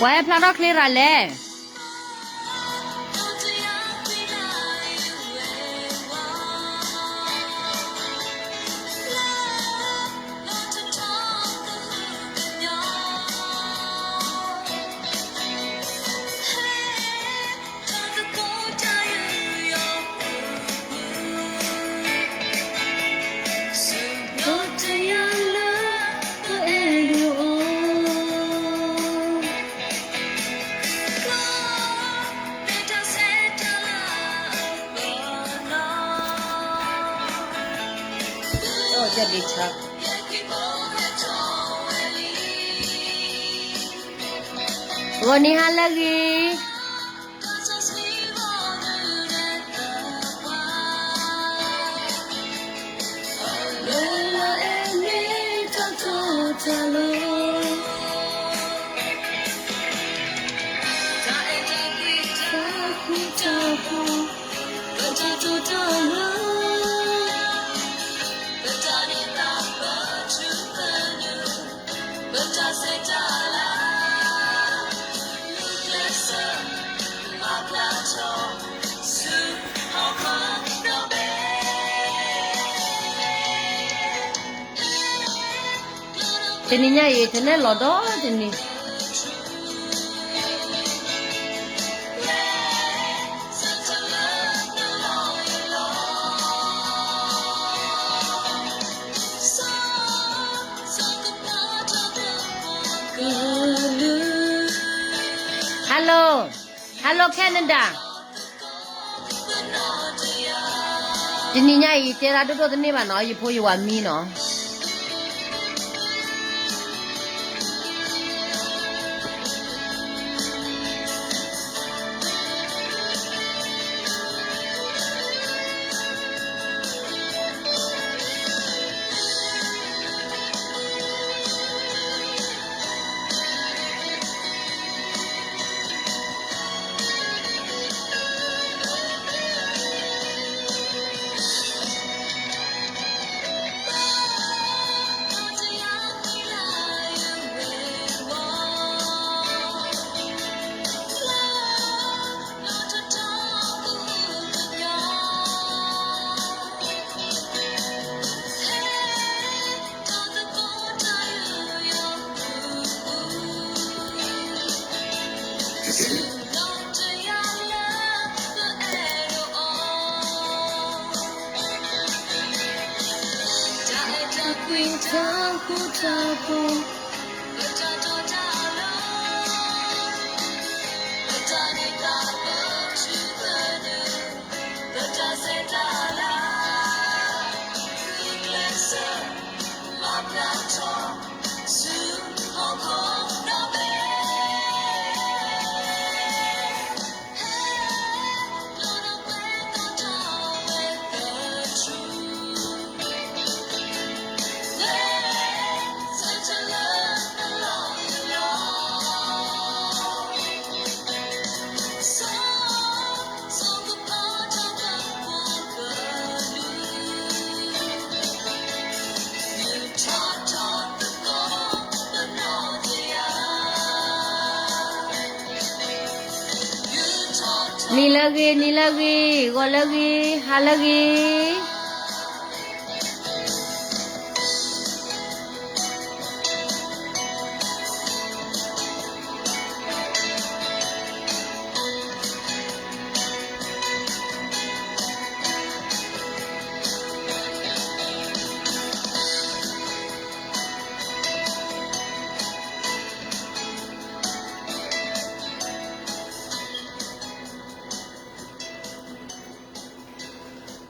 ပှၤဟဲဖျါထီၣ်ချ့ရၤလဲၣ်. ဂီၤနံၤဟါလၢအဂ့ၤ. တနံၤညါအံၤ internet လီၤဒီးတနံၤ Hello, hello Canada. တနံၤညါအံၤ တဲဒၣ်ဒိၣ်ဒိၣ်တန့ၢ်ဘၣ်နီၤ, ယဖိယဝၤမံနီၤ. နံၤလၢအဂ့ၤ, နံၤလၢအဂ့ၤ, ဂီၤလၢအဂ့ၤ, ဟါလၢအဂ့ၤ. ဂီၤလၢအဂ့ၤ,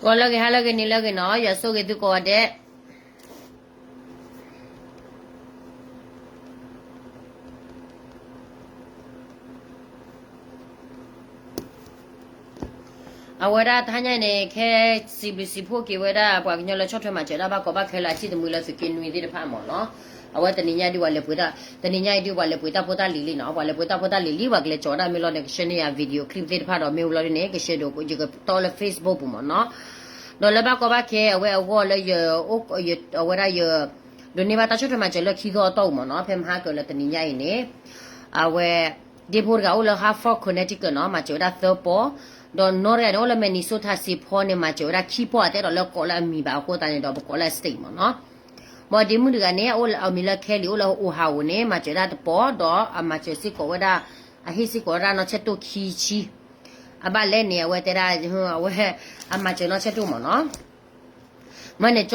ဟါလၢအဂ့ၤ, နံၤလၢအဂ့ၤနီၤ, ယွၤဆိၣ်ဂ့ၤသုကိးဂၤဒဲး. အဝဲဒၣ်တဟါညါအံၤန့ၣ် ခဲစံးဘျုးစံးဖှိၣ်က့ၤဝဲဒၣ် ပှၤကညီလၢဆီၣ်ထွဲမၤစၢၤဒၣ်ဘၣ်ကီဘၣ်ခဲလၢ အစံၣ်တမှံလၢသုးက့နွံသ့ၣ်တဖၣ်မ့ၢ်နီၤ. အဝဲတနံၤညါဒ်ပှၤလဲၤပှ့ၤတၢ်, တနံၤညါအံၤဒ်ပှၤလဲၤပှ့ၤတၢ်ဖိတၢ်လံၤလံနီၤ, ပှၤလဲၤပှ့ၤတၢ်ဖိတၢ်လံၤလံ ပှၤကလဲၤကၠီၤဒၣ်မ့ၢ်လီၤန့ၣ် ကဆှၢန့ၢ်ယၤ video clip သ့ၣ်တဖၣ်ဒီး မ့ၢ်ဝံၤလီၤဒ်န့ၣ် ကဆှၢဒိးယကတီၢ်လၢ Facebook ပူၤမ့ၢ်နီၤ. ဒီးလၢဘၣ်ကီဘၣ်ခဲအဝဲအဂီၢ်လၢယ အဝဲဒၣ်ယ ဒိးန့ၢ်ဘၣ်တၢ်ဆီၣ်ထွဲမၤစၢၤလၢခံသီအတီၢ်ပူၤမ့ၢ်နီၤ, ဖဲမဟါကလၢတနံၤညါအံၤန့ၣ် အဝဲ ဒ့ဖိတဂၤအိၣ်လၢ Hartford Connecticut နီၤ မၤစၢၤဝဲဒၣ်သၢပီၢ်, ဒီးနီၢ်တဂၤန့ၣ် အိၣ်လၢ Minnesota Saint Paul န့ၣ် မၤစၢၤဝဲဒၣ်ခံပီၢ် အတအဲၣ်ဒိးလၢကိးလၢအမံၤဘၣ်အဃိသတးန့ၣ်ဒီး ပကိးလၢ state မ့ၢ်နီၤ. ဘၣ်ဒ့မုၣ်တဂၤန့ၣ် အအိၣ်လၢအမံၤလၢ Kelly အိၣ်လၢ Ohio န့ၣ် မၤစၢၤဒၣ်တပီၢ် ဒီးအမၤစၢၤစ့ၢ်ကီးဝဲဒၣ် အဟ့ၣ်စ့ၢ်ကီးဝဲဒၣ်နီၢ်ဆဲၣ်တိၢ်ခံဆံ အဘၣ်လဲၣ်န့ၣ် အဝဲတဲဒၣ် အဝဲ အမၤစၢၤနီၢ်ဆဲၣ်တိၢ်မ့ၢ်နီၤ. မ့ၢ်န့ၣ်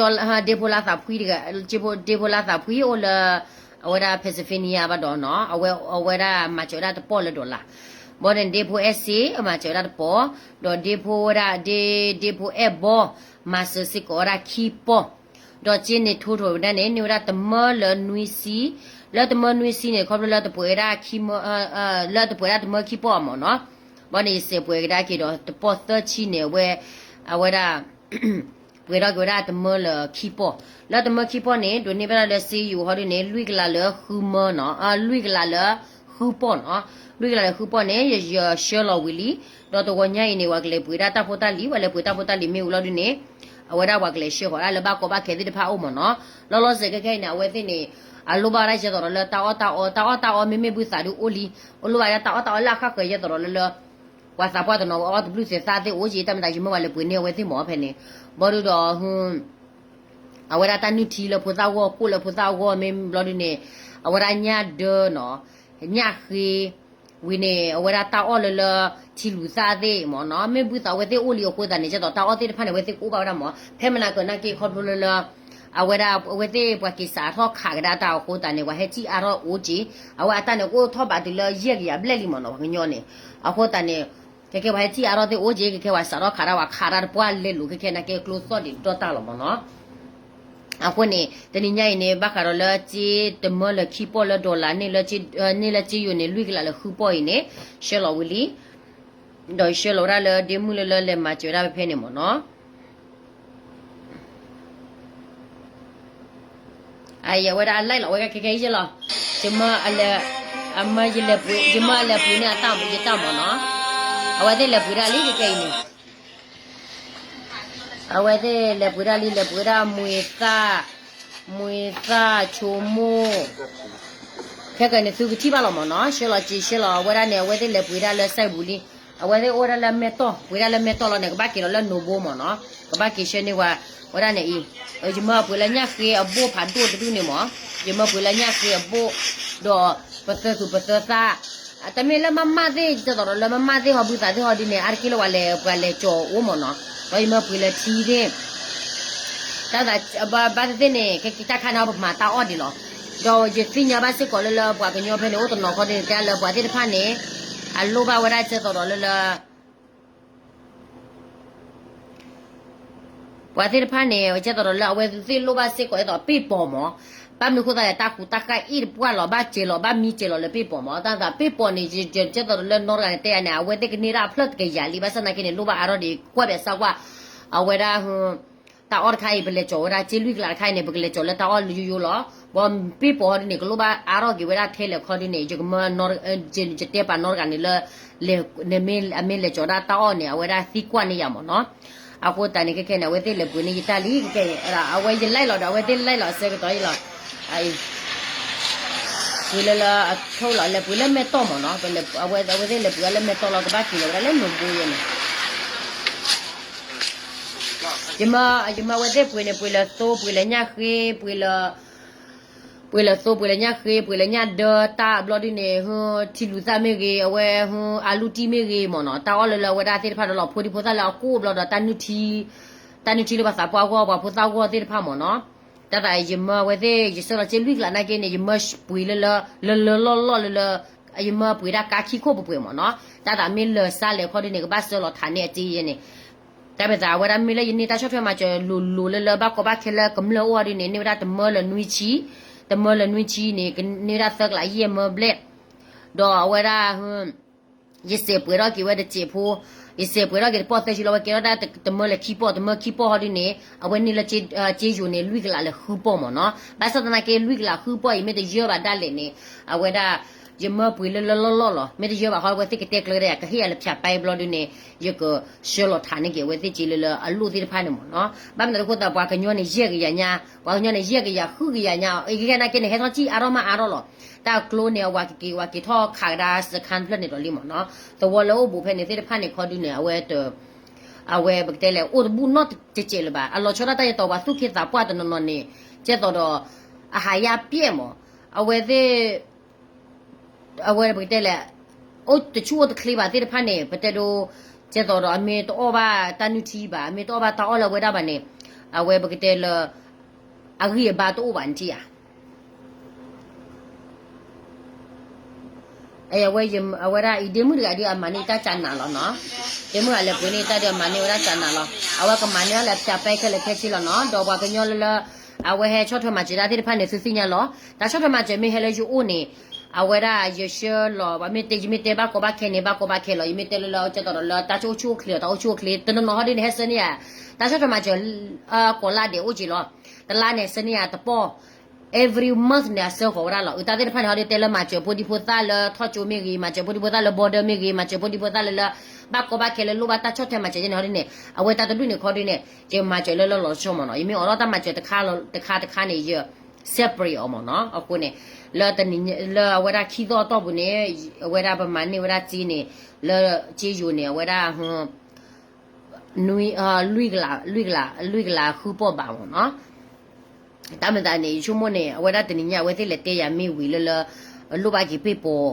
ဒ့ဖိလါသးဖှံတဂၤ ဒ့ဖိလါသးဖှံအိၣ်လၢ အဝဲဒၣ် Pennsylvania ဘၣ်ဒီးနီၤ အဝဲ အဝဲဒၣ်မၤစၢၤဝဲဒၣ်တပီၢ်လၢ dollar. ဘၣ်န့ၣ် ဒ့ဖိအဲၣ်စ့ မၤစၢၤဝဲဒၣ်တပီၢ်, ဒီးဒ့ဖိဝဲဒၣ် ဒ့ဖိအဲၣ်ဘီ မၤစၢၤစ့ၢ်ကီးဝဲဒၣ်ခံပီၢ်, ဒီးစ့န့ၣ် total ဝဲဒၣ်န့ၣ် န့ၢ်ဝဲဒၣ်တမၢလၢနွံဆံ, လၢတမၢနွံဆံန့ၣ် ခီဖျိလၢတပှဲၤဝဲဒၣ်ခံမၢ လၢတပှဲၤဒၣ်တမၢခံပီၢ်မ့ၢ်နီၤ. ဘၣ်န့ၣ် ယစဲးပှဲၤကဒါက့ၤဒီးတပီၢ်သၢဆံန့ၣ် အဝဲ အဝဲဒၣ် ပှဲၤထီၣ်က့ၤဝဲဒၣ်တမၢလၢခံပီၢ်, လၢတမၢခံပီၢ်န့ၣ် ဒိးန့ၢ်ဘၣ်ဒၣ်လၢစ့ယိၤဟီဒုန့ၣ် လွံၢ်ကလးလၢဃုမၢနီၤ လွံၢ်ကလးလၢဃုပီၢ်နီၤ, လွံၢ်ကလးလၢဃုပီၢ်န့ၣ် ယဆှၢလီၤဝံၤလံ, ဒီးတဂီၤညါအံၤန့ၣ် ပှၤကလဲၤပှ့ၤဒၣ်တၢ်ဖိတၢ်လံၤ ပှၤလဲၤပှ့ၤတၢ်ဖိတၢ်လံၤမ့ၢ်ဝံၤလီၤဒုန့ၣ် အဝဲဒၣ်ပှၤကလဲၤဆှၢဃီၤဒၣ်လၢဘၣ်ကီဘၣ်ခဲသ့ၣ်တဖၣ်အိၣ်မ့ၢ်နီၤ, လီၤလီၤဆဲးခဲခဲအံၤန့ၣ် အဝဲသ့ၣ်န့ၣ် အလိၣ်ဘၣ်ဝဲဒၣ်ယဲသိးဒီးလၢတၢ်အီၣ်တၢ်အီ တၢ်အီၣ်တၢ်အီမ့မ့ၢ်ဘုသးဒုအိၣ်လံ, အလိၣ်ဘၣ်ဝဲဒၣ်တၢ်အီၣ်တၢ်အီလၢအခါဃၢၤယဲသိးဒီးလၢလၢ ပှၤသးပှၢ်တနီၤဝဲအီၣ်တဘျုးသဲးသၣ်သ့ၣ်အိၣ်က့ၤ တၢ်မ့ၢ်သးယမ့ၢ်ဝဲလဲၤပှ့ၤန့ၢ်အဝဲသ့ၣ်မ့ၢ်ဖဲန့ၣ်, ဘၣ်ဒုဒီး အဝဲဒၣ်တၢ်နုၢ်ထံလၢဖိသၣ်ဂီၢ် ကိၣ်လၢဖိသၣ်ဂီၢ်မ့ၢ်ဘျီဒုန့ၣ်, အဝဲဒၣ်ညၣ်ဒၢနီၤ, ညၣ်ဃ့, ဝံၤန့ၣ် အဝဲဒၣ်တၢ်အီၣ်လၢလၢ ထံလူၤသၣ်သ့ၣ်မ့ၢ်နီၤ, မ့ၢ်ဘုသးအဝဲသ့ၣ်အိၣ်လံအဃိသတးန့ၣ် ကဲသိးတၢ်အီၣ်သ့ၣ်တဖၣ်န့ၣ် အဝဲသ့ၣ်ကအိၣ်ဘၣ်ဝဲဒၣ်မ့ၢ် ဖဲမနၤကၢၤနာ်က့ခီဖျိလၢလၢ အဝဲဒၣ်အဝဲသ့ၣ်ပှၤက့ၤစးထီၣ်ခးကဒါတၢ်အဃိသတးန့ၣ် ပှၤဟဲစံၣ်အါထီၣ်အိၣ်က့ၤ, အဝဲအတၢ်န့ၣ်ကအိၣ်ထီၣ်ဘးတုၤလၢယဲၢ်ကယၤဘျဲၣ်လံမ့ၢ်နီၤ ပှၤကညီန့ၣ်, အဃိသတးန့ၣ် ခဲကဲပှၤဟဲစံၣ်အါထီၣ်သ့ၣ်အိၣ်က့ၤ ခဲကဲပှၤစးထီၣ်ခးတၢ် ပှၤခးတၢ်တပှၢ်လဲၤလိာ်ခဲခဲနာ်က့ကျိသီၣ်ဒံးဒီၣ်တၢ်လီၤမ့ၢ်နီၤ. အဃိန့ၣ် တနံၤညါအံၤန့ၣ် ဘၣ်ဃးဒီးလၢစ့တမၢလၢခံပီၢ်လၢ dollar န့ၣ်လၢ န့ၢ်လၢစ့ယိၤန့ၣ် လွံၢ်ကလးလၢဃုပီၢ်အံၤန့ၣ် ဆှၢလီၤဝံၤလံ, ဒီးယဆှၢလီၤဝဲဒၣ်လၢဒ့မုၣ်လၢလၢလဲၤမၤစၢၤဝဲဒၣ်ဖဲဖဲန့ၣ်မ့ၢ်နီၤ. အဝဲဒၣ်အလဲၤလီၤဝဲခဲခဲအံၤလီၤ, ယမၢအလဲၤ, အမၢယလဲၤပှ့ၤ, ယမၢအလဲၤပှ့ၤန့ၢ်အတၢ်ပူၤယတၢ်မ့ၢ်နီၤ, အဝဲသ့ၣ်လဲၤပှ့ၤဒၣ်လံခဲခဲအံၤန့ၣ် အဝဲသ့ၣ်လဲၤပှ့ၤဒၣ်လံ လဲၤပှ့ၤဒၣ်မှံသၣ်, မှံသၣ်ဆိကမိၣ်, ခဲကနံၣ်သုကထံၣ်ဘၣ်လီၤမ့ၢ်နီၤ, ဆှၢလီၤစ့ဆှၢလီၤ အဝဲဒၣ်န့ၣ် အဝဲသ့ၣ်လဲၤပှ့ၤဒၣ်လၢစဲပူၤလံ, အဝဲသ့ၣ်အိၣ်ဝဲဒၣ်လၢမဲၢ်တီၢ် ပှ့ၤဒၣ်လၢမဲၢ်တီၢ်လီၤန့ၣ် ကဘၣ်က့ၤလီၤလၢနိၣ်ဘိမ့ၢ်နီၤ, ကဘၣ်က့ၤဆှၢန့ၢ်ဝဲ, ဝဲဒၣ်န့ၣ်အံၤ, ယမၢပှ့ၤလၢညၣ်ဃ့အဘိၣ်ဖးဒိၣ်တဒူၣ်န့ၣ်မ့ၢ်, ယမၢပှ့ၤလၢညၣ်ဃ့အဘိၣ်, ဒီးပသၢသူၣ်ပသၢသၣ် တမ့ၢ်လၢမၤမၢ်သ့ၣ် ယတဲသိးဒီးလၢမၤမၢ်သ့ၣ်ဟီ ဘုသးသ့ၣ်ဟီဒ်န့ၣ် အါတက့ၢ်လၢပှၤလဲၤ ပှၤလဲၤကၠီၤအိၣ်မ့ၢ်နီၤ, ဒီးယမၢပှ့ၤလၢထံသ့ၣ်, တၢ်သး ဘၣ်သ့ၣ်သ့ၣ်န့ၣ် ခဲကံတၢ်ခါန့ၣ် ပမၤတၢ်အီၣ်ဒံးလီၤ, ဒီးယသ့ၣ်ညါဘၣ်စ့ၢ်ကီးလၢလၢပှၤကညီဖဲန့ၣ် အိၣ်တနီၤခီန့ၣ် တဲလၢပှၤသ့ၣ်တဖၣ်န့ၣ် အလိၣ်ဘၣ်ဝဲဒၣ်ကဲသိးဒီးလၢလၢ ပှၤသ့ၣ်တဖၣ်န့ၣ် ကဲသိးဒီးလၢအဝဲသ့ၣ်လိၣ်ဘၣ်စ့ၢ်ကီး ဒ်သိးပ့ၢ်ပီၤမး, ဘၣ်မနုၤအဃိသတးလဲၣ် တၢ်ကူတၢ်ကၣ်အ့ၣ်တပှၢ်လီၤ ဘၣ်စဲၤလီၤ ဘၣ်မံစဲၤလီၤလၢပ့ၢ်ပီၤမး, တၢ်သးပ့ၢ်ပီၤန့ၣ် ကဲသိးဒီးလၢနီတဂၤန့ၣ်တဲယၤန့ၣ် အဝဲသ့ၣ်ကန့ၢ်ဒၣ်အဖျၢၣ်တကယၤလံ ဘၣ်ဆၣ်သနာ်က့န့ၣ် လိၣ်ဘၣ်အါထီၣ်ဒံး ကွၢ်ဘၣ်စၢ်ကွၢ်, အဝဲဒၣ် တၢ်အီၣ်တခါအံၤ ပလဲၤကၠီၤဝဲဒၣ် စ့လွံၢ်ကလးတခါအံၤန့ၣ် ပကလဲၤကၠီၤလၢတၢ်အီၣ်လၢယိယိလီၤ, ဘီပ့ၢ်ပီၤဟီဒ်န့ၣ် ကလိၣ်ဘၣ်အါထီၣ်က့ၤဝဲဒၣ်ထဲလဲၣ်ခီဒ်န့ၣ် ယကမၢ ယတဲပာ်နီတဂၤန့ၣ်လၢ အမ့ၢ်လဲၤကၠီၤဒၣ်တၢ်အီၣ်န့ၣ် အဝဲဒၣ်သံကွၢ်န့ၢ်ယၤမးနီၤ, အဃိသတးန့ၣ် ခဲခဲန့ၣ် အဝဲသ့ၣ်လဲၤပှ့ၤန့ၢ်ယတၢ်လံ ခဲခဲအံၤ အဝဲယလဲၤလီၤဒီး အဝဲသ့ၣ်လဲၤလီၤအဆၢကတီၢ်အံၤလီၤ, ပှ့ၤလၢလၢအထိၣ်လီၤ လဲၤပှ့ၤလၢမဲၢ်တီၢ်မးနီၤ, အဝဲသ့ၣ်လဲၤပှ့ၤလၢမဲၢ်တီၢ်လီၤ ကဘၣ်က့ၤလီၤဝဲဒၣ်လၢနိၣ်ဘိယဲန့ၣ် ယမၢ ယမၢဝဲသ့ၣ်ပှ့ၤန့ၣ် ပှ့ၤလၢသိ ပှ့ၤလၢညၣ်ဃ့ ပှ့ၤလၢ ပှ့ၤလၢသိ ပှ့ၤလၢညၣ်ဃ့ ပှ့ၤလၢညၣ်ဒၢတၢ်ဘျီဒ်န့ၣ် ဟူ ထံလူၤသၣ်မ့ၢ်ဂ့ၤ အဝဲဟူ အလူတံၢ်မ့ၢ်ဂ့ၤမးနီၤ, တၢ်အီၣ်လၢလၢအဝဲဒၣ်သ့ၣ်တဖၣ်ဒီးလီၤ ဖိဒံဖိသၣ်လၢအကိၣ်ဘျီဒီး တၢ်နုၢ်ထံလၢပှၤသးပှၢ်အဂီၢ် ပှၤဖိသၣ်အဂီၢ်သ့ၣ်တဖၣ်မးနီၤ, တၢ်သးယမၢဝဲသ့ၣ် ယဆှၢလီၤစ့လွံၢ်ကလးနာ်က့န့ၣ် ယမၢပှ့ၤလၢလၢ လၢလၢလီၢ်လီၢ်လၢလၢ ယမၢပှ့ၤဒၣ်ကါခံခိၣ်ပှဲၤပှဲၤမးနီၤ, တၢ်သးမ့ၢ်လၢာ်စါလဲၤခီဒ်န့ၣ် ကဘၣ်ဆှၢလီၤထးန့ၢ်အစ့ယဲန့ၣ် တၢ်မ့ၢ်သး အဝဲဒၣ်မ့ၢ်လၢယန့ၢ်တၢ်ဆီၣ်ထွဲမၤစၢၤလိၤလိၤလၢလၢဘၣ်ကီဘၣ်ခဲလၢကမျၢၢ်အိၣ်အီၤဒ်န့ၣ် န့ၢ်ဝဲဒၣ်တမၢလၢနွံဆံ, တမၢလၢနွံဆံန့ၣ် ကန့ၢ်ဝဲဒၣ်သၢကလးယဲၢ်မၢဘျဲၣ်, ဒီးအဝဲဒၣ် ယစဲးပှဲၤထီၣ်က့ၤဝဲတစဲးဖိ, ယစဲးပှဲၤထီၣ်က့ၤတပီၢ်သၢဆံလီၤ ဝဲကဲထီၣ်ဒၣ်တမၢလၢခံပီၢ် တမၢခံပီၢ်ဟီဒ်န့ၣ် အဝဲန့ၢ်လၢ စ့ယိၤန့ၣ် လွံၢ်ကလးလၢဃုပီၢ်မးနီၤ, ဘၣ်ဆၣ်သနာ်က့လွံၢ်ကလးဃုပီၢ်အံၤမ့ၢ်တယၢဘၣ်ဒၣ်လဲာ်န့ၣ် အဝဲဒၣ် ယမၢပှ့ၤလၢလၢလီၢ်လီၢ်လီၤ. မ့ၢ်တယၢဘၣ်ဃီ အဝဲသ့ၣ်ကတဲကျၢၤဒၣ် ကဟ့ၣ်ယၤလၢဖၠးပဲဘျီဒုန့ၣ် ယကဆှၢလီၤထးန့ၢ်က့ၤ အဝဲသ့ၣ်က့လၢလၢအလိၣ်သ့ၣ်တဖၣ်န့ၣ်မ့ၢ်နီၤ. ဘၣ်မနုၤအဃိသတး ပှၤကညီန့ၣ် ယဲၢ်ကယၤညါ, ပှၤကညီန့ၣ် ယဲၢ်ကယၤ ဃုကယၤညါ, အကဲနာ်က့န့ၣ် ဟဲထီၣ်ကံၣ်အါထီၣ်မးအါထီၣ်လီၤ. တၢ်ကျိန့ၣ် အဝၤကက့ၤ ဝၤက့ၤထီၣ်ခးကဒါစခန်းဖျၢၣ်န့ၣ်ဒီးလံမ့ၢ်နီၤ. သဝီလၢအိၣ်ဘူးဖဲန့ၣ်သ့ၣ်တဖၣ်န့ၣ် ခီဒုန့ၣ် အဝဲတ အဝဲပကတဲလဲၣ် အိၣ်တဘူၣ်နီတစဲးစဲးလၢၤဘၣ်. အလီၤဆီဒၣ်တၢ်ယဲၢ်တီၤ ပှၤသူၣ်က့သးပှၢ်တနီၤနီၤန့ၣ် ကဲသိးဒီး အဟးယါပျဲၢ်မး, အဝဲသ့ၣ် အဝဲပကတဲလဲၣ် အိၣ်တဆူၣ်အိၣ်တချ့ဘၣ်သ့ၣ်တဖၣ်န့ၣ် ပတဲဒိ ကဲသိးဒီး အမ့ၢ်တအီၣ်ဘၣ်တၢ်နုၢ်ထံဘၣ်, အမ့ၢ်တအီၣ်ဘၣ်တၢ်အီၣ်လၢအဝဲဒၣ်ဘၣ်န့ၣ် အဝဲပကတဲလၢ အဂံၢ်အဘါတအိၣ်ဘၣ်န့ၣ်ဧါ. အဝဲ အဝဲဒၣ်အံၤ ဒ့မုၣ်တဂၤဒုး အမၤန့ၢ်တၢ်ကနးလီၤနီၤ. ဒ့မုၣ်ဂၤလဲၤပှ့ၤန့ၢ်တၢ်ဒုး အမၤန့ၢ်ဝဲဒၣ်ကနးလီၤ. အဝဲကမၤန့ၢ်အီၤလၢဖၠးပဲခဲလၢာ်ခဲဆ့လီၤနီၤ. ဒီးပှၤကညီလၢလၢ အဝဲဟဲဆီၣ်ထွဲမၤစၢၤတၢ်သ့ၣ်တဖၣ်န့ၣ် သုသ့ၣ်ညါလီၤ. တၢ်ဆီၣ်ထွဲမၤစၢၤမ့ၢ်ဟဲလၢယအိၣ်န့ၣ် အဝဲဒၣ်ယဆှၢလီၤ မ့ၢ်တဲ ယမ့ၢ်တဲဘၣ်ကီဘၣ်ခဲန့ၣ် ဘၣ်ကီဘၣ်ခဲလီၤ. ယမ့ၢ်တဲလၢလၢ ကဲသိးဒီးလၢတၢ်အိၣ်ဆူၣ်အိၣ်ချ့ဒီး တၢ်အိၣ်ဆူၣ်အိၣ်ချ့ တနီၤနီၤဟီဒ်န့ၣ် ဟဲဆှၢန့ၢ်ယၤ တၢ်ဆီၣ်ထွဲမၤစၢၤ ကိးလါဒဲးအိၣ်က့ၤလီၤ. တလါန့ၣ် ဆှၢန့ၢ်ယၤတပီၢ် every month န့ၣ် အဆှၢဃီၤဝဲဒၣ်လီၤ. အတၢ်သ့ၣ်တဖၣ်န့ၣ် ဟီဒ်တဲလၢမၤစၢၤဖိဒံဖိသၣ်လၢထီၣ်ကၠိမ့ၢ်ဂ့ၤ, မၤစၢၤဖိဒံဖိသၣ်လၢ border မ့ၢ်ဂ့ၤ, မၤစၢၤဖိဒံဖိသၣ်လၢလၢ ဘၣ်ကီဘၣ်ခဲလၢလိၣ်ဘၣ်တၢ်ဆီၣ်ထွဲမၤစၢၤန့ၣ် ဟီဒ်န့ၣ် အဝဲတၢ်တဒူၣ်န့ၣ်ခီဒ်န့ၣ် ယမၤစၢၤလၢလၢလီၤဆီမ့ၢ်နီၤ. ယမ့ၢ်အိးထီၣ်တၢ်မၤစၢၤတခါတခါန့ၣ် ယ separate အီၤမ့ၢ်နီၤ. အဃိန့ၣ် လၢတနံၤ လၢအဝဲဒၣ်ခံသီအတီၢ်ပူၤန့ၣ် အဝဲဒၣ်ပမၤန့ၢ်ဝဲဒၣ်စ့န့ၣ် လၢစ့ယိၤန့ၣ် အဝဲဒၣ် နွံ လွံၢ်ကလး လွံၢ်ကလး လွံၢ်ကလးဃုပီၢ်ဘးမ့ၢ်နီၤ. တၢ်မၤသးန့ၣ် ယဆိကမိၣ်န့ၣ် အဝဲဒၣ်တနံၤညါ အဝဲသ့ၣ်လဲၤတဲယၤမ့ၢ်ဝံၤလၢလၢ လိၣ်ဘၣ်က့ၤပ့ၢ်ပိာ်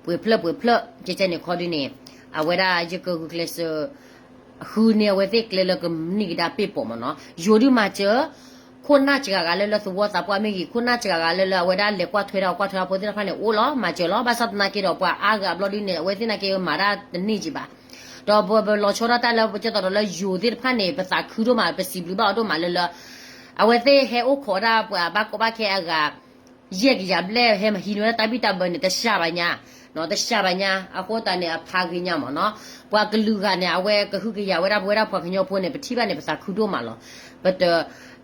ပှဲၤဖျၢၣ်ပှဲၤဖျၢၣ် ကဲကဲန့ၣ်ခီဒ်န့ၣ် အဝဲဒၣ်ယကဂုာ်ကျဲးစၢး ဃုန့ၢ်အဝဲသ့ၣ်ကျဲလၢကန့ၢ်ကဒါပ့ၢ်ပိာ်မ့ၢ်နီၤ. ယိၤဒုးမၤစၢၤ ခိၣ်နၢ်စှၤဂၤလၢလၢသဝီသးပှၢ်မ့ၢ်ဂ့ၤ, ခိၣ်နၢ်စှၤဂၤလၢလၢအဝဲဒၣ်လဲၤကွၢ်ထွဲဒၣ်ကွၢ်ထွဲအဖိသ့ၣ်တဖၣ်န့ၣ် အိၣ်လီၤ မၤစၢၤလီၤ. ဘၣ်ဆၣ်သနာ်က့ဒီး ပှၤအါဂၤအဘျီဒ်န့ၣ် အဝဲသ့ၣ်နာ်က့မၤတၢ်တန့ၢ်က့ဘၣ်. ဒီးပလီၤဆီဒၣ်တၢ်လၢ ပကဲသိးဒီးလၢယိၤသ့ၣ်တဖၣ်န့ၣ် ပသးခုဒိၣ်မး ပစံးဘျုးဘၣ်အီၤဒိၣ်မးလၢလၢ အဝဲသ့ၣ်ဟဲအိၣ်ခိးဒၣ်ပှၤဘၣ်ကီဘၣ်ခဲအဂၤ ယဲၢ်ကယၤဘျဲၣ် ဟဲမၤဟံးန့ၢ်ဝဲဒၣ်တၢ်ဘံၣ်တၢ်ဘၢန့ၣ် တစှၤဘၣ်ညါ, တစှၤဘၣ်ညါ အဃိသတးန့ၣ် အဖးဂ့ၤညါမ့ၢ်နီၤ. ပှၤကလုာ်ဂၤန့ၣ် အဝဲကဟုကယာ်ဝဲဒၣ်ပဝဲဒၣ်ပှၤကညီဖိန့ၣ် ပထံၣ်ဘၣ်န့ၣ် ပသးခုဒိၣ်မးလီၤ. ပတ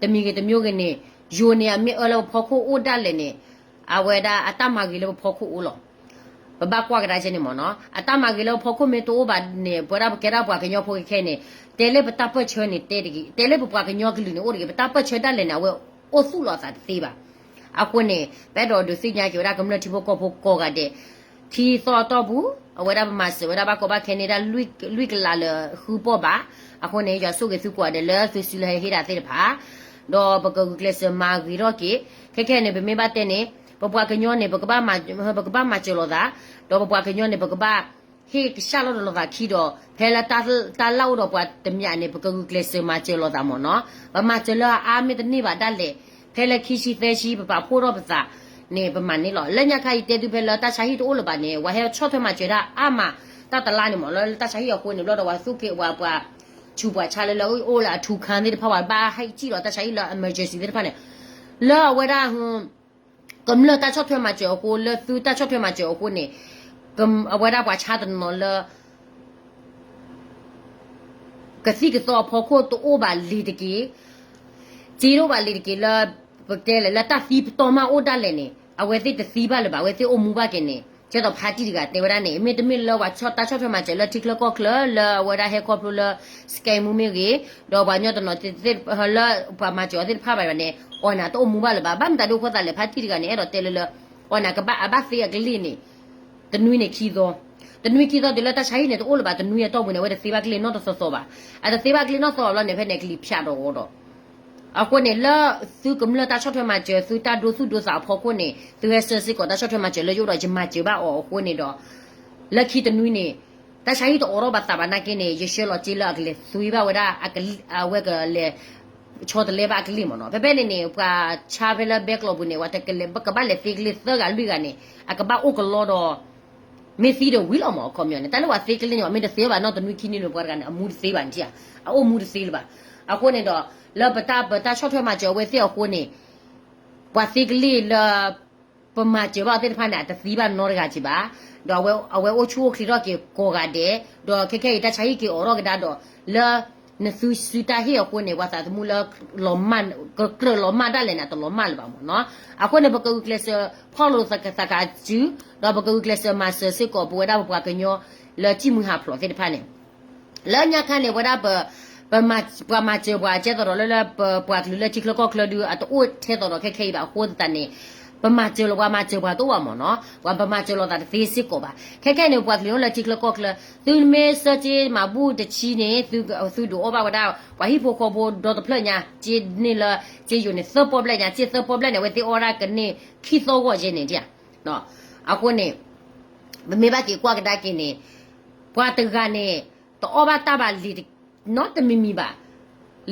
တမံၤဂ့ၤတမံၤဂ့ၤန့ၣ် ယိၤန့ၣ် အမ့ၢ်အၢလၢပဖီခိၣ်အိၣ်ဒၣ်လဲာ်န့ၣ် အဝဲဒၣ်အတၢ်မၤဂ့ၤလၢပဖီခိၣ်အိၣ်လီၤ. ပဘၣ်ကွၢ်ကဒါကဲန့ၣ်မ့ၢ်နီၤ. အတၢ်မၤဂ့ၤလၢပဖီခိၣ်မ့ၢ်တအိၣ်ဘၣ်န့ၣ် ပဝဲဒၣ်ပကဲဒၣ်ပှၤကညီဖိခဲခဲန့ၣ် တဲလၢပတၢ်ပၢၢ်ဆၢန့ၣ်တဲတဂ့ၤ, တဲလၢပပှၤကညီကလုာ်န့ၣ်အိၣ်တဂ့ၤ, ပတၢ်ပၢၢ်ဆၢဒၣ်လဲာ်န့ၣ် အဝဲအိၣ်သူၣ်လီၤအသးတသ့ဘၣ်. အဃိန့ၣ် ပအဲၣ်ဒိးဒုးသ့ၣ်ညါက့ၤဝဲဒၣ်ကမျၢၢ်ထံဖိကီၢ်ဖိကိးဂၤဒဲး ခံသီအတီၢ်ပူၤ အဝဲဒၣ်ပမၤစၢၤဝဲဒၣ်ဘၣ်ကီဘၣ်ခဲန့ၣ်ဒၣ် လွံၢ်ကလးလၢဃုပီၢ်ဘး. အဃိန့ၣ် ယွၤဆိၣ်ဂ့ၤသုကိးဂၤဒဲးလၢသုစုလၢဟဲဟ့ၣ်ဒၣ်သ့ၣ်တဖၣ် ဒီးပကဂုာ်ကျဲးစၢးမၤဂ့ၤထီၣ်က့ၤ ခဲခဲန့ၣ် ပမ့ၢ်ဘၣ်တဲန့ၣ် ပပှၤကညီန့ၣ် ပကဘၣ်မၤ ပကဘၣ်မၤစၢၤလိာ်သး, ဒီးပပှၤကညီန့ၣ် ပကဘၣ်ဟ့ၣ်ကစၢ်လီၤဒီးလိာ်သးခံဒီး ဖဲလၢတၢ်လၢ်အိၣ်ဒီးပှၤတမံၤန့ၣ် ပကဂုာ်ကျဲးစၢးမၤစၢၤလိာ်သးမ့ၢ်နီၤ. ပမၤစၢၤလၢအအါမ့ၢ်တန့ၢ်ဘၣ်ဒၣ်လဲာ်, ဖဲလၢခံဆံသၢဆံ ပပာ်ဖှိၣ်ထီၣ်ပသးန့ၣ် ပမၤန့ၢ်လီၤ. လၢညါခါအံၤတဲသုဖဲလၢတၢ်ဆါဟံၣ်တအိၣ်လၢၤဘၣ်န့ၣ် ပှၤဟဲဆီၣ်ထွဲမၤစၢၤတၢ်အါမး တၢ်တလါန့ၣ်မ့ၢ် လၢတၢ်ဆါဟံၣ်အဃိန့ၣ် ဘျီဒီးပှၤသူၣ်က့ ပှၤ ပှၤဆူးပှၤဆါလၢလၢအိၣ်လၢအထူခါသ့ၣ်တဖၣ် ပှၤဘၣ်ဟဲစံၣ်လီၤတၢ်ဆါဟံၣ်လၢ emergency သ့ၣ်တဖၣ်န့ၣ် လၢအဝဲဒၣ် ကမျၢၢ်တၢ်ဆီၣ်ထွဲမၤစၢၤအဃိ လၢသုတၢ်ဆီၣ်ထွဲမၤစၢၤအဃိန့ၣ် အဝဲဒၣ်ပှၤဆါတနီၤလၢ ကသံၣ်ကသီအဖီခိၣ်တအိၣ်ဘၣ်လံၤတက့ၢ်, စ့တအိၣ်ဘၣ်လံၤတက့ၢ်လၢ ပတဲလဲၣ် လၢတၢ်သံပတီၢ်မးအိၣ်ဒၣ်လဲာ်န့ၣ် အဝဲသ့ၣ်တသံဘၣ်လၢၤဘၣ်, အဝဲသ့ၣ်အိၣ်မူဘၣ်က့ၤန့ၣ် ကဲသိးဖါတံၢ်တဂၤတဲဝဲဒၣ်န့ၣ် မ့တမ့ၢ်လၢပှၤဆီၣ်တၢ်ဆီၣ်ထွဲမၤစၢၤလၢထံချၢကီၢ်ချၢ လၢအဝဲဒၣ်ဟဲခီဖျိလၢ scam မ့ၢ်ဂ့ၤ, ဒီးပှၤကညီတနီၤသ့ၣ် လၢပှၤမၤစၢၤအီၤသ့ၣ်တဖၣ်ဘၣ်န့ၣ် အီၣ်နၤတအိၣ်မူဘၣ်လၢၤဘၣ်. ဘၣ်မတၤဒ်အဃိသတးလဲၣ် ဖါတံၢ်တဂၤန့ၣ် အဲၣ်ဒိးတဲလၢလၢ အီၣ်နၤကဘၣ် အဘၣ်သ့အကလ့ၢ်န့ၣ် တနွံန့ၣ်ခံသီ, တနွံခံသီတုၤလၢတၢ်ဆါဟံၣ်န့ၣ် တအိၣ်လၢၤဘၣ် တနွံအတီၢ်ပူၤန့ၣ် အဝဲတသ့ဘၣ်ကလ့ၢ်နီတသီသီဘၣ်. အတသ့ဘၣ်ကလ့ၢ်နီတသီဘၣ်ဘျီန့ၣ် ဖဲန့ၣ်ကလံၤဖၠးဒီးဂီၤဒီး အဃိန့ၣ် လၢသုကမျၢၢ်တၢ်ဆီၣ်ထွဲမၤစၢၤ သုတၢ်ဒိသူၣ်ဒိသးအဖီခိၣ်န့ၣ် သုဟဲဆှၢစ့ၢ်ကီးတၢ်ဆီၣ်ထွဲမၤစၢၤလၢယအိၣ်ဒီးယမၤစၢၤဘၣ်အီၤအဃိန့ၣ်ဒီး လၢခံတနွံန့ၣ် တၢ်ဆါဟံၣ်တအိးထီၣ်ဘၣ်သးဘၣ်နာ်က့န့ၣ် ယဆှၢလီၤစ့လၢအကလဲၤသွံဘၣ်ဝဲဒၣ် အဝဲကလဲၤ ဆီတလဲဘၣ်အကလ့ၢ်မ့ၢ်နီၤ. ဖဲဖဲန့ၣ်န့ၣ် ပှၤဆါဖဲလၢဘဲကျိာ်ပူၤန့ၣ် ပှၤတကလဲၤ ကဘၣ်လဲၤသ့ကလ့ၢ်သၢဂၤလွံၢ်ဂၤန့ၣ် အကဘၣ်အိၣ်ကလီဒီး မ့ၢ်သံဒီးဝံၤလီၤမ့ၢ် အခီပညီန့ၣ် တၢ်လၢပှၤသ့ကလ့ၢ်န့ၣ် ပှၤမ့ၢ်တသ့ဘၣ်နီတနွံခံနွံန့ၣ် ပှၤတဂၤန့ၣ် အမူတသ့ဘၣ်န့ၣ်ဧါ, အအိၣ်မူတသ့လၢၤဘၣ်. အဃိန့ၣ်ဒီး လၢပတၢ်ပတၢ်ဆီၣ်ထွဲမၤစၢၤအဝဲသ့ၣ်အဃိန့ၣ် ပှၤသ့ကလ့ၢ်လၢ ပမၤစၢၤဘၣ်အီၤသ့ၣ်တဖၣ်န့ၣ် အတသံဘၣ်နီတဂၤက့ၤဘၣ်. ဒီးအဝဲအိၣ်ဆူၣ်အိၣ်ချ့ထီၣ်က့ၤကိးဂၤဒဲး, ဒီးခဲခဲအံၤ တၢ်ဆါဟံၣ်က့ၤအိးထီၣ်ကဒါဒီး လၢ နသုစုတၢ်ဟ့ၣ်အဃိန့ၣ် ပှၤသးသမူလၢ လီၤမၢ် ကကြၢးလီၤမၢ်ဒၣ်လဲာ်န့ၣ် အတလီၤမၢ်လၢၤဘၣ်မ့ၢ်နီၤ. အဃိန့ၣ် ပကဂုာ်ကျဲးစၢးဖီၣ်လိာ်သးကစု, ဒီးပကဂုာ်ကျဲးစၢးမၤစၢၤစ့ၢ်ကီး ပဝဲဒၣ်ပပှၤကညီ လၢစံၣ်မုၢ်ဟးဖျိးသ့ၣ်တဖၣ်န့ၣ် လၢညါခါန့ၣ် ဝဲဒၣ်ပ ပှၤမၤစၢၤပှၤကဲသိးဒီးလၢ လၢပပှၤကလုာ်လၢထံချၢကီၢ်ချၢဒုး အတအိၣ်ထဲသိးဒီးခဲခဲအံၤဘၣ်အဃိသတးန့ၣ် ပမၤစၢၤလီၤ ပှၤမၤစၢၤပှၤတအိၣ်ဘၣ်မ့ၢ်နီၤ. ပှၤပမၤစၢၤလိာ်သးတသ့စ့ၢ်ကီးဘၣ်. ခဲခဲန့ၣ် ပှၤကလုာ်အိၣ်လၢထံချၢကီၢ်ချၢ သုမ့ၢ်ဆၢက့မၤဘူၣ်တဆံန့ၣ် သုဒုးအီၣ်ဘၣ်ဝဲဒၣ် ပှၤဟံၣ်ဖိဃီဖိဒီတဖျၢၣ်ညါ က့န့ၢ်လၢ က့ယိာ်န့ၣ် သၢပီၣ်ဘျဲၣ်ညါ က့သၢပီၣ်ဘျဲၣ်န့ၣ် အဝဲသ့ၣ်အီၣ်ဒၣ်ကန့ၢ်ခံသီဂီၢ်ကဲန့ၣ်ဒ်ဧါ. အဃိန့ၣ် ပမ့ၢ်ဘၣ်က့ၤကွၢ်ကဒါက့ၤန့ၣ် ပှၤတဂၤန့ၣ် တအီၣ်ဘၣ်တၢ်ဘၣ်လံၤနီတမံၤမံၤဘၣ်.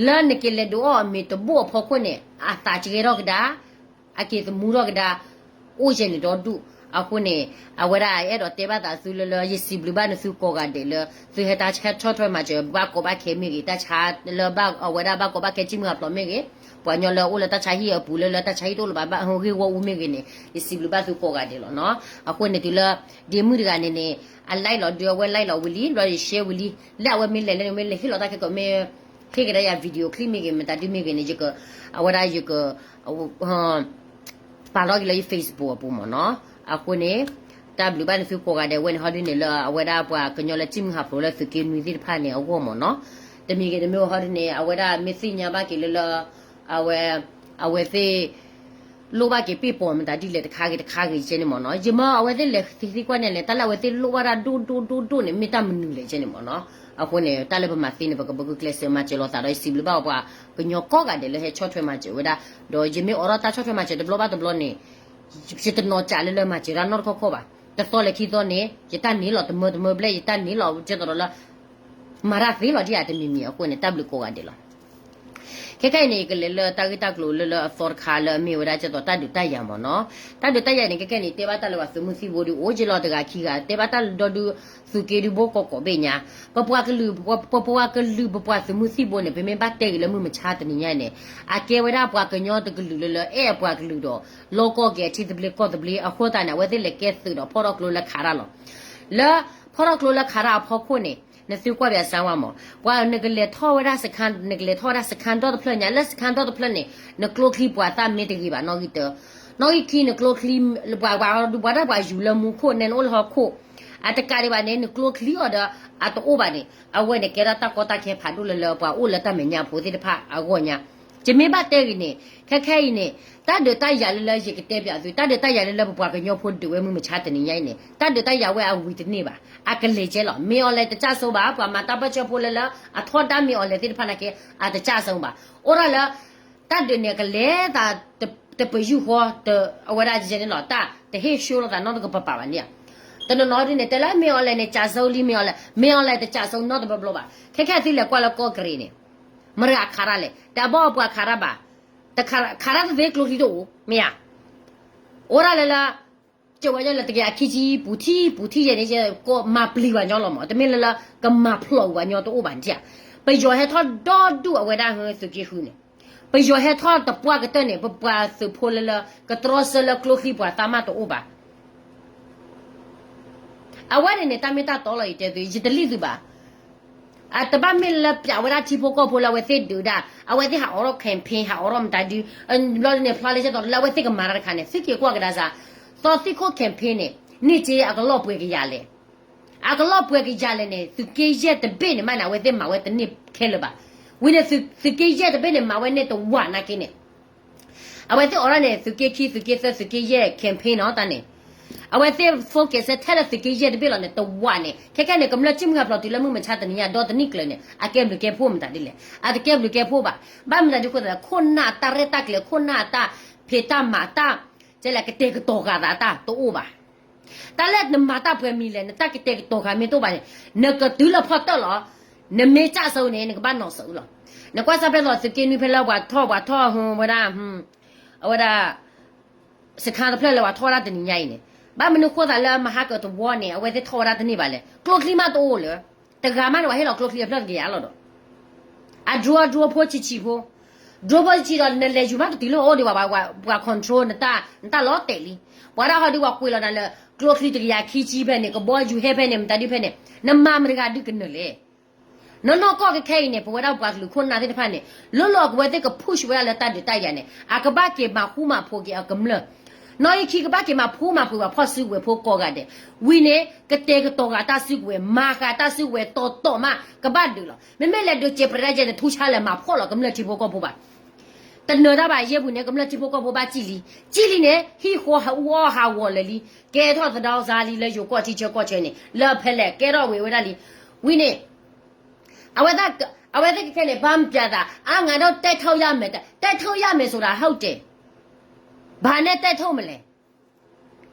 လၢနကလဲၤဒုးအီၣ်အမ့ၤတဘိၣ်အဖီခိၣ်န့ၣ် အသးကဲထီၣ်ကဒါ အက့ၤသမူထီၣ်ကဒါ အိၣ်ယဲၢ်န့ၣ်ဒီဒူၣ်. အဃိန့ၣ် အဝဲဒၣ်အဲၣ်ဒိးတဲဘၣ်သးသုလၢလၢ ယစံးဘျုးဘၣ်နသုကိးဂၤဒဲးလၢ သုဟဲတၢ်ဆီၣ်ထွဲမၤစၢၤ ဘၣ်ကီဘၣ်ခဲမ့ၢ်ဂ့ၤ တၢ်ဆါလၢဘၣ်အဝဲဒၣ်ဘၣ်ကီဘၣ်ခဲစံၣ်မုၢ်ဟးဖျိးမ့ၢ်ဂ့ၤ, ပှၤကညီလၢအိၣ်လၢတၢ်ဆါဟံၣ်အပူၤလၢလၢတၢ်ဆါဟံၣ်တအိၣ်လၢၤဘၣ် ဘၣ်ဟ့ၣ်ဂံၢ်ဟ့ၣ်ဘါအူမ့ၢ်ဂ့ၤန့ၣ် ယစံးဘျုးဘၣ်သုကိးဂၤဒဲးလီၤနီၤ. အဃိန့ၣ်တုၤလၢ ဒ့မုၣ်တဂၤန့ၣ်န့ၣ် အ like လီၤဒုး အဝဲ like လီၤဝံၤလံ ဘျီယ share ဝံၤလံ လၢအဝဲမ့ၢ်လဲၤလၢန့ၣ် မ့ၢ်လဲၤဟ့ၣ်လီၤတၢ်ခဲကိး မ့ၢ်ဟ့ၣ်ကဒါယၤ video clip မ့ၢ်ဂ့ၤ မတၤဒုမ့ၢ်ဂ့ၤန့ၣ် ယက အဝဲဒၣ်ယက ပာ်လီၤက့ၤလၢယ Facebook အပူၤမ့ၢ်နီၤ. အဃိန့ၣ် တၢ်ဘျုးဘၣ်နသုကိးဂၤဒဲးဝဲန့ၣ် ဟီဒုန့ၣ်လၢအဝဲဒၣ်ပှၤကညီလၢစံၣ်မုၢ်ဟးဖျိးလၢသုးက့နွံသ့ၣ်တဖၣ်န့ၣ်အဂီၢ်မ့ၢ်နီၤ. တမံၤဂ့ၤတမံၤဟီဒုန့ၣ် အဝဲဒၣ်မ့ၢ်သ့ၣ်ညါဘၣ်က့ၤလၢလၢ အဝဲ အဝဲသ့ၣ် လိၣ်ဘၣ်က့ၤပ့ၢ်ပိာ်မတၤဒ်လဲၣ်တခါဂ့ၤတခါဂ့ၤကဲန့ၣ်မ့ၢ်နီၤ. ယမ့ၢ်အဝဲသ့ၣ်လဲၤသံကွၢ်န့ၣ်လဲၣ် တၢ်လၢအဝဲသ့ၣ်လိၣ်ဘၣ်ဒၣ်ဒိၣ်ဒိၣ်ဒိၣ်ဒိၣ်န့ၣ် မ့ၢ်တၢ်မနုၤလဲၣ်ကဲန့ၣ်မ့ၢ်နီၤ. အဃိန့ၣ် တၢ်လၢပမၤသ့န့ၣ် ပကဘၣ်ဂုာ်ကျဲးစၢးမၤစၢၤလိာ်သးဒီး ယစံးဘျုးဘၣ်ပှၤကညီကိးဂၤဒဲးလၢဟဲဆီၣ်ထွဲမၤစၢၤဝဲဒၣ်, ဒီးယမ့ၢ်အိးထီၣ်တၢ်ဆီၣ်ထွဲမၤစၢၤတဘျီဘၣ်တဘျီန့ၣ် ယတနီၤစးလၢလၢမၤစၢၤတၢ်နီတခီခီဘၣ်. တသီလၢခံသီန့ၣ် ယတၢ်န့ၢ်လီၤတမၢတမၢဘျဲၣ် ယတၢ်န့ၢ်လီၤကဲသိးဒီးလၢ မၤတၢ်သ့လီၤဒ်အတမံၤမံၤအဃိန့ၣ် တၢ်ဘျုးကိးဂၤဒဲးလီၤ. ခဲခဲအံၤန့ၣ် ယကလဲၤလၢတၢ်ဂ့ၢ်တၢ်ကျိၤလၢလၢအသီတခါလၢအမ့ၢ်ဝဲဒၣ်ကဲသိးတၢ်ဒုးတၢ်ယၤမ့ၢ်နီၤ. တၢ်ဒုးတၢ်ယၤန့ၣ် ခဲခဲန့ၣ် တဲဘၣ်တၢ်လၢပှၤသုးမုၢ်သံၣ်ဘိဒုး အိၣ်က့ၤလီၤတဂၤခံဂၤ တဲဘၣ်တၢ်လၢဒီဒုး သုးက့ဒုးဘိကီးကိးဘ့ၣ်ညါ ပပှၤကလုာ် ပပှၤကလုာ် ပပှၤသုးမုၢ်သံၣ်ဘိန့ၣ် ပမ့ၢ်ဘၣ်တဲဂ့ၤလၢမုၢ်မဆါတနံၤညါအံၤန့ၣ် အကဲဝဲဒၣ်ပှၤကညီတကလုာ်လၢလၢအဲၣ်အပှၤကလုာ်ဒီး လီၢ်ကီၢ်က့ၤအထံသဘျ့ကီၢ်သဘျ့အဃိသတးန့ၣ် အဝဲသ့ၣ်လဲၤကဲသုးဒီးဖီၣ်ထီၣ်ကျိလၢခးတၢ်လီၤ. လၢ ဖီၣ်ထီၣ်ကျိလၢခးတၢ်အဖီခိၣ်န့ၣ် နသုကွၢ်ဘၣ်စၢ်ဝါမး ပှၤနကလဲၤထီၣ်ဝဲဒၣ်စခန်း နကလဲၤထီၣ်ဝဲဒၣ်စခန်းဒီတဖျၢၣ်ညါ လၢစခန်းဒီတဖျၢၣ်န့ၣ် နကျိချံပှၤသၣ်မ့ၢ်တဂ့ၤဘၣ် နီၣ်ဂံၢ်တၢ နီၣ်ဂံၢ်ခံ နကျိချံ ပှၤပှၤဒုးပှၤတၢ်ပှၤယူၤလၢမူခိၣ် နဲနအိၣ်လၢဟီၣ်ခိၣ် အတကးဒံးဘၣ်န့ၣ် နကျိချံအီၤဒီး အတအိၣ်ဘၣ်န့ၣ် အဝဲန့ၣ်ကဲထီၣ်တၢ်ကီတၢ်ခဲဖးဒိၣ်လၢလၢပှၤအိၣ်လၢတၢ်မဲာ်ညါဖိသ့ၣ်တဖၣ်အဂီၢ်ညါ ယမ့ၢ်ဘၣ်တဲဂ့ၤန့ၣ် ခဲခဲအံၤန့ၣ် တၢ်ဒုးတၢ်ယၤလၢလၢယကတဲပၠးသု တၢ်ဒုးတၢ်ယၤလၢလၢပပှၤကညီဖိဒုးဝဲမုၢ်မဆါတနံၤညါအံၤန့ၣ် တၢ်ဒုးတၢ်ယၤဝဲအဝံၤတန့ၢ်ဘၣ် အကလဲၤကဲလီၤ မ့ၢ်အီၤလဲၤတကၢ်စိဘၣ် ပှၤမၤတၢ်ပၢဆှၢဖိလၢလၢ အထီဒါမ့ၢ်အီၤလဲၤသ့ၣ်တဖၣ်နာ်က့ အတကၢ်စိဘၣ် အိၣ်ဒၣ်လၢ တၢ်ဒုးန့ၣ် ကလဲၤသး တပယူာ်ဃီ အဝဲဒၣ်ယဲန့ၣ်လီၤ တၢ်တဟ့ၣ်ရှုံးလိာ်သးနီတကပၤပၤဘၣ်န့ၣ်ဧါ တနီၤနီၤဒ်န့ၣ် တဲလၢမ့ၢ်အီၤလဲၤန့ၣ် ကၢ်စိလံ မ့ၢ်အီၤလဲၤ မ့ၢ်အီၤလဲၤတကၢ်စိနီတဘျီဘျီဘၣ် ခဲခဲသုလဲၤကွၢ်လၢကီၢ်ကရ့ၣ်န့ၣ် မတၤဂၤခးတၢ်လဲၣ် တၢ်ဘီပှၤခးတၢ်ဘၣ် ခးတၢ်သ့ကျိချံတအိၣ် မ့ၢ်ဧါ အိၣ်ဒၣ်လၢလၢ ကဝဲညီလၢတကယၤခံဆံ ပူၤထံၣ်ပူၤထံၣ်ယဲန့ၣ် ကမၤပျံၤပှၤညီလီၤမး တမ့ၢ်လၢလၢ ကမၤဖျိးပှၤညီတအိၣ်ဘၣ်န့ၣ်ဧါ ပယီၤဟဲထီၣ်ဒီဒူၣ်အဝဲဒၣ်ဟဲသုးက့ဃုန့ၣ် ပယီၤဟဲထီၣ်တပှၢ်ကတၢၢ်န့ၣ် ပပှၤသုးဖိလၢလၢ ကတြီဆၢလၢကျိချံပှၤသးမးတအိၣ်ဘၣ် အဝဲန့ၣ်န့ၣ် တၢ်မ့ၢ်တၢ်တီလီၤ ယတဲသု ယတလံၣ်သုဘၣ် အတဘၣ်မ့ၢ်လၢပၠးဝဲဒၣ်ထံဖိကီၢ်ဖိလၢအဝဲသ့ၣ်ဒုးဒၣ် အဝဲသ့ၣ်ဟးအိးထီၣ် campaign ဟးအိးထီၣ်မတၤဒု ဘျီန့ၣ် ဖျါလၢကဲသိးလၢအဝဲသ့ၣ်ကမၤတၢ်တခါန့ၣ် သုက့ၤကွၢ်ကဒါစၢ် သီသံၣ်ခိၣ် campaign န့ၣ် န့ၢ်က့အကလီၢ်ပှဲၤကယၤလဲၣ် အကလီၢ်ပှဲၤကယၤလဲၣ်န့ၣ် သုးက့ယဲၢ်တဘ့ၣ်န့ၣ်မးန့ၣ် အဝဲသ့ၣ်မၤဝဲတန့ၢ်ခဲလၢာ်ဘၣ် ဝံၤန့ၣ် သုးက့ယဲၢ်တဘ့ၣ်န့ၣ် မၤဝဲန့ၢ်တဝာ်နာ်က့န့ၣ် အဝဲသ့ၣ်အိးထီၣ်န့ၣ် သုးက့ခံ သုးက့သၢ သုးက့ယဲၢ် campaign နီၤတၢ်န့ၣ် အဝဲသ့ၣ် focus ထဲလၢသုးက့ယဲၢ်တဘ့ၣ်လီၤန့ၣ် တဝာ်န့ၣ် ခဲခဲန့ၣ် ကမျၢၢ်စံၣ်မုၢ်ဟးဖျိးတုၤလၢမုၢ်မဆါတနံၤညါ ဒီတနံၣ်ကျၢၤန့ၣ် အကဲဘျုးကဲဖှိၣ်မတၤဒ်လဲၣ် အတကဲဘျုးကဲဖှိၣ်ဘၣ် ဘၣ်မနုၤဒ်အဃိသတး ခိၣ်နၢ်တၢ်ရဲၣ်တၢ်ကျဲၤ ခိၣ်နၢ်အတၢ်ဖံးတၢ်မၤတၢ် ကဲလၢကတဲာ်ကတီၤဃာ်သးတၢ်တအိၣ်ဘၣ် တၢ်လၢနမၤတၢ်ပှဲၤမံၤလဲၣ် နတၢ်ကတဲာ်ကတီၤဃာ်မ့ၢ်တအိၣ်ဘၣ်န့ၣ် နကတုၤလၢဖီတၢၣ်လီၤ နမ့ၢ်ကၢ်စိန့ၣ် နကဘၣ်နီၢ်စၢၤလီၤ နကွၢ်စၢ်ဖဲသိးသုးက့နွံဖဲလၢပှၤထီၣ်ပှၤထီၣ်ဟူဝဲဒၣ် အဝဲဒၣ် စခန်းတဖျၢၣ်လၢပှၤထီၣ်ဝဲဒၣ်တနံၤညါအံၤန့ၣ် ဘၣ်မနုၤဃိသးလၢမဟါကတဝီန့ၣ် အဝဲသ့ၣ်ထီၣ်ဝဲဒၣ်တန့ၢ်ဘၣ်လဲၣ် ကျိချံမးတအိၣ်လၢ တဂၤမးန့ၣ် ပှၤဟ့ၣ်လီၤကျိချံအဖျၢၣ်တကယၤလီၤဒီး အ drone drone ဖိဆံးဆံးဖိ drone ဖိဆံးဆံးဒီး နလဲၤယူၤမးတတုၤလၢအအိၣ်ဒံးဘၣ် ပှၤ control နတၢ် နတၢ်လီၤတဲာ်လံ ပှၤဒၣ်ဟီဒုးပှၤကွံာ်လီၤနၤလၢ ကျိချံတကယၤခံဆံဖဲန့ၣ် ကဘီယူၤဟဲဖဲန့ၣ် မတၤဒုးဖဲန့ၣ် နမၤမတၤတဂၤဒုးကနၢၤလဲၣ် နီၢ်နီၢ်ကီၢ်ခဲခဲအံၤန့ၣ် ပဝဲဒၣ်ပှၤကလုာ်ခိၣ်နၢ်သ့ၣ်တဖၣ်န့ၣ် လၢလီၤကဝဲသ့ၣ်က push ဝဲဒၣ်လၢတၢ်ဒုးတၢ်ယၤန့ၣ် အကဘၣ်က့ၤမၤဃူမၤဖိးက့ၤအကမျၢၢ်, နီၢ်အံၤခံကဘၣ်က့ၤမၤဖှူမၤဖှူးပှၤဖီၣ်စုကဝဲၤဖိကိးဂၤဒဲး, ဝံၤန့ၣ် ကတဲာ်ကတီၤဃာ်တၢ်စုကဝဲၤ မၤဃာ်တၢ်စုကဝဲၤတီတီမး ကဘၣ်ဒုးလီၤ. မ့မ့ၢ်လဲၤဒုးစဲးပြဲးတၢ်ယဲန့ၣ် ထူဆါလဲၣ် မၤဖှီၣ်လီၤကမျၢၢ်ထံဖိကီၢ်ဖိဘၣ်. တနၢၤတၢ်ဘၣ် ယဲၢ်ပူၤန့ၣ် ကမျၢၢ်ထံဖိကီၢ်ဖိဘၣ်စံၣ်လံ, စံၣ်လံန့ၣ် ဟံၣ်ဃီဟးအူအီၣ်ဟးဂီၤလၢာ်လံ, ကဲထီၣ်သဒီစါလံလၢယိၤကီၢ်ထံဆၢကီၢ်ဆၢန့ၣ် လၢအဖဲလဲၣ်ကဲထီၣ်ဝဲဝဲဒၣ်လံ. ဝံၤန့ၣ် အဝဲသ့ၣ်ခဲခဲန့ၣ် ဘၣ်မပျးသး အါ ငါတို့ တိုက်ထုတ်ရမယ် တိုက်ထုတ်ရမယ်ဆိုတာ ဟုတ်တယ်. ဘာနဲ့ တိုက်ထုတ်မလဲ.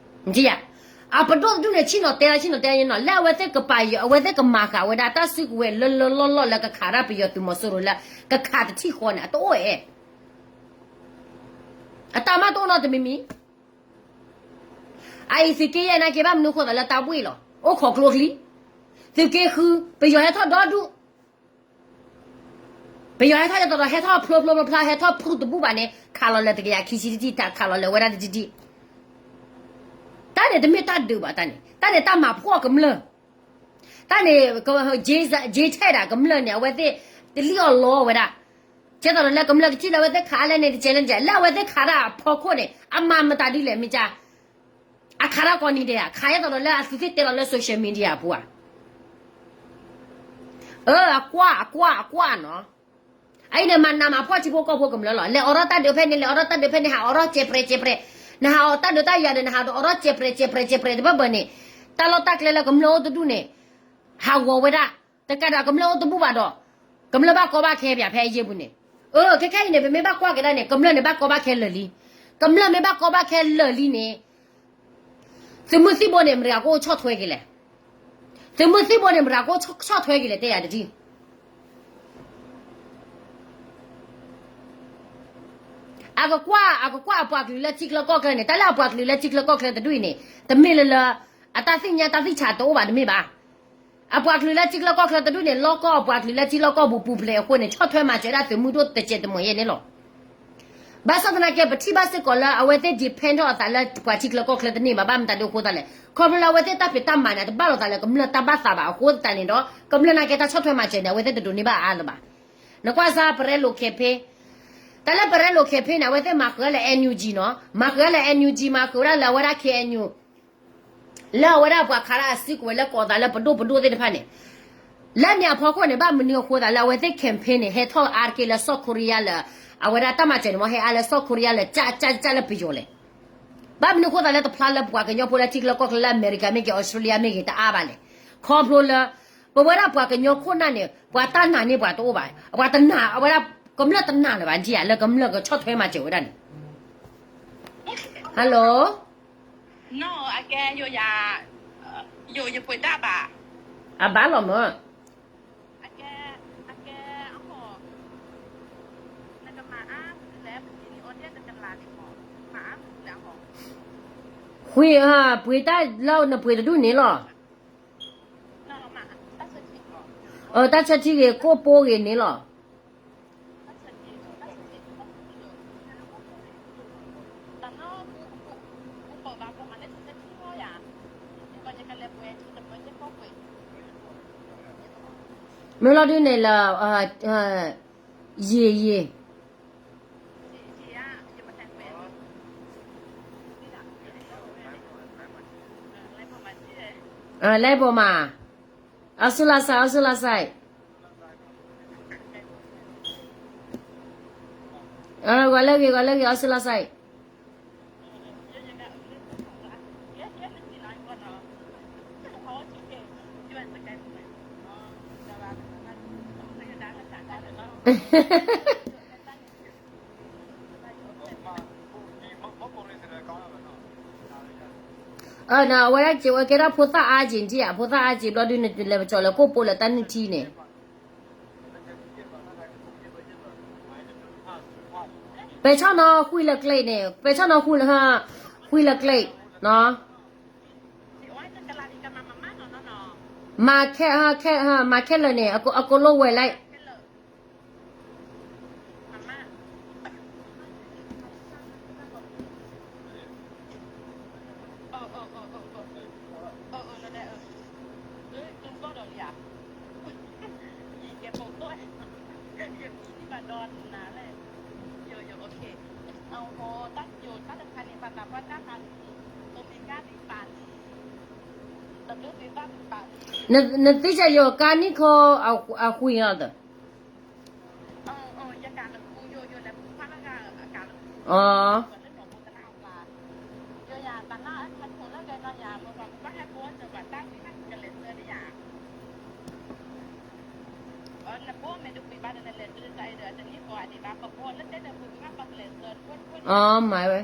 အပဒိၣ်တဒူၣ်န့ၣ် ဆ့ၣ်နီၤတဲလၢဆ့ၣ်နီၤတဲလၢနီၤ လၢအဝဲသ့ၣ်ကပာ်ယီၤ အဝဲသ့ၣ်ကမၤဃာ်ဝဲဒၣ်တၢ်စုကဝဲၤလၢလၢလီၢ်လီၢ်လၢကခးတၢ်ပယီၤသုးမီၤစိရိၤလၢ ကခးတထံၣ်ဃီန့ၣ် အတအိၣ်အဲၣ် အတၢ်မၤတအိၣ်နီတမံၤမံၤ အအံၤသုးက့ယဲၢ်နာ်က့ ဘၣ်မနုၤဃိသးလၢတၢ်ဘှ့ၣ်လီၤ အိၣ်ခိးကျိချံ, သုးက့ဃု ပယီၤဟဲထီၣ်ဒီဒူၣ်, ပယီၤဟဲထီၣ်ယဲၢ်တီၤဒီး ဟဲထီၣ်ဖျိဖျိဖျိဖျါ ဟဲထီၣ်ဖုတဘူၣ်ဘၣ်န့ၣ် ခးလီၤလၢတကယၤခံဆံတထံၣ် ခးလီၤလၢဝဲဒၣ်တထံၣ်ထံၣ်, တၢ်န့ၣ်တမ့ၢ်တၢ်ဒုးဘၣ်တၢ်န့ၣ် တၢ်န့ၣ်တၢ်မၤဖှီၣ်ကမျၢၢ်, တၢ်န့ၣ် က ကဲထဲဒၣ်ကမျၢၢ်န့ၣ် အဝဲသ့ၣ် တလံၣ်အီၣ်လီအီၣ်ဝဲဒၣ် ကဲသိးဒီးလၢကမျၢၢ်ကထံၣ်လၢအဝဲသ့ၣ်ခးအါလဲၣ်န့ၣ် တကဲလၢန့ၣ် လၢအဝဲသ့ၣ်ခးတၢ်အဖီခိၣ်န့ၣ် အမၤမတၤဒ်လဲၣ်မ့ၢ်ကါ, အခးတၢ်ကိးနံၤဒဲးဧါ ခးယဲၢ်သိးဒီးလၢအသုးသ့ၣ်တဲလီၤလၢ social media အပူၤဧါ. အၢ အကွၢ် အကွၢ် အကွၢ်နီၤ, အအံၤန့ၣ် မၤနးမၤဖှီၣ်ထံဖိကီၢ်ဖိကမျၢၢ်လီၤ. လဲၤအိးထီၣ်တၢ်ဒုးဖဲန့ၣ် လဲၤအိးထီၣ်တၢ်ဒုးဖဲန့ၣ် ဟးအိးထီၣ်စဲးပြဲးစဲးပြဲး, နဟးအိးတၢ်ဒုးတၢ်ယၤဒီး နဟးအိးထီၣ်စဲးပြဲးစဲးပြဲးတဘၢဘၢန့ၣ်, တၢ်လီၢ်တၢ်ကျဲလၢကမျၢၢ်အိၣ်တဒူၣ်န့ၣ် ဟးဂီၤဝဲဒၣ်, တကးဒီးကမျၢၢ်အိၣ်တဘူၣ်ဘၣ်ဒီး ကမျၢၢ်ဘၣ်ကီဘၣ်ခဲပၠးဖဲအယဲၢ်ပူၤန့ၣ်, အၢ ခဲခဲအံၤန့ၣ် ပမ့ၢ်ဘၣ်ကွၢ်က့ၤဒၣ်န့ၣ် ကမျၢၢ်န့ၣ်ဘၣ်ကီဘၣ်ခဲလၢာ်လံ, ကမျၢၢ်မ့ၢ်ဘၣ်ကီဘၣ်ခဲလၢာ်လံန့ၣ် သုးမုၢ်သံၣ်ဘိန့ၣ် မတၤဂၤကအိၣ်ဆီၣ်ထွဲက့ၤလဲၣ်, သုးမုၢ်သံၣ်ဘိန့ၣ် မတၤဂၤကအိၣ်ဆီၣ်ထွဲက့ၤလဲၣ် တဲယၤတထံၣ် အကကွၢ် အကကွၢ်အပှၤကလုာ်လၢထံချၢကီၢ်ချၢန့ၣ် တၢ်လၢအပှၤကလုာ်လၢထံချၢကီၢ်ချၢတဒူၣ်အံၤန့ၣ် တမ့ၢ်လၢလၢ အတၢ်သ့ၣ်ညါတၢ်သ့ၣ်ဆးတအိၣ်ဘၣ်တမ့ၢ်ဘၣ်. အပှၤကလုာ်လၢထံချၢကီၢ်ချၢတဒူၣ်န့ၣ် လီၢ်ကီၢ်အပှၤကလုာ်လၢထံလီၢ်ကီၢ်ပူၤပူၤဖျဲးအဃိန့ၣ် ဆီၣ်ထွဲမၤစၢၤဒၣ်သုးမုၢ်ဒိၣ်တစဲးတမှဲၤယဲၢ်န့ၣ်လီၤ. ဘၣ်ဆၣ်သနာ်က့ ပထံၣ်ဘၣ်စ့ၢ်ကီးလၢအဝဲသ့ၣ် depend ထီၣ်အသးလၢပှၤထံချၢကီၢ်ချၢတန့ၢ်ဘၣ် ဘၣ်မတၤဒ်အဃိသတးလဲၣ် ခီဖျိလၢအဝဲသ့ၣ်တၢ်ဖံးတၢ်မၤန့ၣ် တဘၣ်လိာ်သးလၢကမျၢၢ်တၢ်ဘၣ်သးဘၣ်အဃိသတးန့ၣ်ဒီး ကမျၢၢ်နာ်က့တၢ်ဆီၣ်ထွဲမၤစၢၤန့ၣ် အဝဲသ့ၣ်တဒိးန့ၢ်ဘၣ်အါလၢၤဘၣ်. နကွၢ်စၢ် ပရဲလိာ်ခဲဖ့ တၢ်လၢပရဲလိာ်ခဲဖ့န့ၣ် အဝဲသ့ၣ်မၤဃုာ်လၢ NUG နီၤ မၤဃုာ်လၢ NUG မၤဃုာ်ဝဲဒၣ်လၢအဝဲဒၣ် KNU လၢအဝဲဒၣ်ပှၤခးတၢ်အစုကဝဲၤလၢကိးသးလၢပဒိၣ်ပဒိၣ်သ့ၣ်တဖၣ်န့ၣ် လၢန့ၣ်အဖီခိၣ်န့ၣ် ဘၣ်မနုၤအဃိသးလၢအဝဲသ့ၣ် campaign န့ၣ် ဟဲထီၣ်အါတက့ၢ်လၢ South Korea လၢ အဝဲဒၣ်တၢ်မၤစၢၤန့ၣ်မ့ၢ် ဟဲအါလၢ South Korea လၢ ကၢ်ကၢ်ကၢ်လၢပယီၤလဲၣ်. ဘၣ်မနုၤအဃိသးလၢတဖျါလၢပှၤကညီဖိလၢထံချၢကီၢ်ချၢလၢအမဲရကၤမ့ၢ်ဂ့ၤ အီစထြ့လယါမ့ၢ်ဂ့ၤ တအါဘၣ်လဲၣ်. ခီဖျိလၢ ပဝဲဒၣ်ပှၤကညီခိၣ်နၢ်န့ၣ် ပှၤတၢ်နာ်န့ၢ်ပှၤတအိၣ်ဘၣ်. ပှၤတနာ် အဝဲဒၣ် ကမျၢၢ်တနာ်လၢၤဘၣ် နထံၣ်ဧါ လၢကမျၢၢ်ကဆီၣ်ထွဲမၤစၢၤဝဲဒၣ်န့ၣ် Hello အဘၣ်လီၤမၢ်. ဃု ပှ့ၤတၢ်လၢနပှ့ၤတဒူၣ်န့ၣ်လီၤ. တၢ်ဆၢထံဂ့ၤ ကိၣ်ပိဂ့ၤန့ၣ်လီၤ. မ့ၢ်လီၤဒုးန့ၣ်လၢ ယံာ်ယံာ် လဲၤပိာ်မး, အီစူလါစဲး အီစူလါစဲး, ဂီၤလၢဂ့ၤ ဂီၤလၢဂ့ၤ အီစူလါစဲး. အဝဲဒၣ်က့ၤဝဲကဲထီၣ်ဖိသၣ်အါက့ၤ နထံၣ်ဧါ, ဖိသၣ်အါက့ၤဘျီဒုးန့ၣ် လဲၤပကၠီၤလၢကိၣ်ပိလၢတၢ်နုၢ်ထံန့ၣ် ပဲာ်ဆီၣ်နီၤဃုလၢကျဲန့ၣ် ပဲာ်ဆီၣ်နီၤဃုလၢကျဲနီၤ. မၤခဲ ခဲ မၤခဲလၢာ်န့ၣ် အကလိဝဲလၢ အ နသ့ၣ်ညါယိၤကါနံၣ်ခီအဃံလီၤသၢ မၤဝဲ,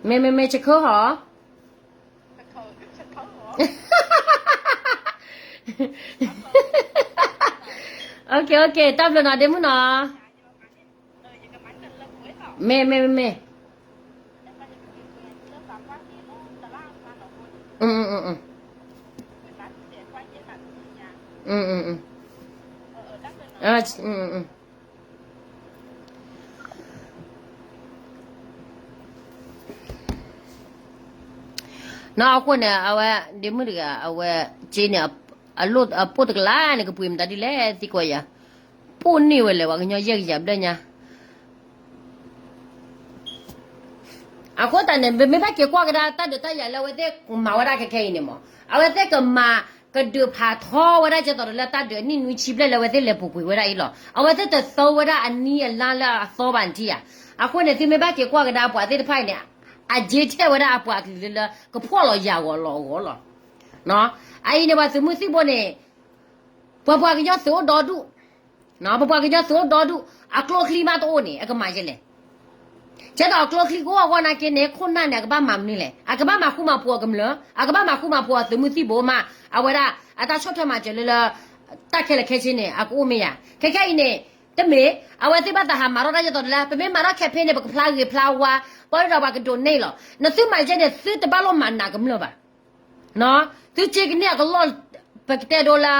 မ့မ့မ့ၢ်ဆခၢဟီ, တၢ်ဘျုးနီၤဒ့မုၣ်နီၤ, မ့မ့မ့မ့ၢ် နီၢ်အဃိန့ၣ် အဝဲဒ့မုၣ်တဂၤ အဝဲက့န့ၣ် အပိၢ်တကလးန့ၣ် ကပှ့ၤမတၤဒ်လဲၣ်သံကွၢ်ယၤ, ပိၢ်န့ၢ်ဝဲလဲၣ် ပှၤကညီယဲၢ်ကယၤဘျဲၣ်ညါ အဃိသတးန့ၣ် ပမ့ၢ်ဘၣ်က့ၤကွၢ်ကဒါတၢ်ဒုးတၢ်ယၤလၢအဝဲသ့ၣ်မၤဝဲဒၣ်ခဲခဲအံၤန့ၣ်မး အဝဲသ့ၣ်ကမၤကဒုးဖးထီဝဲဒၣ် ကဲသိးဒီးလၢတၢ်ဒုးနံၣ်နွံဆံဘျဲၣ်လၢအဝဲသ့ၣ်လဲၤပူၤကွံာ်ဝဲဒၣ်အံၤလီၤ. အဝဲသ့ၣ်တသၢဝဲဒၣ်အနံၣ်အလါလၢအသီဘၣ်နထံၣ်ဧါ. အဃိန့ၣ် သုမ့ၢ်ဘၣ်က့ၤကွၢ်ကဒါပှၤသ့ၣ်တဖၣ်အံၤန့ၣ် အက့ထဲဝဲဒၣ်အပှၤကလုာ်လၢ ကဖှီၣ်လီၤယၤဂီၤလီၤအဂီၢ်လီၤ. အအံၤန့ၣ် ပှၤသုးမုၢ်သံၣ်ဘိန့ၣ် ပှၤပှၤကညီသုးအိၣ်ဒီဒူၣ် ပပှၤကညီသုးအိၣ်ဒီဒူၣ် အကျိချံမးတအိၣ်န့ၣ် အကမၤယဲလဲၣ်. ကဲသိးအကျိချံကအိၣ်အဂီၢ်နာ်က့န့ၣ် ခိၣ်နၢ်န့ၣ် အကဘၣ်မၤမနုၤလဲၣ်. အကဘၣ်မၤဃူမၤဖိးအကမျၢၢ်, အကဘၣ်မၤဃူမၤဖိးအသုးမုၢ်သံၣ်ဘိမး, အဝဲဒၣ် အတၢ်ဆီၣ်ထွဲမၤစၢၤလၢလၢ တၢ်ခဲလၢာ်ခဲဆ့န့ၣ် အကအိၣ်မ့ၢ်ယၤ. ခဲခဲအံၤန့ၣ် တမ့ၢ် အဝဲသ့ၣ်ဘၣ်သးဟးမၤထီၣ်တၢ်ကဲသိးလၢ ပမ့ၢ်မၤထီၣ် campaign န့ၣ် ပကဖျါဂ့ၤဖျါဝါ, ပီၢ်ဒီးပှၤကဒိးန့ၢ်လီၤ. နသုမၤယဲန့ၣ် သုတဘၣ်လိၣ်မၤနးကမျၢၢ်ဘၣ်. သုက့ကန့ၢ်အကလီၢ် ပကတဲဒိလၢ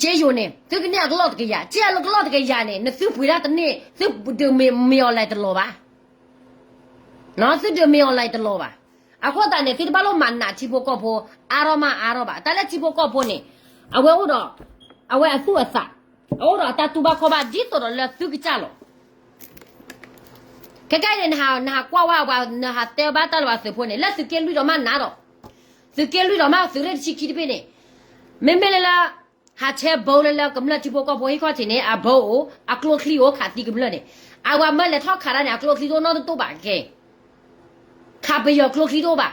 က့ယိာ်န့ၣ် သုကန့ၢ်အကလီၢ်တကယၤ, က့အကလီၢ်တကယၤန့ၣ် နသုပှ့ၤဒၣ်တန့ၢ် သုဒုးမ့ၢ်အီၤလဲၤတလီၤဘၣ်. သုဒုးမ့ၢ်အီၤလဲၤတလီၤဘၣ်. အဃိသတးန့ၣ် သုတဘၣ်လိၣ်မၤနးထံဖိကီၢ်ဖိ အါထီၣ်မးအါထီၣ်ဘၣ်. တၢ်လၢထံဖိကီၢ်ဖိန့ၣ် အဝဲအိၣ်ဒီး အဝဲအသူၣ်အသး, အအိၣ်ဒီးအတၢ်တူၢ်ဘၣ်ခီၣ်ဘၣ် ဒ်သိးဒီးလၢသုကစၢ်လီၤ. ခဲကနံၣ်အံၤန့ၣ် နဟးကွၢ်ဝဲပှၤ နဟးတဲဘၣ်တၢ်လၢပှၤသုးဖိန့ၣ် လၢသုးက့လွံၢ်ဒီးမးနးဒီး သုးက့လွံၢ်ဒီးမးသုးရ့ၣ်တဆံခံတဘ့ၣ်န့ၣ် မ့မ့ၢ်လၢလၢ ဟးဆဲးဘိလၢလၢကမျၢၢ်ထံဖိကီၢ်ဖိဟံၣ်ခီၣ်ထံးန့ၣ် အဘိအိၣ် အကျိချံအိၣ်ခးသံကမျၢၢ်န့ၣ် အဝဲမၢလဲၤထီၣ်ခးတၢ်န့ၣ် အကျိချံတအိၣ်နီတတိၢ်ဘၣ်ကဲ ခးပယီၤကျိချံတအိၣ်ဘၣ်.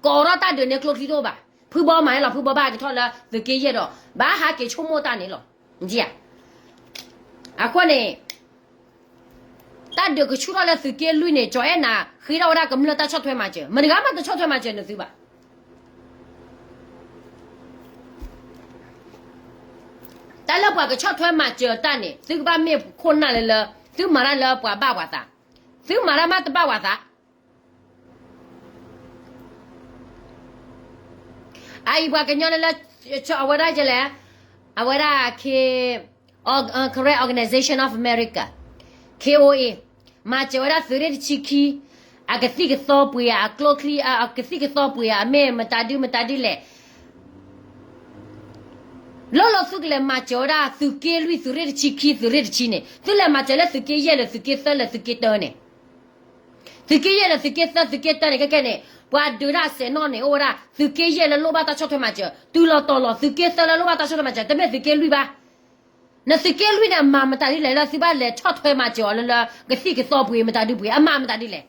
ကအိးထီၣ်တၢ်ဒုးန့ၣ်ကျိချံတအိၣ်ဘၣ်. ဖုဘီမၤဟဲလီၤ ဖုဘီဘၣ်ကထီၣ်လၢသုးက့ယဲၢ်ဒီး ဘၣ်ဟးက့ၤဆိကမိၣ်တၢ်န့ၣ်လီၤ. အဃိန့ၣ် တၢ်ဒုးကဆူၣ်ထီၣ်လၢသုးက့လွံၢ်န့ၣ် ကၠီၤအဲၣ်နၤ ဃ့ထီၣ်ဝဲဒၣ်ကမျၢၢ်တၢ်ဆီၣ်ထွဲမၤစၢၤ မတၤတဂၤမးတဆီၣ်ထွဲမၤစၢၤနသုဘၣ်. တၢ်လၢပှၤကဆီၣ်ထွဲမၤစၢၤတၢ်န့ၣ် သုကဘၣ်မ့ၢ်ခိၣ်နၢ်လၢလၢ သုမၤတၢ်လၢပှၤဘၣ်ပှၤသး, သုမၤတၢ်မးတဘၣ်ပှၤသး အအံၤပှၤကညီလၢလၢ အဝဲဒၣ်ကလဲၣ်, အဝဲဒၣ် Karen Organization of America, K O A, မၤစၢၤဝဲဒၣ်သုးရ့ၣ်တဆံခံ အကသံၣ်ကသီပှ့ၤဧါ အကျိချံ အကသံၣ်ကသီပှ့ၤဧါ အမ့ၢ်မတၤဒုမတၤဒုလဲၣ် လီၢ်လီၢ်သုကလဲၤမၤစၢၤဝဲဒၣ်သုးက့လွံၢ် သုးရ့ၣ်တဆံခံ သုးရ့ၣ်တဆံန့ၣ် သုလဲၤမၤစၢၤလၢသုးက့ယဲၢ်လၢသုးက့သၢလၢသုးက့တၢန့ၣ် သုးက့ယဲၢ်လၢသုးက့သၢသုးက့တၢန့ၣ် ခဲခဲန့ၣ် ပှၤဒုးတၢ်စဲးနီၣ်န့ၣ် အိၣ်ဝဲဒၣ်သုးက့ယဲၢ်လၢလိၣ်ဘၣ်တၢ်ဆီၣ်ထွဲမၤစၢၤ တုၤလီၤတီၤလီၤ သုးက့သၢလၢလိၣ်ဘၣ်တၢ်ဆီၣ်ထွဲမၤစၢၤ တမ့ၢ်သုးက့လွံၢ်ဘၣ်. နသုးက့လွံၢ်န့ၣ် အမၤမတၤဒ်လဲၣ်လၢသုဘၣ်လဲၤဆီၣ်ထွဲမၤစၢၤအီၤလၢလၢ ကသံၣ်ကသီပှ့ၤမတၤဒုပှ့ၤ အမၤမတၤဒ်လဲၣ်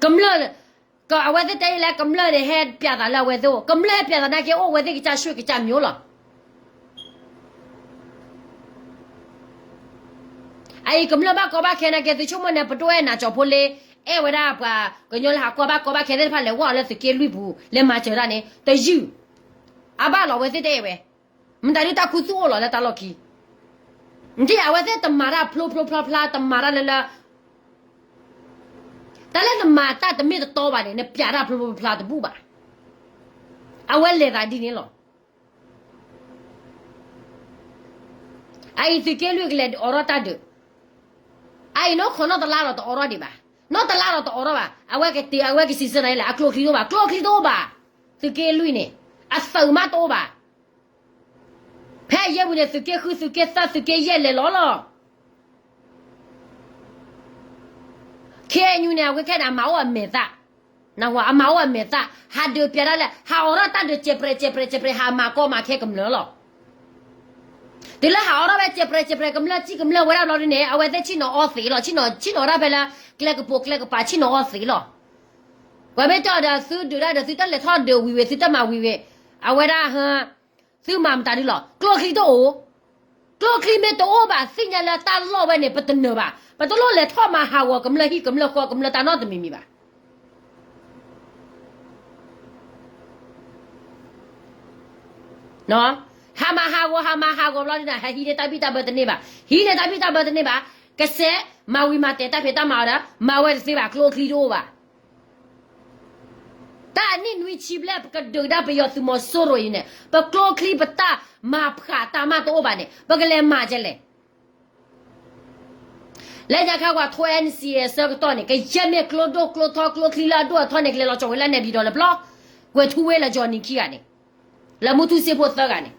ကမျၢၢ် အဝဲသ့ၣ်တဲအံၤလၢကမျၢၢ်န့ၣ် ဟဲပျးသးလၢအဝဲသ့ၣ်အိၣ် ကမျၢၢ်ဟဲပျးသးနာ်က့ အိၣ်ဝဲသ့ၣ်ကစၢ်ဆှုၣ်ကစၢ်မျိၤလီၤ. အအံၤကမျၢၢ်ဘၣ်ကီဘၣ်ခဲနာ်က့ သုဆိကမိၣ်န့ၣ် ပဒိၣ်အဲၣ်နၤကၠီၤဖိလ့ အဲၣ်ဝဲဒၣ်ပှၤကညီလၢဟးကွၢ်ဘၣ်ကီဘၣ်ခဲသ့ၣ်တဖၣ်လဲၤဝဲအီၤလၢသုးက့လွံၢ်ပူၤ လဲၤမၤစၢၤတၢ်န့ၣ် တယုၢ် အဘၣ်လီၤအဝဲသ့ၣ်တအဲၣ်ဝဲ မတၤဒုတၢ်ခူသူၣ်အိၣ်လီၤလၢတၢ်လီၢ်ခံ နထံၣ်အဝဲသ့ၣ်တမၤတၢ်ဖျိဖျိဖျါဖျါ တမၤတၢ်လၢလၢ တၢ်လၢနမၤတၢ်တမ့ၢ်တတီဘၣ်န့ၣ် နပျးတၢ်ဖျိဖျိဖျါဖျါတဘူၣ်ဘၣ်. အဝဲလဲၤသးဒ်န့ၣ်လီၤ. အအံၤသုးက့လွံၢ်ကလဲၤအိးထီၣ်တၢ်ဒုး အအံၤနီၢ်ခိနီၢ်တလါဒီးတအိးထီၣ်ဒံးဘၣ်. နီၢ်တလါဒီးတအိးထီၣ်ဘၣ်. အဝဲကတဲ အဝဲကစံးဆၢနၤလၢ အကျိချံတအိၣ်ဘၣ်, ကျိချံတအိၣ်ဘၣ်. သုးက့လွံၢ်န့ၣ် အသုးမးတအိၣ်ဘၣ်. ဖဲအယဲၢ်ဝံၤန့ၣ် သုးက့ဃု သုးက့သၢ သုးက့ယဲၢ်လဲၤလီၤလီၤ. ခ့ၣ်အဲၣ်ယူၣ်န့ၣ် အဝဲခဲန့ၣ် အမၤအိၣ်အမဲာ်သၣ်, နၢ်ဟူဧါ, အမၤအိၣ်အမဲာ်သၣ်, ဟးဒုးပျးဒၣ်လဲၣ်, ဟးအိးထီၣ်တၢ်ဒုးစဲးပြဲးစဲးပြဲးစဲးပြဲး ဟးမၤကီမၤခဲကမျၢၢ်လီၤ. တုၤလၢဟးအိးထီၣ်ဝဲစဲးပြဲးစဲးပြဲးကမျၢၢ် စံၣ်ကမျၢၢ်ဝဲဒၣ်ဘျီဒ်န့ၣ် အဝဲသ့ၣ်ဆ့ၣ်နီၤအီသံးလီၤ. ဆ့ၣ်နီၤ, ဆ့ၣ်နီၤဝဲဒၣ်ဖဲလၢ ကျဲကပိာ်ကျဲကပၤ ဆ့ၣ်နီၤအီသံးလီၤ. ပှၤမ့ၢ်တဲအီၤဒီး သုဒုးတၢ်ဒီး သုတလဲၤထီၣ်ဒုးဝံၤဝံၤ သုတမၤဝံၤဝံၤ, အဝဲဒၣ်ဟ သုမၤမတၤဒ်လီၤ. ကျိချံတအိၣ်, ကျိချံမ့ၢ်တအိၣ်ဘၣ် သ့ၣ်ညါလၢတၢ်လီၢ်ဝဲန့ၣ် ပတနၢၤဘၣ်. ပတလိၣ်လဲၤထီၣ်မၤဟးဂီၤကမျၢၢ်ဟံၣ်ကမျၢၢ်ဃီကမျၢၢ်တၢ်နီတမံၤမံၤဘၣ်. ဟးမၤဟးဂီၤ ဟးမၤဟးဂီၤဘျီဒ်န့ၣ် ဟဲဟံးန့ၢ်တၢ်ဘံၣ်တၢ်ဘၢတန့ၢ်ဘၣ်, ဟံးန့ၢ်တၢ်ဘံၣ်တၢ်ဘၢတန့ၢ်ဘၣ်, ကစဲးမၤဝံၤမၤတဲာ်တၢ်ဖံးတၢ်မၤအီၤဒီး မၤဝဲတသ့ဘၣ် ကျိချံတအိၣ်ဘၣ်. တၢ်အနံၣ်နွံဆံဘျဲၣ် ပကဒုးကဒါပယီၤသုးမီၤစိရိၤအံၤန့ၣ် ပကျိချံပတၢ်မၤဖးတၢ်မးတအိၣ်ဘၣ်န့ၣ် ပကလဲၤမၤကလဲၣ်. လၢညါခါပှၤထိ N C A အဆၢကတီၢ်န့ၣ် ကယဲၢ်မ့ၢ်ကျိဒိၣ်ကျိထီကျိချံလၢအဒိၣ်အထီန့ၣ် ကလဲၤလီၤကၠီၣ်ဝဲလၢနဲပၠံၣ်တီၣ်လၢပျီ, ကွဲၤထူဝ့လၢ Johnny ခံဂၤန့ၣ်, လၢမူထူစ့ဖိသၢဂၤန့ၣ်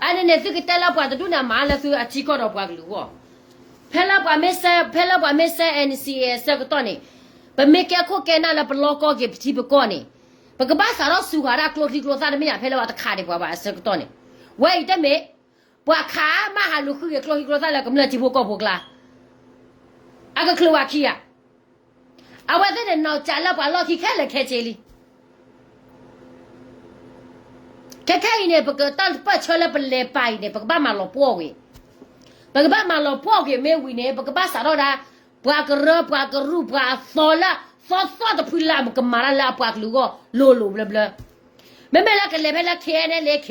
အန့ၣ်န့ၣ် သုကတဲလၢပှၤတဒူၣ်န့ၣ် အမၤလၢသုအထံကီၢ်ဒီးပှၤကလုာ်အဂီၢ်, ဖဲလၢပှၤမ့ၢ်စဲ ဖဲလၢပှၤမ့ၢ်စဲ N C A အဆၢကတီၢ်န့ၣ်, ပမ့ၢ်ကဲခိၣ်ကဲနၢ်လၢပလီၢ်ကီၢ်က့ၤပထံပကီၢ်န့ၣ်, ပကဘၣ်စးထီၣ်စူၤဃာ်ဒၣ်ကျိချံကျိသၣ်တမ့ၢ်ဧါ ဖဲလၢပှၤတခးဒံးပှၤဘၣ်အဆၢကတီၢ်န့ၣ်, ဝဲအံၤတမ့ၢ် ပှၤခးမးဟးလူၤဃုက့ၤကျိချံကျိသၣ်လၢကမျၢၢ်ထံဖိကီၢ်ဖိကျါ, အကချုးဝဲခံဂၤ အဝဲသ့ၣ်န့ၣ် နီၢ်ကၠးလၢပှၤလီၢ်ခံခဲလၢာ်ခဲဆ့လံ. ခဲခဲအံၤန့ၣ် ပကတၢ်ပၢၢ်ဆၢလၢပလဲၤပာ်အံၤန့ၣ် ပကဘၣ်မၤလီၤပှီၢ်ကွံာ်, ပကဘၣ်မၤလီၤပှီၢ်ကွံာ်မ့ၢ်ဝံၤန့ၣ် ပကဘၣ်စးထီၣ်ဒၣ် ပှၤကရၢ ပှၤကရူၢ် ပှၤအသီလၢ သီသီတဖုလၢအကမၤတၢ်လၢအပှၤကလုာ်အဂီၢ် လိၤလိၤဘျၢဘျၢ. မ့မ့ၢ်လၢကလဲၤဖဲလၢ K N L A, K,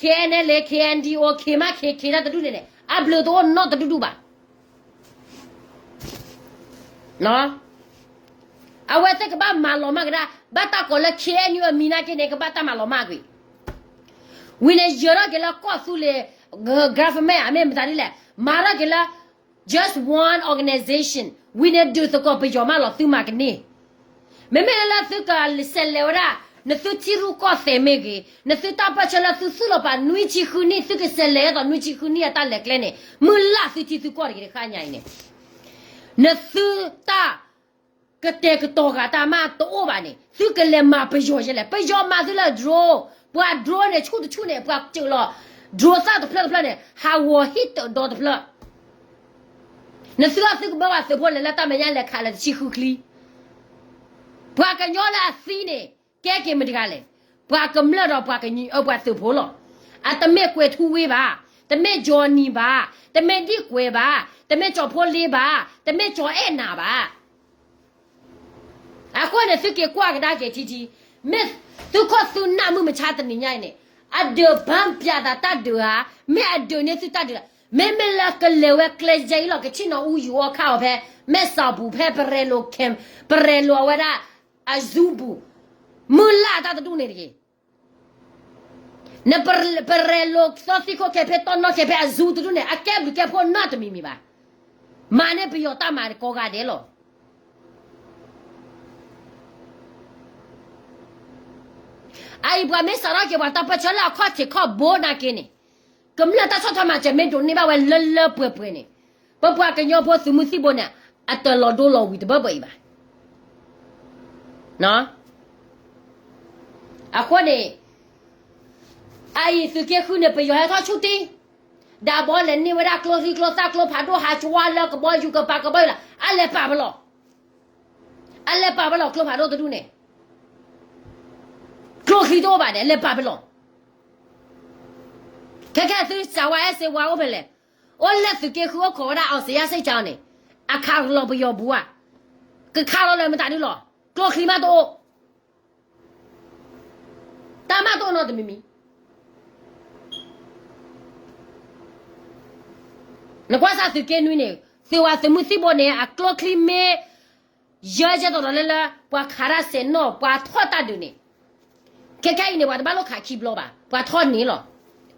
K N L A, K N D O, K မး K K တၢ်တဒူၣ်န့ၣ်န့ၣ် အဘျုးတအိၣ်နီတဒူၣ်ဒူၣ်ဘၣ်. အဝဲသ့ၣ်ကဘၣ်မၤလီၤမၢ်ကဒါ, ဘၣ်တၢ်ကိးလၢ K N U အမံၤနာ်က့န့ၣ် ကဘၣ်တၢ်မၤလီၤမၢ်ကွံာ်. ဝံၤန့ၣ် ယၢၤထီၣ်က့ၤလၢကီၢ်သူလ့ၤ government အမ့ၢ်မတၤဒ်လဲၣ်, မၤထီၣ်က့ၤလၢ just one organization, ဝံၤန့ၣ်ဒုးသကိးပယီၤမးလီၤ သုမၤကန့ၢ်. မ့မ့ၢ်လၢသုကစဲးလဲၤဝဲဒၣ် နသုထံရူၢ်ကီၢ်သဲးမ့ၢ်ဂ့ၤ, နသုတၢ်ပၢၢ်ဆၢလၢသုသူၣ်လီၤပာ်နွံဆံဃုနံၣ် သုကစဲးလဲၤအသိးနွံဆံဃုနံၣ်အတၢ်လဲၤကျဲန့ၣ် မုၢ်လၢ်သုထံသုကီၢ်တဂ့ၤတဃၣ်ညါအံၤန့ၣ် နသုတၢ်ကတဲာ်ကတီၤဃာ်တၢ်မးတအိၣ်ဘၣ်န့ၣ် သုကလဲၤမၤပယီၤယဲလဲၣ်. ပယီၤမၤသုလၢ drone, ပှၤ drone န့ၣ် ဆူၣ်တဆူၣ်န့ၣ် ပှၤစၢးလီၤ drone သၣ်တဖျၢၣ်တဖျၢၣ်န့ၣ် ဟးဂီၤဟံၣ်တဒီတဖျၢၣ်. နသုအသုကဘၢပှၤသုးဖိလဲၤလၢတၢ်မဲာ်ညါလဲၤခးလၢတဆံဃုချံ ပှၤကညီလၢအသံန့ၣ် ကဲက့ၤမတၤတဂၤလဲၣ်. ပှၤကမျၢၢ်ဒီးပှၤကညီ ပှၤသုးဖိလီၤ. အတမ့ၢ်ကွဲၤထူဝ့ဘၣ်, တမ့ၢ် Johnny ဘၣ်, တမ့ၢ်ဒံၣ်ကွဲၤဘၣ်, တမ့ၢ်ကၠီၤဖိလ့ဘၣ်, တမ့ၢ်ကၠီၤအဲၣ်နၤဘၣ်. အဃိန့ၣ် သုက့ၤကွၢ်ကဒါက့ၤထံထံ, မ့ၢ်သုခိၣ်သုနၢ်မုၢ်မဆါတနံၤညါအံၤန့ၣ် အဒုးဘၣ်ပျးသးတၢ်ဒုးဧါ, မ့ၢ်အဒုးန့ၢ်သုတၢ်ဒုးဧါ, မ့မ့ၢ်လၢကလဲၤဝဲကျဲယဲအံၤလီၤ ကဆ့ၣ်နီၤအူယူၤအီၣ်ခါအီၤဖဲ မဲၢ်စီၤပူၤ ဖဲပရဲလိာ်ခဲ, ပရဲလိာ်အဝဲဒၣ် အဇူပူၤ, မုၢ်လၢ်တၢ်တဒူၣ်န့ၣ်တဂ့ၤ. နပရဲလိာ်သီသံခိၣ်ခဲဖဲတီနီၣ်ခဲဖဲအဇူတဒူၣ်န့ၣ် အကဲဘျုးကဲဖှိၣ်နီတမံၤမံၤဘၣ်. မၤန့ၢ်ပယီၤတၢ်မၤကိးဂၤဒဲးလီၤ. အအံၤပှၤမ့ၢ်စးထီၣ်က့ၤပှၤတၢ်ပၢၢ်ဆၢလၢအခီၣ်ထံးခီၣ်ဘိနာ်က့န့ၣ်, ကမျၢၢ်တၢ်ဆီၣ်ထွဲမၤစၢၤမ့ၢ်ဒိးန့ၢ်ဘၣ်ဝဲလၢလၢပှဲၤပှဲၤန့ၣ်, ပပှၤကညီဖိသုးမုၢ်သံၣ်ဘိန့ၣ် အတလီၤဒိလီၤဝံၤတဘၢဘၢအံၤဘၣ်. အဃိန့ၣ် အအံၤသုးက့ဃုန့ၣ် ပယီၤဟဲထီၣ်ဆူၣ်တံၢ်, ဒၣ်ဘီလဲၤန့ၢ်ဝဲဒၣ်ကျိချံကျိသၣ်ကျိဖးဒိၣ်ဟးကွၢ်လၢကဘီယူၤကပၤကဘီယူၤလၢ အလဲၤပာ်ပလီၢ်, အလဲၤပာ်ပလီၢ်ကျိဖးဒိၣ်တဒူၣ်န့ၣ်, ကျိချံတအိၣ်ဘၣ်န့ၣ် အလဲၤပာ်ပလီၢ်. ခဲခဲသုစးဝါအဲၣ်စ့ဝါအိၣ်ဖဲလဲၣ်, အိၣ်လၢသုးက့ဃုအိၣ်ခိးဝဲဒၣ် အောင်ဇေယျဆိပ်ချောင်းန့ၣ်, အခးလီၤပယီၤပူၤဧါ, ကခးလီၤလၢမတၤဒုလီၤ, ကျိချံမးတအိၣ် တၢ်မးတအိၣ်နီတမံၤမံၤ. နကွၢ်စၢ်သုးက့နွံန့ၣ် သုးဝဲသုးမုၢ်သံၣ်ဘိန့ၣ် အကျိချံမ့ၢ် ယဲယဲတီၤတီၤလၢလၢ ပှၤခးတၢ်စဲးနီၣ် ပှၤထီၣ်တၢ်ဒုးန့ၣ်, ခဲခဲအံၤန့ၣ် ပှၤတဘၣ်လိၣ်ခးခံဘျီဘၣ်, ပှၤထီၣ်န့ၣ်လီၤ.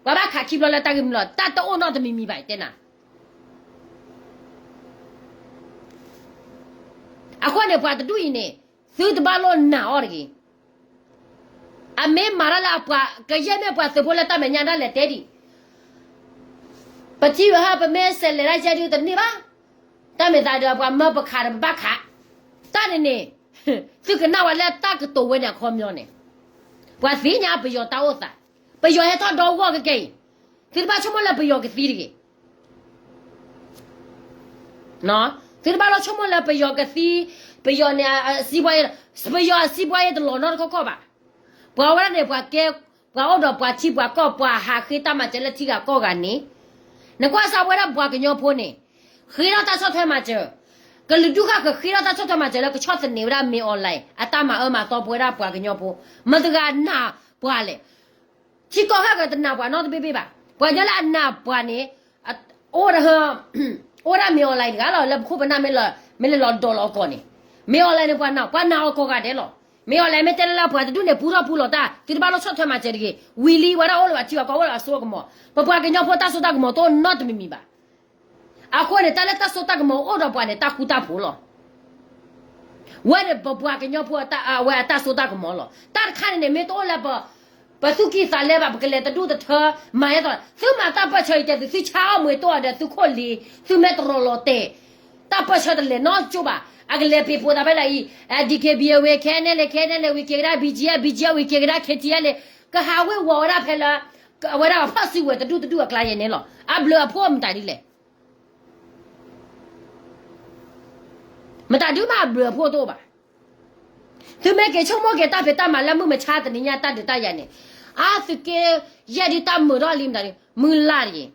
ပှၤဘၣ်ခးခံဘျီလၢတၢ်ဂ့ၢ်မနုၤလီၤ, တၢ်တအိၣ်နီတမံၤမံၤဘၣ်တဲနၤ. အဃိန့ၣ် ပှၤတဒူၣ်အံၤန့ၣ် သုတဘၣ်လိၣ်နာ်အီၤတဂ့ၤ. အမ့ၢ်မၤတၢ်လၢအပှၤ ကယဲၢ်မ့ၢ်ပှၤသုးဖိလၢတၢ်မဲာ်ညါဒၣ်လဲာ်တဲဒံး, ပထံၣ်ဝဲဟဲ ပမ့ၢ်စဲးလဲၤတၢ်ယဲၢ်ဒုတန့ၢ်ဘၣ်, တၢ်မဲာ်သးဒီးပှၤမၢပခးဒီးပဘၣ်ခး, တၢ်န့ၣ်န့ၣ်, သုကနၣ်ဝဲလၢတၢ်ကတိၤဝဲန့ၣ်အခီပညီန့ၣ်, ပှၤသ့ၣ်ညါပယီၤတၢ်အိၣ်သး, ပယီၤဟဲထီၣ်ဒီဂီၢ်ကကဲအံၤ, သုတဘၣ်ဆိကမိၣ်လၢပယီၤကသံတဂ့ၤ သုတဘၣ်လီၤဆိကမိၣ်လၢပယီၤကသံ, ပယီၤန့ၣ်, ပယီၤအစံးပှၤအ့တလီၤနီတခီခီဘၣ်, ပှၤဝဲဒၣ်န့ၣ် ပှၤကဲ, ပှၤအိၣ်ဒီးပှၤထံပှၤကီၢ် ပှၤဟးဃ့တၢ်မၤစၢၤလၢထံဂၤကီၢ်ဂၤန့ၣ်, နကွၢ်စၢ်ဝဲဒၣ်ပှၤကညီဖိန့ၣ်, ဃ့ထီၣ်တၢ်ဆီၣ်ထွဲမၤစၢၤ, ကလုာ်ဒူၣ်ဃၣ်ဃၢၤဃ့ထီၣ်တၢ်ဆီၣ်ထွဲမၤစၢၤလၢကဆီၣ်သနံးဝဲဒၣ်မ့ၢ်အီၣ်လဲၣ် အတၢ်မၤအၢမၤသီပဝဲဒၣ်ပှၤကညီဖိ, မတၤတဂၤနာ်ပှၤလဲၣ် ထံကီၢ်ဃၣ်ဃၢၤတနာ်ပှၤနီတဘ့ၣ်ဘ့ၣ်ဘၣ်, ပှၤကညီလၢအနာ်ပှၤန့ၣ်, အိၣ်, အိၣ်ဝဲဒၣ်မ့ၢ်အီၣ်လဲၣ်တဂၤလီၤ လၢပခိၣ်ပနၢ်မ့ၢ်လဲၤလီၤဒိးလီၤအကီၢ်န့ၣ်, မ့ၢ်အီၣ်လဲၣ်န့ၣ် ပှၤနာ်, ပှၤနာ်အီၤကိးဂၤဒဲးလီၤ, မ့ၢ်အီၣ်လဲၣ်မ့ၢ်တဲလၢလၢပှၤတဒူၣ်န့ၣ် ပူထီၣ်ပူလီၤတၢ် သုတဘၣ်လီၤဆီၣ်ထွဲမၤစၢၤတဂ့ၤ, ဝံၤလံဝဲဒၣ်အိၣ်လၢပှၤထံပှၤကီၢ်အိၣ်လၢအစိအကမီၤ, ပပှၤကညီဖိတၢ်စိတၢ်ကမီၤတအိၣ်နီတမံၤမံၤဘၣ် အဃိန့ၣ် တၢ်လၢတၢ်စိတၢ်ကမီၤအိၣ်ဒီးပှၤန့ၣ် တၢ်ဃူတၢ်ဖိးလီၤ. ဝဲန့ၣ်ပပှၤကညီဖိအဝဲအတၢ်စိတၢ်ကမီၤလီၤ. တၢ်တခါန့ၣ်န့ၣ် မ့ၢ်တအိၣ်လၢပ, ပသူၣ်ကံၢ်သးလဲဘၣ် ပကလဲၤတဒူၣ်တထၢ, မၤယဲသိး သုမၤတၢ်ပၢၢ်ဆၢအံၤတဲသု သုဆါအီၣ်မူးတိၢ်အီၤဒီးသုခိၣ်လံၤ သုမ့ၢ်တရီၤလီၤတဲာ်, တၢ်ပၢၢ်ဆၢတလဲၤနီတကၠိဘၣ်. အကလဲၤပ့ၤပိာ်သးဖဲလဲၣ်အံၤ, DKBA ဝံၤ KNLA, KNLA ဝံၤက့ၤကဒါ BGF, BGF ဝံၤက့ၤကဒါ KTLA, ကဟးဝ့ၤဝီၤဝဲဒၣ်ဖဲလၢ အဝဲဒၣ်အဖီၣ်စုဝဲၤတဒူၣ်တဒူၣ်အကျါယဲၢ်န့ၣ်လီၤ. အဘျုးအဖှိၣ်မတၤဒ်လဲၣ် မတၤဒုးမးအဘျုးအဖှိၣ်တအိၣ်ဘၣ်. သုမ့ၢ်က့ၤဆိကမိၣ်က့ၤတၢ်ဖံးတၢ်မၤလၢမုၢ်မဆါတနံၤညါတၢ်ဒုးတၢ်ယၤန့ၣ်, အသုးက့ယဲၢ်ဒ်တၢ်မုာ်ထီၣ်လံမတၤဒုး, မုၢ်လၢ်တယံၤ,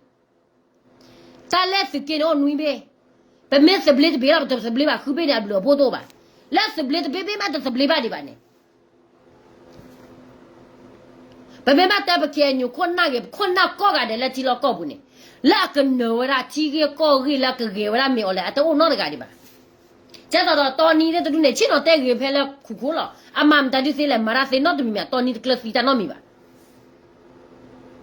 တၢ်လၢသုးက့န့ၣ်အိၣ်နွံဘ့ၣ်, ပမ့ၢ်သဘျ့တဘ့ၣ်လီၤ ပတသဘျ့ဘၣ်ဃုဘ့ၣ်န့ၣ် အဘျုးအဖှိၣ်တအိၣ်ဘၣ်. လၢသဘျ့တဘ့ၣ်ဘ့ၣ်မးတသဘျ့ဘၣ်ဒံးဘၣ်န့ၣ် ပမ့ၢ်ဘၣ်တဲပ KNU ခိၣ်နၢ်ဂ့ၤ ပခိၣ်နၢ်ကိးဂၤဒဲးလၢထံလီၢ်ကီၢ်ပူၤန့ၣ်, လၢအကနၢၤဝဲဒၣ်ထံဂ့ၢ်ကီၢ်ဂ့ၢ်လၢကဂဲၤဝဲဒၣ်မ့ၢ်အီၤလဲၣ် အတအိၣ်နီတဂၤဒံးဘၣ်. ကဲသိးဒီးတီနံၤသ့ၣ်တဒူၣ်န့ၣ် ဆ့ၣ်နီၤတဲဂ့ၤဖဲလၢခိၣ်ခိၣ်လီၤ. အမၤမတၤဒုးသ့လဲၣ် မၤတၢ်သ့နီတမံၤမံၤ တီနံၤတကျၢၤသံတၢ်နီတမံၤဘၣ်.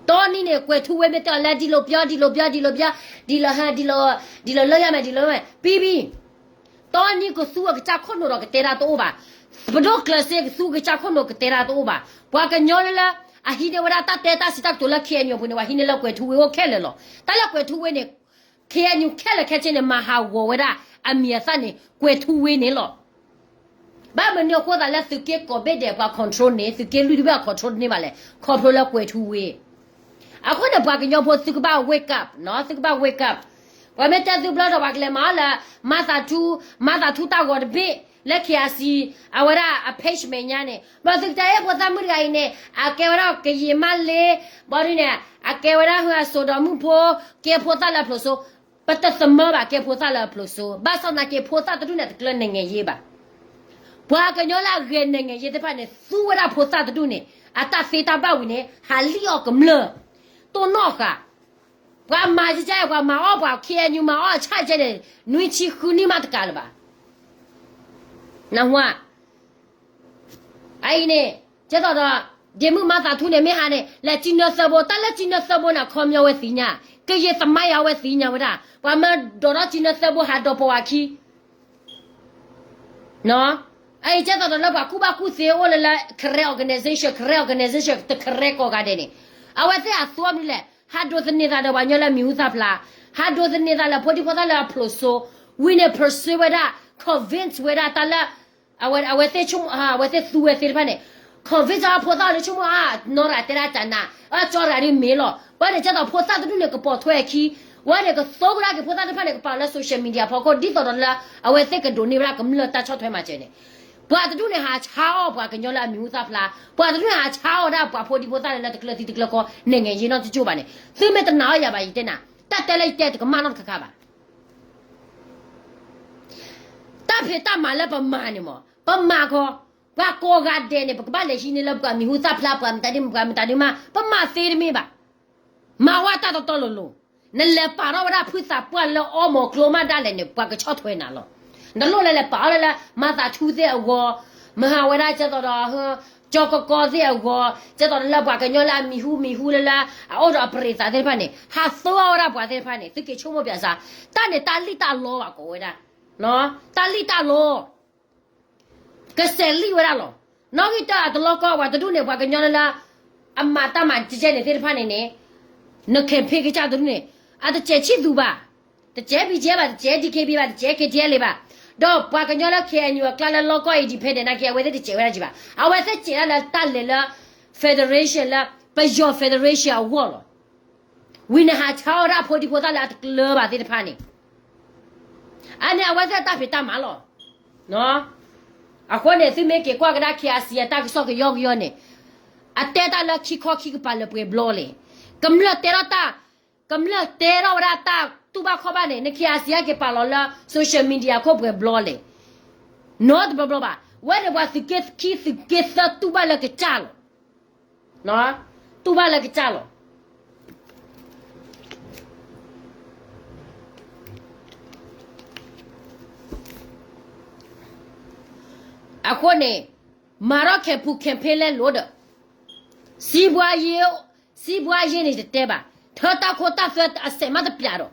တီနံၤန့ၣ် ကွဲၤထူဝ့မ့ၢ်တဲအီၤလၢ ဒ်လိာ်ပျီ ဒ်လိာ်ပျီ ဒ်လိာ်ပျီ, ဒ်လီၤဟဲ ဒ်လီၤ, ဒ်လီၤလၢယၤမဲာ် ဒ်လီၤမဲာ် ပံပံၤ တီနံၤကသူအကစၢ်ခိၣ်နူာ်ဒီးကတဲတၢ်တအိၣ်ဘၣ်. ပဒိၣ်ကျၢၤစ့ကသူအကစၢ်ခိၣ်နူာ်ကတဲတၢ်တအိၣ်ဘၣ်. ပှၤကညီလၢလၢ အဟံးန့ၢ်ဝဲဒၣ်တၢ်တဲတၢ်စံးတၢ်ကတိၤလၢ KNU အပူၤန့ၣ် ပှၤဟံးန့ၢ်လၢကွဲၤထူဝ့အိၣ်ခဲလၢာ်လီၤ. တၢ်လၢကွဲၤထူဝ့န့ၣ် KNU ခဲလၢာ်ခဲဆ့န့ၣ် မၤဟးဂီၤဝဲဒၣ် အမံၤအသၣ်န့ၣ် ကွဲၤထူဝ့န့ၣ်လီၤ. ဘၣ်မနုၤအဃိသတးလၢသုးက့ကိးဘ့ၣ်ဒဲးပှၤ control န့ၣ် သုးက့လွံၢ်ဒုဘ့ၣ်အ control တန့ၢ်ဘၣ်လဲၣ် ခီဖျိလၢကွဲၤထူဝ့. အဃိန့ၣ် ပှၤကညီဖိသုကဘၣ် wake up သုကဘၣ် wake up. ပှၤမ့ၢ်တဲသုဘျီဒီး ပှၤကလဲၤမၤအီၤလၢ မၤသးထူ, မၤသးထူတၢ်ဂီၤတဘ့ၣ် လၢ KIC အဝဲဒၣ်အ page မဲာ်ညါန့ၣ် ဘျီသုကတဲအ့ၣ်ဖိသၣ်မုၣ်တဂၤအံၤန့ၣ် အကဲဝဲဒၣ်ကယံာ်မးလ့, ဘီဒုန့ၣ် အကဲဝဲဒၣ်ဟုအစိာ်ဒီးမုၣ်ဖိ, ကဲဖိသၣ်လၢအဖျိးစိ, ပတသမၢဘၣ်ကဲဖိသၣ်လၢအဖျိးစိ, ဘၣ်ဆၣ်သနာ်က့ဖိသၣ်တဒူၣ်န့ၣ်တကျၢၤ နိုင်ငံရေး ဘၣ်. ပှၤကညီလၢအဂဲၤ နိုင်ငံရေး သ့ၣ်တဖၣ်န့ၣ် သူဝဲဒၣ်ဖိသၣ်တဒူၣ်န့ၣ် အတၢ်သ့တၢ်ဘၣ်ဝံၤန့ၣ် ဟးလံၣ်အီၣ်ကမျၢၢ်, တိၢ်နီၣ်ဃာ် ပှၤမၤကကဲ ပှၤမၤအီၣ်ပှၤ KNU မၤအီၣ်အဆၣ်ကဲန့ၣ် နွံဆံဃုနံၣ်မးတကးလၢၤဘၣ်. နၢ်ဟူဧါ. အအံၤန့ၣ် ကဲသိးဒီး ဒ့မုၣ်မၤသးထူန့ၣ် မ့ၢ်ဟးန့ၣ် လဲၤကၠံနၢသၢဘိ တၢ်လၢကၠံနၢသၢဘိန့ၣ် အခီပညီဝဲသ့ၣ်ညါ, ကယံာ်သမါယၤဝဲသ့ၣ်ညါဝဲဒၣ် ပှၤမၢဒိးထီၣ်ကၠံနၢသၢဘိ ဟးဒိးပိာ်ဝဲခံ အအံၤကဲသိးဒီးလၢပှၤကူၣ်ဘၣ်ကူၣ်သ့အိၣ်လၢလၢ Karen organization, Karen organization တ Karen ကိးဂၤဒဲးန့ၣ် အဝဲသ့ၣ်အသူအီၤမနုၤလဲၣ်, ဟးဒိးသန့ၤသးဒီးပှၤကညီလၢအမံၤဟူသၣ်ဖျါ, ဟးဒိးသန့ၤသးလၢဖိဒံဖိသၣ်လၢအဖျိးစိ, ဝံၤန့ၣ် persuade ဝဲဒၣ် convince ဝဲဒၣ်တၢ်လၢ အဝဲသ့ၣ်ဆိကမိၣ် အဝဲသ့ၣ်သူဝဲသ့ၣ်တဖၣ်န့ၣ် convince အဖိသၣ်လၢဆိကမိၣ်အါ နီၢ်ရၤတဲဒၣ်ကနၤ အကၠီရၤဒ်မ့ၢ်လီၤ. ဝဲန့ၣ်ကဲသိးဖိသၣ်တဒူၣ်န့ၣ် ကပိာ်ထွဲအခံ, ဝဲန့ၣ်ကသိကဒါက့ၤဖိသၣ်တဖၣ်န့ၣ် ကပာ်လၢ social media ဖီခိၣ် ဒ်သိးဒီးလၢအဝဲသ့ၣ်ကဒိးန့ၢ်ဝဲဒၣ်ကမျၢၢ်တၢ်ဆီၣ်ထွဲမၤစၢၤန့ၣ်, ပှၤတဒူၣ်န့ၣ် ဟးဆါအီၣ်ပှၤကညီလၢအမံၤဟူသၣ်ဖျါ, ပှၤတဒူၣ်န့ၣ် ဟးဆါအီၣ်ဝဲဒၣ်ပှၤဖိဒံဖိသၣ်လၢလၢတကျၢၤသံတကျၢၤကီ နိုင်ငံရေး နီတကၠိၢ်ဘၣ်န့ၣ် သုမ့ၢ်တနာ်အီၤယၤဘၣ် ယတဲနၤ, တၢ်တဲလၢယတဲတကမၣ်နီတခါခါဘၣ်. တၢ်ဖံးတၢ်မၤလၢပမၤန့ၣ်မး ပမၤခီ, ပှၤကိးဂၤဒဲးန့ၣ် ပကဘၣ်လဲၤဟံးန့ၢ်လၢပှၤမံၤဟူသၣ်ဖျါ ပှၤမတၤဒ်မ့ၢ်ပှၤမတၤဒ်မး ပမၤသ့တမ့ၢ်ဘၣ်. မၤဝဲတၢ်တီတီလိၤလိၤ, နလဲၤပာ်ထီၣ်ဝဲဒၣ်ဖုသးပှၢ်လၢအီမိၤကျိမးဒၣ်လဲာ်န့ၣ် ပှၤကဆီၣ်ထွဲနၤလီၤ. နလိၣ်လၢလဲၤပာ်အီၤလၢလၢ မၤသးထူသ့ၣ်အဂီၢ်, မၤဟးဝဲဒၣ်ကဲသိးဒီး ကၠီကီကီသ့ၣ်အဂီၢ်, ကဲသိးဒီးလၢပှၤကညီလၢအမံၤဟူမံၤဟူလၢလၢ အအိၣ်ဒီးအပရံးသးသ့ၣ်တဖၣ်န့ၣ် ဟးသိအီၣ်ဝဲဒၣ်ပှၤသ့ၣ်တဖၣ်န့ၣ် သုက့ၤဆိကမိၣ်ပၠးစၢ်, တၢ်န့ၣ်တၢ်လံၣ်တၢ်လီဘၣ်ကိးဝဲဒၣ်, တၢ်လံၣ်တၢ်လီ ကစဲးလံၣ်ဝဲဒၣ်လီၤ. နီၣ်ဂံၢ်တၢၢ်အတလီၤကီ ပှၤတဒူၣ်န့ၣ် ပှၤကညီလၢ အမၤတၢ်မၤကဲကဲန့ၣ်သ့ၣ်တဖၣ်န့ၣ်န့ၣ် န campaign ကစၢ်တဒူၣ်န့ၣ် အတစဲးဆံၣ်သူဘၣ်, တစဲး BGF ဘၣ်, တစဲး DKBA ဘၣ်, တစဲး KTLA ဘၣ်, ဒီးပှၤကညီလၢ KNU အကျါလၢလီၤကီ independent နာ်က့ အဝဲသ့ၣ်တစဲးဝဲဒၣ်က့ၤဘၣ်. အဝဲသ့ၣ်စဲးဒၣ်လၢတၢ်လဲၤလၢ federation လၢ ပယီၤ federation အဂီၢ်လီၤ. ဝံၤန့ၣ်ဟးဆါအီၣ်ဒၣ်ဖိဒံဖိသၣ်လၢအတကျၢၤဘၣ်သ့ၣ်တဖၣ်န့ၣ်, အန့ၣ်အဝဲသ့ၣ်အတၢ်ဖံးတၢ်မၤလီၤ. အဃိန့ၣ် သုမ့ၢ်က့ၤကွၢ်ကဒါ KIC အတၢ်ကစီၣ်ကယီကယီန့ၣ်, အတဲတၢ်လၢခံခီခံကပၤလၢပှဲၤဘျီလဲၣ်. ကမျၢၢ်တဲထီၣ်တၢ်, ကမျၢၢ်တဲထီၣ်ဝဲဒၣ်တၢ်တူၢ်ဘၣ်ခီၣ်ဘၣ်န့ၣ် န KIC က့ၤပာ်လီၤလၢ social media ခိၣ်ပှဲၤဘျီလဲၣ်. နီတဘျီဘျီဘၣ်. ဝဲန့ၣ်ပှၤသုးက့ခံသုးက့သၢတူၢ်ဘၣ်လၢကစၢ်လီၤ. တူၢ်ဘၣ်လၢကစၢ်လီၤ. အဃိန့ၣ် မၤထီၣ် campaign လဲလိာ်ဒီး စံးဘှါယ့, စံးဘှါယ့န့ၣ်တတဲဘၣ်, ထၢတၢ်ခိတၢ်သွဲအစဲးမးတပျးဒီး,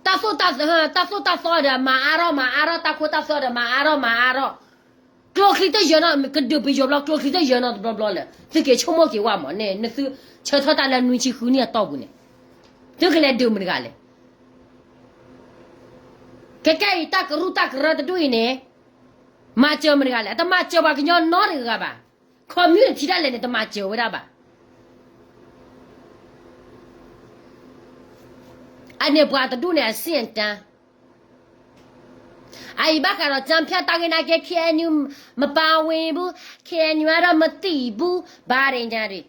တၢ်သိၣ်တၢ်, တၢ်သိၣ်တၢ်သီဒီး မၤအါထီၣ်မၤအါထီၣ်, တၢ်ခိတၢ်သွဲဒီး မၤအါထီၣ်မၤအါထီၣ်, ကျိချံတယၢၤနီၣ်, ကဒုးပယီၤဘျီ ကျိချံတယၢၤနီၣ်တဘျီဘျီလၢ သုက့ၤဆိကမိၣ်က့ၤဝဲမးန့ၣ် နသုဆၢထၢၣ်တၢ်လၢနွံဆံဃုနံၣ်အတီၢ်ပူၤန့ၣ် သုကလဲၤဒုးမတၤတဂၤလဲၣ်. ခဲကဲအံၤတၢ်ကရူၢ်တၢ်ကရၢတဒူၣ်အံၤန့ၣ် မၤစၢၤမတၤတဂၤလဲၣ်. အတမၤစၢၤပှၤကညီနီတဂၤဘၣ်. community ဒၣ်လဲာ်န့ၣ် တမၤစၢၤဝဲဒၣ်ဘၣ်. အန့ၣ်ပှၤတဒူၣ်န့ၣ် အဆင့်အတန်း အအံၤဘၣ်ဃးဒီး ကၠၢဖၠၣ်တၢ်ဂ့ၢ်နာ်က့ KNU မပါဝင်ဘူး, KNU အံၤဒီးမသိဘူး, ဘၣ်ဒဲညါဒီး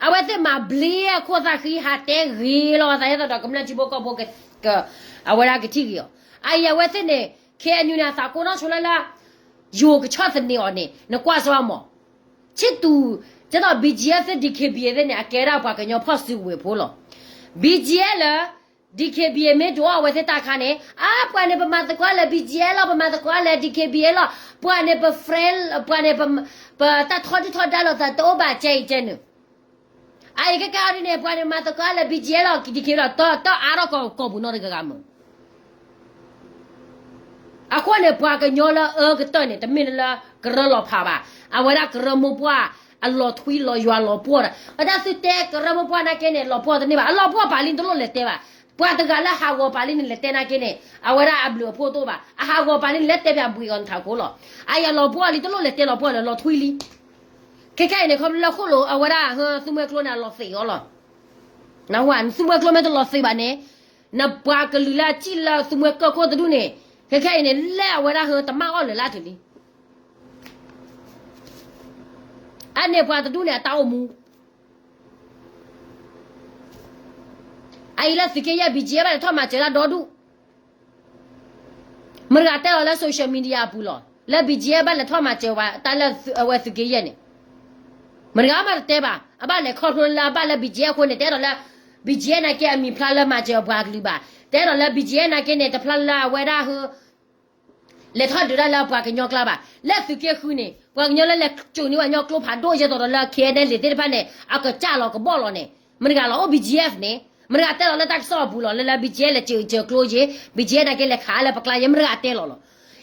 အဝဲသ့ၣ်မၤဘျ့အခိၣ်သးဃံ ဟးတဲဂ့ၤလီၤအသး ဟဲသးဒီးကမျၢၢ်ထံဖိကီၢ်ဖိ အဝဲဒၣ်ကထံၣ်ဂ့ၤအီၤ. အအံၤအဝဲသ့ၣ်န့ၣ် KNU န့ၣ် အသးကိးနီၢ်ဆိလၢလၢ ယိၤကဆီၣ်သနံးအီၤန့ၣ် နကွၢ်စၢၤမး ဆံးတူာ်, ဒ်သိး BGF သ့ၣ် DKBA သ့ၣ်န့ၣ် အကဲဒၣ်ပှၤကညီဖီၣ်စုကဝဲၤဖိလီၤ. BGF လၢ DKBA မ့ၢ်တအိၣ်အဝဲသ့ၣ်တၢ်ခါန့ၣ် အါ ပှၤန့ၣ်ပမၤသကိးလၢ BGF လီၤ, ပမၤသကိးလၢ DKBA လီၤ, ပှၤန့ၣ်ပ friend, ပှၤန့ၣ် ပတၢ်ထီဒုၣ်ထီဒါလိာ်သးတအိၣ်ဘၣ် ကဲအံၤကဲနုာ်. အအံၤကဲကဲအီၤဒ်န့ၣ် ပှၤန့ၣ်မၤသကိးလၢ BGF လီၤ, DKBA လီၤ, တၢ်အါထီၣ်ကိးပူၤနီတဂၤဂၤမုၢ် အဃိန့ၣ် ပှၤကညီလၢအအၢကတၢၢ်န့ၣ် တမ့ၢ်လၢကရၢလီၤဖးဘၣ်. အဝဲဒၣ်ကရၢမိၢ်ပှၢ်အလီၤထွံလီၤယွၤလီၤပှီၢ်ဒီး အတၢ်သုတဲကရၢမိၢ်ပှၢ်နာ်က့န့ၣ် လီၤပှီၢ်တန့ၢ်ဘၣ်. အလီၤပှီၢ်ပာ်လံနတလိၣ်လဲၤတဲဘၣ်. ပှၤတဂၤလၢဟးဂီၤပာ်လံနလဲၤတဲနာ်က့န့ၣ် အဝဲဒၣ်အဘျုးအဖှိၣ်တအိၣ်ဘၣ်. အဟးဂီၤပာ်လံနလဲၤတဲပၠးဘှံးအီၤနထးခိၣ်လီၤ. အအံၤအလီၤပှီၢ်လံတလိၣ်လဲၤတဲလီၤပှီၢ်လၢလီၤထွံလံ. ခဲခဲအံၤန့ၣ် ခီဖျိလၢဃိၣ်လိာ်အဝဲဒၣ်ဟၢ သူမှဲကျိန့ၣ် အလီၤသံးအီၤလီၤ. နသူမှဲကျိမ့ၢ်တလီၤသံးဘၣ်န့ၣ် နပှၤကလုာ်လၢအစံၣ်လၢသူမှဲကၢၢ်ခိၣ်တဒူၣ်န့ၣ် ခဲခဲအံၤန့ၣ် လဲၣ်အဝဲဒၣ်ဟၢတမၣ်အီၣ်လၢာ်လၢထူလံ. အန့ၣ်ပှၤတဒူၣ်န့ၣ် အတၢ်အိၣ်မူ အအံၤလၢသုးက့ယဲၢ် BGF ဘၣ်လဲၤထီၣ်မၤစၢၤတၢ်ဒီဒူၣ် မတၤတဂၤတဲလီၤလၢ social media အပူၤလီၤ လၢ BGF ဘၣ်လဲၤထီၣ်မၤစၢၤဝဲတၢ်လၢအဝဲသုးက့ယဲၢ်န့ၣ် မတၤတဂၤမးတတဲဘၣ်. အဘၣ်လဲၤခီဖျိလၢအဘၣ်လၢ BGF အဃိန့ၣ် တဲဒီးလၢ BGF နာ်က့အမံၤဖျါလၢမၤစၢၤပှၤကလုာ်ဘၣ်. တဲဒီးလၢ BGF နာ်က့န့ၣ် တဖျါလၢအဝဲဒၣ်ဟၢ လဲၤထီၣ်ဒုးတၢ်လၢပှၤကညီကျါဘၣ်. လၢသုးက့ဃုန့ၣ် ပှၤကညီလၢလဲၤစိာ်န့ၢ်ပှၤကညီကျိဖးဒိၣ်ယဲသိးဒီးလၢ KNLA သ့ၣ်တဖၣ်န့ၣ် အကစၢ်လီၤကဘီၣ်လီၤန့ၣ် မတၤတဂၤလီၤ. အိၣ် BGF န့ၣ် မတၤတဂၤတဲလီၤလၢတၢ်ကစီၣ်အပူၤလီၤ လၢလၢ BGF လဲၤစၢၤစၢၤကျိယဲၢ် BGF နာ်က့လဲၤခးလၢ ပကျါယဲၢ် မတၤတဂၤတဲလီၤလီ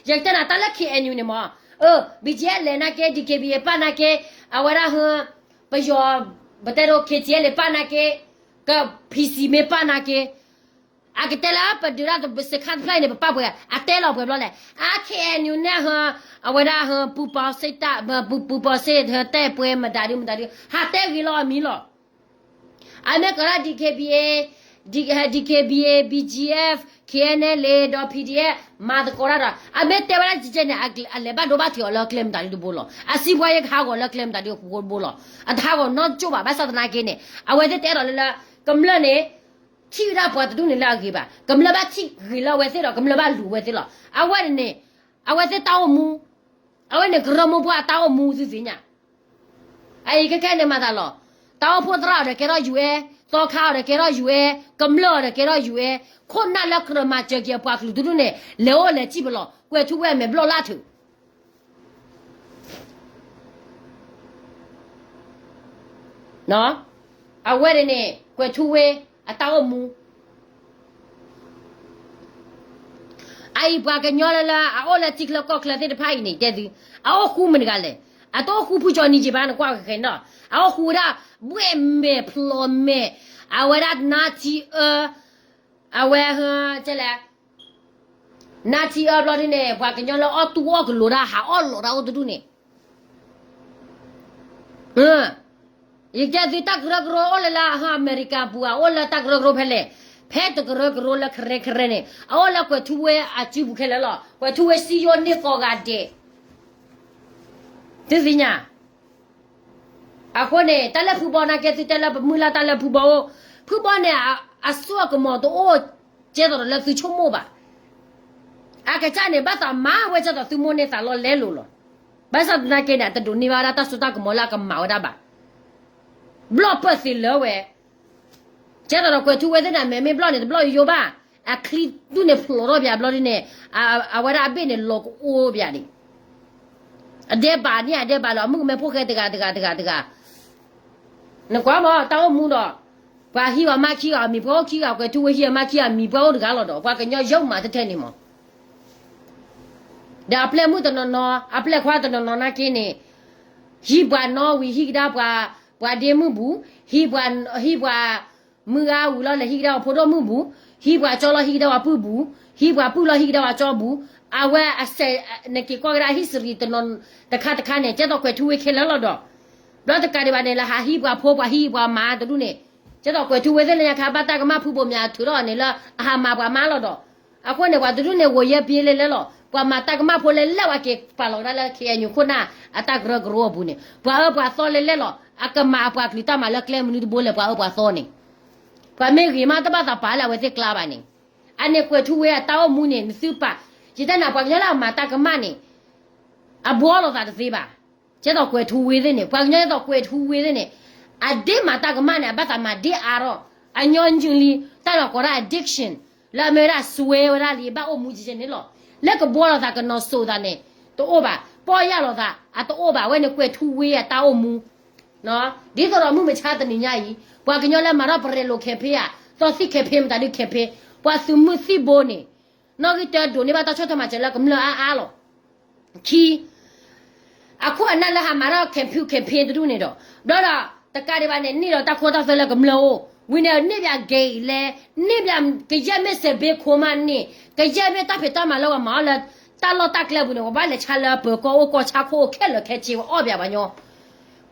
ၤ. ယကတဲနၤတၢ်လၢ KNU န့ၣ်မး အၢ BGF လဲၤနာ်က့ DKBA ပာ်နာ်က့ အဝဲဒၣ်ဟၢ ပယီၤ ပတဲဒိ KTLA ပာ်နာ်က့ က PC မ့ၢ်ပာ်နာ်က့ အကတဲလၢပဒုးတၢ်စခါတဖျၢၣ်အံၤန့ၣ် ပပာ်ပှဲၤ အတဲလီၤပှဲၤဘျီလဲၣ်. အ KNU န့ၣ်ဟၢ အဝဲဒၣ်ဟၢ ပူၤပီၤစ့ၣ်တၢ် ပူၤပီၤစ့ၣ်တဲပှဲၤမတၤဒုမတၤဒု ဟးတဲဂ့ၤလီၤအမံၤလီၤ. အမ့ၢ်ကီးဒၣ် DKBA, DKBA, BGF, KNLA ဒီး PDF မၤသကိးတၢ်ဒီး အမ့ၢ်တဲဝဲဒၣ်ကဲကဲန့ၣ် အလဲၤဘၣ်ဒိဘၣ်ထံးအီၤလၢကျဲမတၤဒုတဘိလီၤ. အစံးပှၤယဲၢ်ကဟးဂီၤလၢကျဲမတၤဒုတဘိလီၤ. အတဟးဂီၤနီတကၠိၢ်ဘၣ်. ဘၣ်ဆၣ်သနာ်က့န့ၣ် အဝဲသ့ၣ်တဲဒီးလၢလၢ ကမျၢၢ်န့ၣ် ထံၣ်ဝဲဒၣ်ပှၤတဒူၣ်န့ၣ်လၢအဂ့ၤဘၣ်. ကမျၢၢ်ဘၣ်ထံၣ်ဂ့ၤလၢအဝဲသ့ၣ်ဒီး ကမျၢၢ်ဘၣ်လူၤအဝဲသ့ၣ်လီၤ. အဝဲန့ၣ်န့ၣ် အဝဲသ့ၣ်တၢ်အိၣ်မူ အဝဲန့ၣ်ကရၢမိၢ်ပှၢ်အတၢ်အိၣ်မူသုသ့ၣ်ညါ. အအံၤခဲခဲန့ၣ်မၤသးလီၤ. တၢ်အိၣ်ဖှိၣ်သရၣ်အီၤဒီးကဲထီၣ် UN, သီခါအီၤဒီးကဲထီၣ် UN, ကမျၢၢ်အီၤဒီးကဲထီၣ် UN, ခိၣ်နၢ်လၢကြၢးမၤစၢၤက့ၤအပှၤကလုာ်တဒူၣ်န့ၣ် လဲၤအိၣ်လဲၤစံၣ်ပလီၢ် ကွဲၤထူဝ့အမဲာ်ဘျီၣ်လၢထူး အဝဲန့ၣ်န့ၣ် ကွဲၤထူဝ့အတၢ်အိၣ်မူ အအံၤပှၤကညီလၢလၢအအိၣ်လၢထံချၢကီၢ်ချၢသ့ၣ်တဖၣ်အံၤန့ၣ် တဲသု အအိၣ်ဃူမတၤတဂၤလဲၣ်. အတအိၣ်ဃူဖုကၠီနံၤက့ၤဘၣ် နကွၢ်ဃဲၤဒီး အအိၣ်ဃူဝဲဒၣ် ဘှဲၣ်မဲာ်ဖျိးမဲာ် အဝဲဒၣ်နါထံအၢ အဝဲ တဲလဲၣ် နါထံအၢဘျီဒ်န့ၣ် ပှၤကညီလၢအီၣ်တူၢ်အီၣ်ကလိၤတၢ် ဟးအီၣ်လီၤတၢ်အိၣ်တဒူၣ်န့ၣ် ယကဲသုတၢ်ကရၢကရိအိၣ်လၢလၢအမ့ၢ်ရကၤပူၤ အအိၣ်လၢတၢ်ကရၢကရိဖဲလဲၣ်, ဖဲတကရၢကရိလၢကရဲကရဲန့ၣ် အအိၣ်လၢကွဲၤထူဝ့အစုပူၤခဲလၢာ်လီၤ. ကွဲၤထူဝ့စံယိၣ်န့ၢ်ကိးဂၤဒဲး သုသ့ၣ်ညါ အဃိန့ၣ် တၢ်လၢဖုဘီနာ်က့ သုတဲလၢပမုၢ်လၢ်တၢ်လၢဖုဘီအိၣ်, ဖုဘီန့ၣ် အစိအကမီၤတအိၣ် ကဲသိးဒီးလၢသုဆိကမိၣ်ဘၣ်. အကစၢ်န့ၣ် ဘၣ်သးမၤဝဲကဲသိးသုမိၣ်န့ၢ်သးလီၤလဲလိာ်လီၤ. ဘၣ်ဆၣ်သနာ်က့န့ၣ် အတဒိးန့ၢ်ဘၣ်ဝဲဒၣ်တၢ်စိတၢ်ကမီၤလၢအကမၤဝဲဒၣ်ဘၣ်. ဘျီၣ်ပၢၢ်သ့လၢဝဲ ကဲသိးဒီးကွဲၤထူဝ့သ့ၣ်န့ၣ် အမဲာ်မ့ၢ်ဘျီၣ်န့ၣ် တဘျီၣ်ယိယိဘၣ်, အချံဒူၣ်န့ၣ်ဖျိးထီၣ်ပၠးဘျီဒ်န့ၣ် အဝဲဒၣ်အဘ့ၣ်န့ၣ်လီၤကအိၣ်ပၠးဒံး, အဒဲးဘးန့ၣ် အဒဲးဘးလီၤ မုၣ်ကမဲဖိၣ်ဃဲတဂၤတဂၤတဂၤတဂၤ နကွၢ်မး တၢ်အိၣ်မူဒီး ပှၤဟံးအီၤမါခံဂၤ မံၤပှၤအိၣ်ခံဂၤ ကွဲၤထူဝ့ဟံးအီၤမါခံဂၤ မံၤပှၤအိၣ်တဂၤလီၤဒီး ပှၤကညီယဲၢ်မးတထဲန့ၣ်မး ဒီးအပျဲၢ်မုၣ်တနီၤနီၤ အပျဲၢ်ခွါတနီၤနီၤနာ်က့န့ၣ် ဟံးပှၤနီၣ်ဝံၤ ဟံးကဒါပှၤ ပှၤဒ့မုၣ်ဘူး, ဟံးပှၤ ဟံးပှၤမုၢ်ဂၤဝံၤလီၤ လဲၤဟံးကဒါပှၤဖိဒိၣ်မုၣ်ဘူး, ဟံးပှၤကၠီလီၤ ဟံးကဒါပှၤပုၢ်ဘူး, ဟံးပှၤပုၢ်လီၤ ဟံးကဒါပှၤကၠီဘူး, အဝဲအစဲး နက့ၤကွၢ်ကဒါ history တနီၤတခါတခါန့ၣ် ကဲသိးကွဲၤထူဝ့ခဲလၢာ်လီၤဒီး ဘျီတကးဒံးဘၣ်န့ၣ် လၢဟးဟံးပှၤဖိ ပှၤဟံးပှၤမါတဒူၣ်န့ၣ် ကဲသိးကွဲၤထူဝ့သ့ၣ်လၢညါခါ ဘၣ်တၢ်ကမၣ်ဖုဘိးမၠးထုးထီၣ်အီၤန့ၣ်လၢအဟးမၤပှၤမါလီၤဒီး အဃိန့ၣ် ပှၤတဒူၣ်န့ၣ် ဂီၤယဲၢ်ပ့လဲၣ်လဲၣ်လီၤ. ပှၤမၤတၢ်ကမၣ်ဖိလဲၣ်လဲၣ် ပှၤက့ၤပာ်လီၤကဒါလၢ ခ့ၣ်အဲၣ်ယူၣ် ခိၣ်နၢ်အတၢ်ကရၢကရိအပူၤန့ၣ် ပှၤအၢပှၤသီလဲၣ်လဲၣ်လီၤ. အကမၤအပှၤကလုာ်တၢ်မၤလၢကျဲမနုၤတဘိလဲၣ် ပှၤအၢပှၤသီန့ၣ် ပှၤမ့ၢ်ဂ့ၤမး တဘၣ်သးပာ်လၢအဝဲသ့ၣ်ကျါဘၣ်န့ၣ် အန့ၣ်ကွဲၤထူဝ့အတၢ်အိၣ်မူန့ၣ် နသုပာ် ယတဲနၤ ပှၤကညီလၢအမၤတၢ်ကမၣ်န့ၣ် အဘှီလိာ်သးတသ့ဘၣ်. ကဲသိးကွဲၤထူဝ့သ့ၣ်န့ၣ် ပှၤကညီကဲသိးကွဲၤထူဝ့သ့ၣ်န့ၣ် အဒ့မၤတၢ်ကမၣ်န့ၣ် အဘၣ်သးမၤဒ့အါထီၣ် အညီနုၢ်လံ တၢ်လီၤကိးဒၣ် addiction လၢအမ့ၢ်ဝဲဒၣ်စွဲဝဲဒၣ်လံ ဘၣ်အိၣ်မူကဲကဲန့ၣ်လီၤ. လၢကဘှီလိာ်သးကနီၤစိးသးန့ၣ် တအိၣ်ဘၣ် ပီၢ်ယၢ်လိာ်သး အတအိၣ်ဘၣ် အဝဲန့ၣ်ကွဲၤထူဝ့အတၢ်အိၣ်မူ ဒ်သိးဒီးမုၢ်မဆါတနံၤညါအံၤ ပှၤကညီလၢမၤထီၣ်ပရဲၤလိာ် campaign ဧါ သီသံၣ် campaign မတၤဒု campaign ပှၤသုးမုၢ်သံၣ်ဘိန့ၣ် နီၣ်ဂံၢ်တၢဒိးန့ၢ်ဘၣ်တၢ်ဆီၣ်ထွဲမၤစၢၤလၢကမျၢၢ်အါအါလီၤ. ခံ အခိၣ်အနၢ်လၢဟးမၤထီၣ် campaign campaign တဒူၣ်န့ၣ်ဒီး ဘျီဒီး တကးဒံးဘၣ်န့ၣ် န့ၢ်ဒီးတၢ်ခိတၢ်သွဲလၢကမျၢၢ်အိၣ် ဝံၤန့ၣ်န့ၢ်ဘၣ်ဂဲၤအံၤလဲၣ် န့ၢ်ဘၣ် ကယဲၢ်မ့ၢ်စဲးဘ့ခိမးန့ၣ် ကယဲၢ်မ့ၢ်တၢ်ဖံးတၢ်မၤလၢပှၤမၤအီၤလၢ တၢ်လီၢ်တၢ်ကျဲပူၤန့ၣ် ပှၤဘၣ်လဲၤဆါလၢပၢၤကီၢ်အိၣ်ကီၢ်ဆၣ်ခိၣ်အိၣ်ခဲလၢာ်ခဲဆ့ ပှၤအီၣ်ဘၣ်ပှၤညီ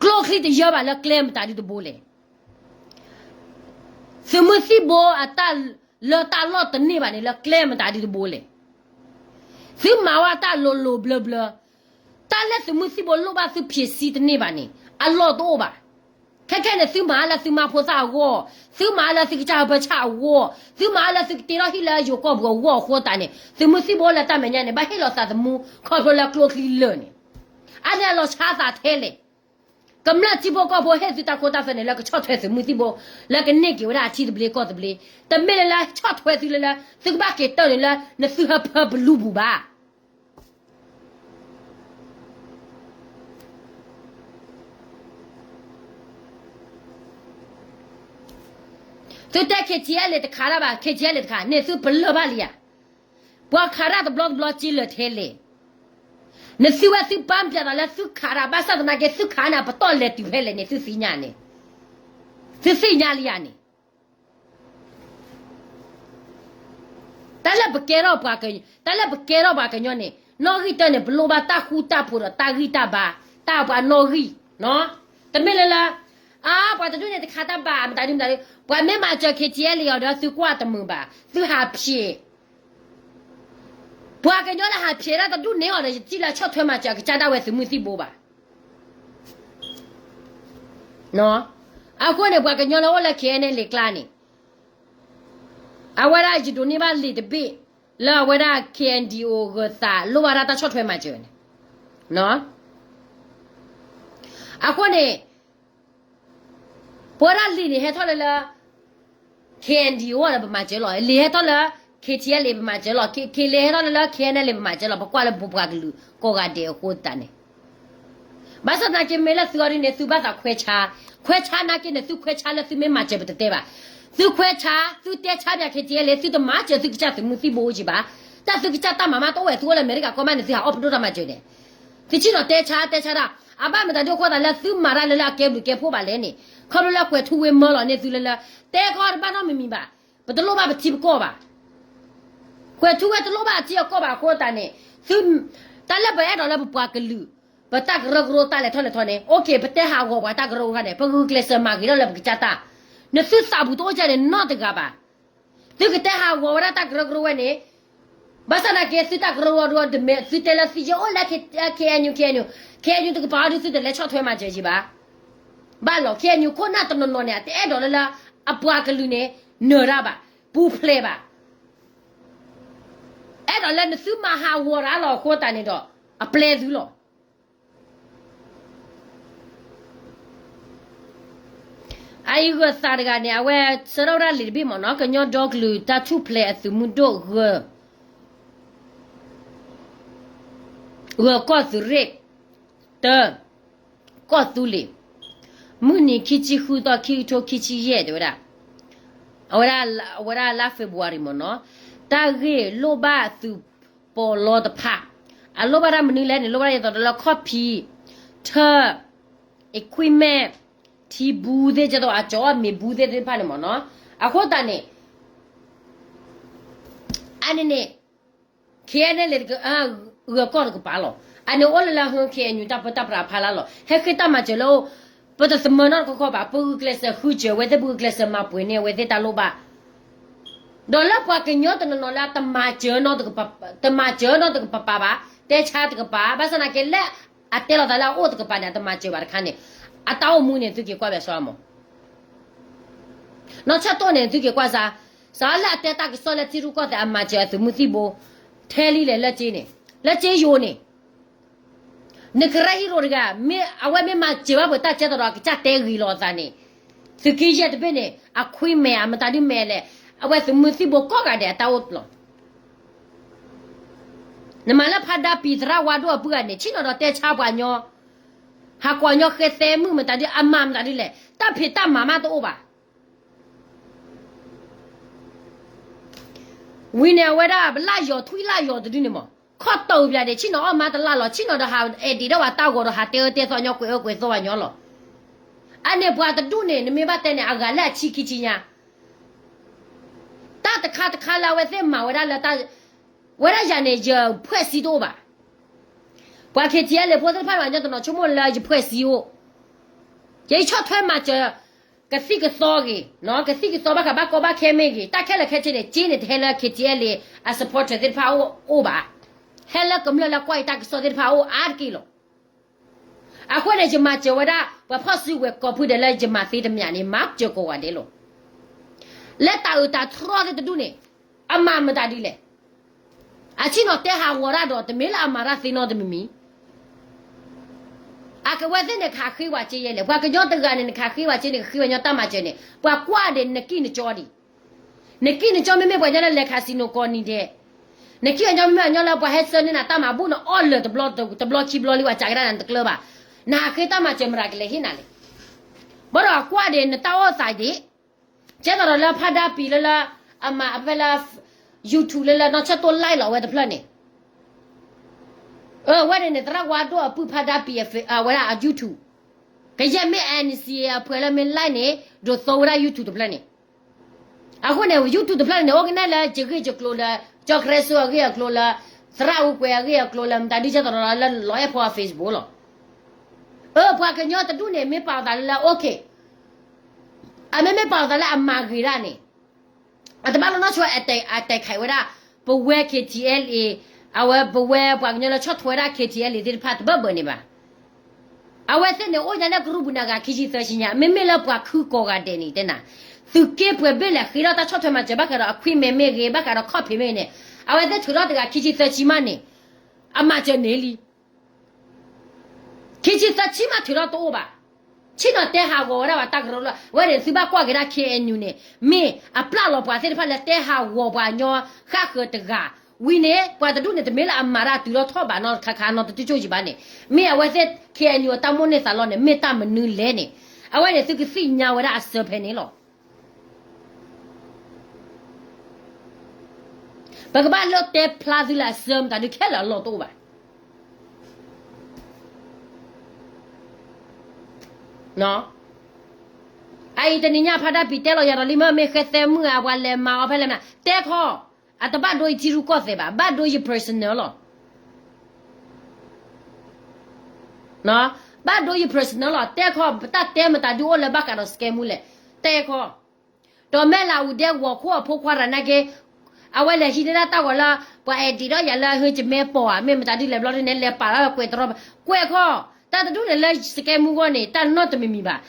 ကျိချံတယၢဘၣ်လၢကျဲမတၤဒုတဘိလဲၣ်. သုးမုၢ်သံၣ်ဘိအတၢ်လၢတၢ်လီၢ်တန့ၢ်ဘၣ်န့ၣ် လၢကျဲမတၤဒုတဘိလဲၣ်. သုမၤဝဲတၢ်လိၤလိၤဘျၢဘျၢ တၢ်လၢသုးမုၢ်သံၣ်ဘိလိၣ်ဘၣ်သုဖံးဆံတန့ၢ်ဘၣ်န့ၣ် အလီၢ်တအိၣ်ဘၣ်. ခဲခဲန့ၣ် သုမၤလၢသုမါဖိသၣ်အဂီၢ်, သုမၤလၢသုကစၢ်ဟၢဖၢဆၣ်အဂီၢ်, သုမၤလၢသုကတ့ထီၣ်ဟံၣ်လၢယိၤကီၢ်ပူၤအဂီၢ်အဃိသတးန့ၣ် သုးမုၢ်သံၣ်ဘိလၢတၢ်မဲာ်ညါန့ၣ် ဘၣ်ဟ့ၣ်လီၤသးသမူ ခီဖျိလၢကျိချံလၢာ်န့ၣ် အန့ၣ်အလီၤဆါသးထဲလဲၣ်. ကမျၢၢ်ထံဖိကီၢ်ဖိဟ့ၣ်သုတၢ်ခိတၢ်သွဲန့ၣ် လၢကဆီၣ်ထွဲသုးမုၢ်သံၣ်ဘိ လၢကန့ၢ်က့ၤဝဲဒၣ်အထံသဘျ့ကီၢ်သဘျ့, တမ့ၢ်လၢလၢဆီၣ်ထွဲသုလၢလၢ သုကဘၣ်က့ၤတၢၢ်န့ၣ်လၢ နသုဟၢဖၢပလူပူၤဘၣ်. သုတဲ ခ့ၣ်ထံၣ်အဲလ့ၣ် တခးတၢ်ဘၣ် ခ့ၣ်ထံၣ်အဲလ့ၣ် တခးန့ၣ် သုပလၢၢ်ဘၣ်လံဧါ. ပှၤခးတၢ်တဘျီတဘျီက့လၢာ်ထဲလဲၣ်. နသုဝဲသုပာ်ပျံၤသးလၢသုခးတၢ် ဘၣ်ဆၣ်သနာ်က့ သုခးန့ၣ် ပတီၢ်လဲၤတုၤဖဲလဲၣ်န့ၣ် သုသ့ၣ်ညါန့ၣ်, သုသ့ၣ်ညါလံဧါန့ၣ် တၢ်လၢပကဲထီၣ်ပှၤက, တၢ်လၢပကဲထီၣ်ပှၤကညီန့ၣ် နီၣ်ဂံၢ်တၢန့ၣ် ပလိၣ်ဘၣ်တၢ်ဃူတၢ်ဖိးဒီးတၢ်ဂံၢ်တၢ်ဘါ, တၢ်ပှၤနီၣ်ဂံၢ်, တမ့ၢ်လၢလၢ, အါ ပှၤတဒူၣ်န့ၣ်တခးတၢ်ဘၣ် မတၤဒုမတၤဒု, ပှၤမ့ၢ်မၤစၢၤ ခ့ၣ်ထံၣ်အဲလ့ၣ် အီၤဒီးသုကွၢ်တမုာ်ဘၣ်, သုဟးဖျဲး ပှၤကညီလၢဟးဖျဲးတၢ်တဒူၣ်န့ၣ်အီၤဒီး ယထံၣ်လၢဆီၣ်ထွဲမၤစၢၤအကစၢ်ဒၣ်ဝဲသုးမုၢ်သံၣ်ဘိဘၣ်. အဃိန့ၣ် ပှၤကညီလၢအိၣ်လၢ ခ့ၣ်အဲၣ်လ့ၣ် ကျါန့ၣ် အဝဲဒၣ်ယဒိးန့ၢ်ဘၣ်လံာ်တဘ့ၣ် လၢအဝဲဒၣ် ခ့ၣ်အဲၣ်ဒံၣ်အိၣ် ဂၢၢ်သးလိၣ်ဘၣ်ဒၣ်တၢ်ဆီၣ်ထွဲမၤစၢၤန့ၣ်, အဃိန့ၣ် ပဝဲဒၣ်လံာ်န့ၣ်ဟဲထီၣ်လၢလၢ ခ့ၣ်အဲၣ်ဒံၣ်အိၣ်ဒီးပမၤစၢၤလီၤ, လံာ်ဟဲထီၣ်လၢ ခ့ၣ်ထံၣ်အဲလ့ၣ် ပမၤစၢၤလီၤ, ခ့ၣ်လံာ်ဟဲထီၣ်လၢလၢ ခ့ၣ်အဲၣ်လ့ၣ် ပမၤစၢၤလီၤ, ပကွၢ်လၢပပှၤကလုာ်ကိးဂၤဒဲးအဃိသတးန့ၣ် ဘၣ်ဆၣ်သနာ်က့မ့ၢ်လၢသုအီၤဒ်န့ၣ် သုဘၣ်သးခွဲးဆါ, ခွဲးဆါနာ်က့န့ၣ် သုခွဲးဆါလၢသုမ့ၢ်မၤစၢၤ ပတတဲဘၣ်, သုခွဲးဆါ သုတဲဆါပၠး ခ့ၣ်ထံၣ်အဲလ့ၣ် သုတမၤစၢၤသုကစၢ်သုးမုၢ်သံၣ်ဘိအိၣ်က့ဘၣ်, တၢ်သုကစၢ်တၢ်မၤမးတအိၣ်ဝဲ သုအိၣ်လၢအမဲရကၤကီၢ်မးန့ၣ် သုဟးအီၣ်ပဒိၣ်တၢ်မၤစၢၤန့ၣ်, သုဆ့ၣ်နီၤတဲဆါတဲဆါတၢ်, အဘၣ်မတၤဒုအဃိသတးလၢသုမၤတၢ်လၢလၢအကဲဘျုးကဲဖှိၣ်ဘၣ်လဲၣ်န့ၣ်, ခီဖျိလၢကွဲၤထူဝ့မၢလီၤန့ၢ်သုလၢလၢ, တဲကီတဘၣ်နီတမံၤမံၤဘၣ်, ပတလိၣ်ဘၣ်ပထံပကီၢ်ဘၣ်. ကွဲၤထူဝ့တလိၣ်ဘၣ်အထံအကီၢ်ဘၣ်အဃိသတးန့ၣ်, သု, တၢ်လၢပအဲၣ်ဒိးလၢပပှၤကလုာ်, ပတၢ်ကရၢကရိတၢ်လဲၤထီၣ်လဲၤထီန့ၣ်, အိၣ်က့ၤ ပတဲဟးဂီၤပှၤတၢ်ကရၢကရိခါန့ၣ် ပဂုာ်ကျဲးစၢးမၤဂ့ၤထီၣ်လၢပကစၢ်တၢ်, နသုသးပူၤတအိၣ်ကဲန့ၣ်နီတဂၤဘၣ်. သုကတဲဟးဂီၤဝဲဒၣ်တၢ်ကရၢကရိဝဲန့ၣ်, ဘၣ်ဆၣ်သနာ်က့ သုတၢ်ကရၢကရိဒ်တမ့ၢ်သုတဲလၢသုယအိၣ်လၢ KNU, KNU, KNU တကပၤအီၤဒုးသုတလဲၤဆီၣ်ထွဲမၤစၢၤယံၤဘၣ်. ဘၣ်လီၤ KNU ခိၣ်နၢ်တနီၤနီၤန့ၣ် အတအဲၣ်ဒိးလၢလၢ အပှၤကလုာ်န့ၣ် နၢၤတၢ်ဘၣ်, ပူၤဖျဲးဘၣ်. အဲၣ်ဒိးလၢနသုမၤဟးဂီၤတၢ်လီၤအဃိသတးန့ၣ်ဒီး အပျဲသုလီၤ. အအံၤဂၢၤသးတဂၤန့ၣ် အဝဲဆှၢထီၣ်ဝဲဒၣ်လံာ်တဘ့ၣ်မ့ၢ်နီၤ, ကညီဒီကလုာ်တၢ်ထူၣ်ဖျဲးအသုးမုၢ်ဒိၣ် ဂၢၤကီၢ်သုးရ့ၣ်တၢ ကီၢ်သူလ့ၤ, မုၢ်နံၤခံဆံဃုသီ ခံကထိခံဆံယဲၢ် တဲဝဲဒၣ်, အဝဲဒၣ်လါ February မ့ၢ်နီၤ, တၢ်ဂ့ၢ်လိၣ်ဘၣ်သုးပီးလီတဖၣ်, အလိၣ်ဘၣ်တၢ်မနုၤလဲၣ်န့ၣ် လိၣ်ဘၣ်ဒ်သိးဒီးလၢခီၣ်ဖံး, ထၢၣ်, equipment, ထံဘူးသ့ၣ် ကသိးအကၠီအီၣ်မ့ၤဘူးသ့ၣ်သ့ၣ်တဖၣ်န့ၣ်မ့ၢ်နီၤ, အဃိသတးန့ၣ် အန့ၣ်န့ၣ် KNLA ဂၢၤကီၢ်တကပၤလီၤ. အန့ၣ်အိၣ်လၢလၢဟၢ KNU တၢ်ပၢတၢ်ပြးဖးလၢ်လီၤ. ဟဲဃ့တၢ်မၤစၢၤလၢအိၣ်, ပတသမၢနီတခီခီဘၣ်, ပဂုာ်ကျဲးစၢးဃုစၢၤဝဲသ့ၣ် ပဂုာ်ကျဲးစၢးမၤပှဲၤန့ၢ်အဝဲသ့ၣ်တၢ်လိၣ်ဘၣ်, ဒီးလၢပှၤကညီတနီၤနီၤလၢ တမၤစၢၤနီတကပၤဘၣ်, တဲဆါတကပၤ, ဘၣ်ဆၣ်သနာ်က့လၢ အတဲလီၤသးလၢအအိၣ်တကပၤန့ၣ် အတမၤစၢၤဘၣ်တခါန့ၣ်, အတၢ်အိၣ်မူန့ၣ် သုက့ၤကွၢ်ဘၣ်စ့ၢ်မး နီၢ်ဆၢၣ်တိၣ်န့ၣ် သုက့ၤကွၢ်စ့ၢ်, စးလၢအတဲတၢ်ကစီၣ်လၢထံရူၢ်ကီၢ်သဲးအမၤစၢၤအသုးမုၢ်သံၣ်ဘိ, ထဲလံလဲၣ်လၢက့န့ၣ်, လၢက့ယိၤန့ၣ်, နကရၢဟံၣ်ရိၣ်တဂၤ, အဝဲမ့ၢ်မၤစၢၤဘၣ်ပှၤတၢ်ကဲသိးဒီး အကစၢ်တဲဂ့ၤလီၤအသးန့ၣ်, သုးက့ယဲၢ်တဘ့ၣ်န့ၣ် အခွံမဲာ်အမတၤဒုမဲာ်လဲၣ်, အဝဲသုးမုၢ်သံၣ်ဘိကိးဂၤဒဲးအတၢ်အိၣ်လီၤ. နမၤလၢဖးဒါပံၤသရၣ်ဝါဒိၣ်အပုၢ်ဂၤန့ၣ် ဆ့ၣ်နီၤဒီးတဲဆါပှၤကညီ, ဟးကွၢ်ညီဃဲသဲမုၣ်မတၤဒု အမၤမတၤဒုလဲၣ်, တၢ်ဖံးတၢ်မၤမးတအိၣ်ဘၣ်. ဝံၤန့ၣ်အဝဲဒၣ် ပလၢယီၤထွံၣ်လၢယီၤတဒုန့ၣ်မး, ခီၣ်တီၢ်ပၠးဒဲး ဆ့ၣ်နီၤအီၣ်မါတလၢ်လီၤ, ဆ့ၣ်နီၤဒီးဟးအဲၣ်ဒိးဒၣ်ဝဲတၢ်ဂီၤဒီးဟးတဲအၢတဲသီညီကွဲးအၢကွဲးသီပှၤကညီလီၤ. အန့ၣ်ပှၤတဒူၣ်န့ၣ် နမ့ၢ်ဘၣ်တဲန့ၣ် အဂၤလၢအဆံခံဆံညါ တၢ်တခါတခါလၢအဝဲသ့ၣ်မၤဝဲဒၣ်လၢတၢ်, ဝဲဒၣ်ယၤန့ၣ် ယဖှဲးစံတအိၣ်ဘၣ်. ပှၤ KTLA ဖိသ့ၣ်တဖၣ်န့ၣ် ပှၤကညီတနီၤဆိကမိၣ်လၢယဖှဲးစံအိၣ်, ယဆီၣ်ထွဲမၤစၢၤ ကသံၣ်ကသီဂ့ၤ, ကသံၣ်ကသီဘၣ်ဃးဘၣ်ကီဘၣ်ခဲမ့ၢ်ဂ့ၤ, တၢ်ခဲလၢာ်ခဲဆ့န့ၣ် က့န့ၣ်တဟဲလၢ KTLA အ supporter သ့ၣ်တဖၣ်အအိၣ်ဘၣ်, ဟဲလၢကမျၢၢ်လၢကွၢ်အံၤတၢ်ကစီၣ်သ့ၣ်တဖၣ်အအိၣ်အါတက့ၢ်လီၤ. အဃိန့ၣ် ယမၤစၢၤဝဲဒၣ် ပှၤဖီၣ်စုကဝဲၤကိးဖုဒဲးလၢယမၤသ့တမံၤန့ၣ် မၤစၢၤကိးဂၤဒဲးလီၤ. လၢတၢ်အုးတၢ်ထြီၣ်သ့ၣ်တဒူၣ်န့ၣ် အမၤမတၤဒ်လဲၣ်. အဆ့ၣ်နီၤတဲဟးဂီၤတၢ်ဒီး တမ့ၢ်လၢအမၤတၢ်သ့နီတမံၤမံၤ အကဝဲသ့ၣ်န့ၣ် ကဟးဃ့ဝဲစ့ယဲလဲၣ်, ပှၤကညီတဂၤန့ၣ် နကဟးဃ့ဝဲစ့န့ၣ် ကဃ့ဝဲညီတၢ်မၤစၢၤန့ၣ် ပှၤကွၢ်ဒံးနကံၢ်နကၠီဒံး, နကံၢ်နကၠီမ့မ့ၢ်ပှၤညီလၢလဲၤ casino ကိးနံၤဒဲး, နကံၢ်နကၠီမ့မ့ၢ်အညီလၢပှၤဟဲဆှၢန့ၢ်နၤတၢ်မၤဘူၣ်န့ၣ် အီၣ်လၢာ်တဘျီခံဘျီလံ ပှၤစးကဒါနၤတကျၢၤဘၣ်, နဟးဃ့တၢ်မၤစၢၤမတၤကလဲၤဟ့ၣ်နၤလဲၣ်. ဘၣ်ဒီးအကွၢ်ဒံးနတၢ်အိၣ်သးဒံး ကဲသိးဒီးလၢဖးဒါပံၤလၢလၢ အမၤအဖဲလၢ YouTube လၢလၢ နီၢ်ဆၢၣ်တိၣ် like လီၤဝဲတဖျၢၣ်န့ၣ်, အဝဲန့ၣ်န့ၣ် သရၣ်ဝါဒိၣ်အပုၢ်ဖးဒါပံၤအဝဲဒၣ်အ YouTube, ကယဲၢ်မ့ၢ် NCA အဖှဲးလၢမ့ၢ် like န့ၣ် ဒိးသီဝဲဒၣ် YouTube တဖျၢၣ်န့ၣ်, အဃိန့ၣ် YouTube တဖျၢၣ်န့ၣ် အိၣ်ကနဲလၢယဂ့ၢ်ယကျိၤလၢ ကၠီကရၢစိအဂ့ၢ်အကျိၤလၢ သရၣ်အူကွဲးအဂ့ၢ်အကျိၤလၢ မတၤဒုကဲသိးဒီးလၢလီၤအဲၣ်ဖိအ Facebook လီၤ. အၢ ပှၤကညီတဒူၣ်န့ၣ် မ့ၢ်ပာ်အသးလၢလၢ okay အမ့မ့ၢ်ပာ်အသးလၢအမၤဂ့ၤဒၣ်န့ၣ်, အတဘၣ်လၢနီၢ်ဆိ အတဲခးဝဲဒၣ် ပဝဲ KTLA, အဝဲပဝဲပှၤကညီလၢဆီၣ်ထွဲဝဲဒၣ် KTLA သ့ၣ်တဖၣ်တဘၢၣ်ဘၢၣ်န့ၣ်ဘၣ်. အဝဲသ့ၣ်န့ၣ် အိၣ်ညါလၢကရူၢ်ပူၤန့ၣ် အဂၤခံဆံသၢဆံညါ, မ့မ့ၢ်လၢပှၤခုကိးဂၤဒဲးန့ၣ် တဲနၤ, သုးက့ပှဲၤဘ့ၣ်လဲၣ် ဃ့ထီၣ်တၢ်ဆီၣ်ထွဲမၤစၢၤ ဘၣ်ဃးဒီး equipment မ့ၢ်ဂ့ၤ, ဘၣ်ဃးဒီးခီၣ်ဖံးမ့ၢ်ဂ့ၤန့ၣ်, အဝဲသ့ၣ်ထုးထီၣ်တဂၤခံဆံသၢဆံမးန့ၣ်, အမၤစၢၤန့ၢ်လံ ခံဆံသၢဆံမးထုးထီၣ်တအိၣ်ဘၣ်. ဆ့ၣ်နီၤတဲဟးဂီၤဝဲဒၣ်ပှၤတၢ်ကရၢလီၤ. အဝဲန့ၣ်သုဘၣ်ကွၢ်က့ၤဒၣ် KNU န့ၣ် မ့ၢ်အပျၢ်လီၤပှၤသ့ၣ်တဖၣ်လၢတဲဟးဂီၤပှၤကညီ ဃၣ်ဃၢၤတဂၤ, ဝံၤန့ၣ် ပှၤတဒူၣ်န့ၣ် တမ့ၢ်လၢအမၤတၢ်တုၤလီၤထီၣ်ဘးနီတခါခါနီတဒူၣ်ကၠိၣ်ယံၤဘၣ်န့ၣ်, မ့ၢ်အဝဲသ့ၣ် KNU အတၢ်မိၣ်န့ၢ်သးလီန့ၣ် မ့ၢ်တၢ်မနုၤလဲၣ်န့ၣ်, အဝဲန့ၣ်သုကသ့ၣ်ညါဝဲဒၣ်အစၢဖဲန့ၣ်လီၤ. ပကဘၣ်လၢတဲဖျါသုလၢအစၢမတၤဒုးခဲလၢာ်အလီၢ်တအိၣ်ဘၣ်. အအံၤတနံၤညါဖါဒါပံၤတဲလီၤယၤဒီးလံမ့ၢ် မ့ၢ်ဃဲသဲမုၣ်ဧါ ပှၤလဲၤမၤအီၤဖဲလဲၣ်မနုၤ တဲခီ, အတဘၣ်ဒိယထံရူၢ်ကီၢ်သဲးဘၣ်, ဘၣ်ဒိယ personal လီၤ. ဘၣ်ဒိယ personal လီၤ. တဲခီ ပတၢ်တဲမတၤဒုအိၣ်လၢဘၣ်ဃးဒီး scam မူလဲၣ်, တဲခီ, ဒီးမဲၢ်လးအူဒဲဂီၤခိၣ်အဖိခွါတဂၤနာ်က့, အဝဲလဲၤဟံးန့ၢ်ဒၣ်တၢ်ဂီၤလၢ ပှၤ edit ဒီးယၤလၢဟၢကမဲပိာ်ဧါ မ့ၢ်မတၤဒုလဲၤဘျီဒုန့ၣ် လဲၤပာ်လၢကွဲးတရီ, ကွဲးခီ, တၢ်တဒူၣ်န့ၣ်လၢ scam မူဂီၢ်န့ၣ် တၢ်နီတမံၤမံၤဘၣ်.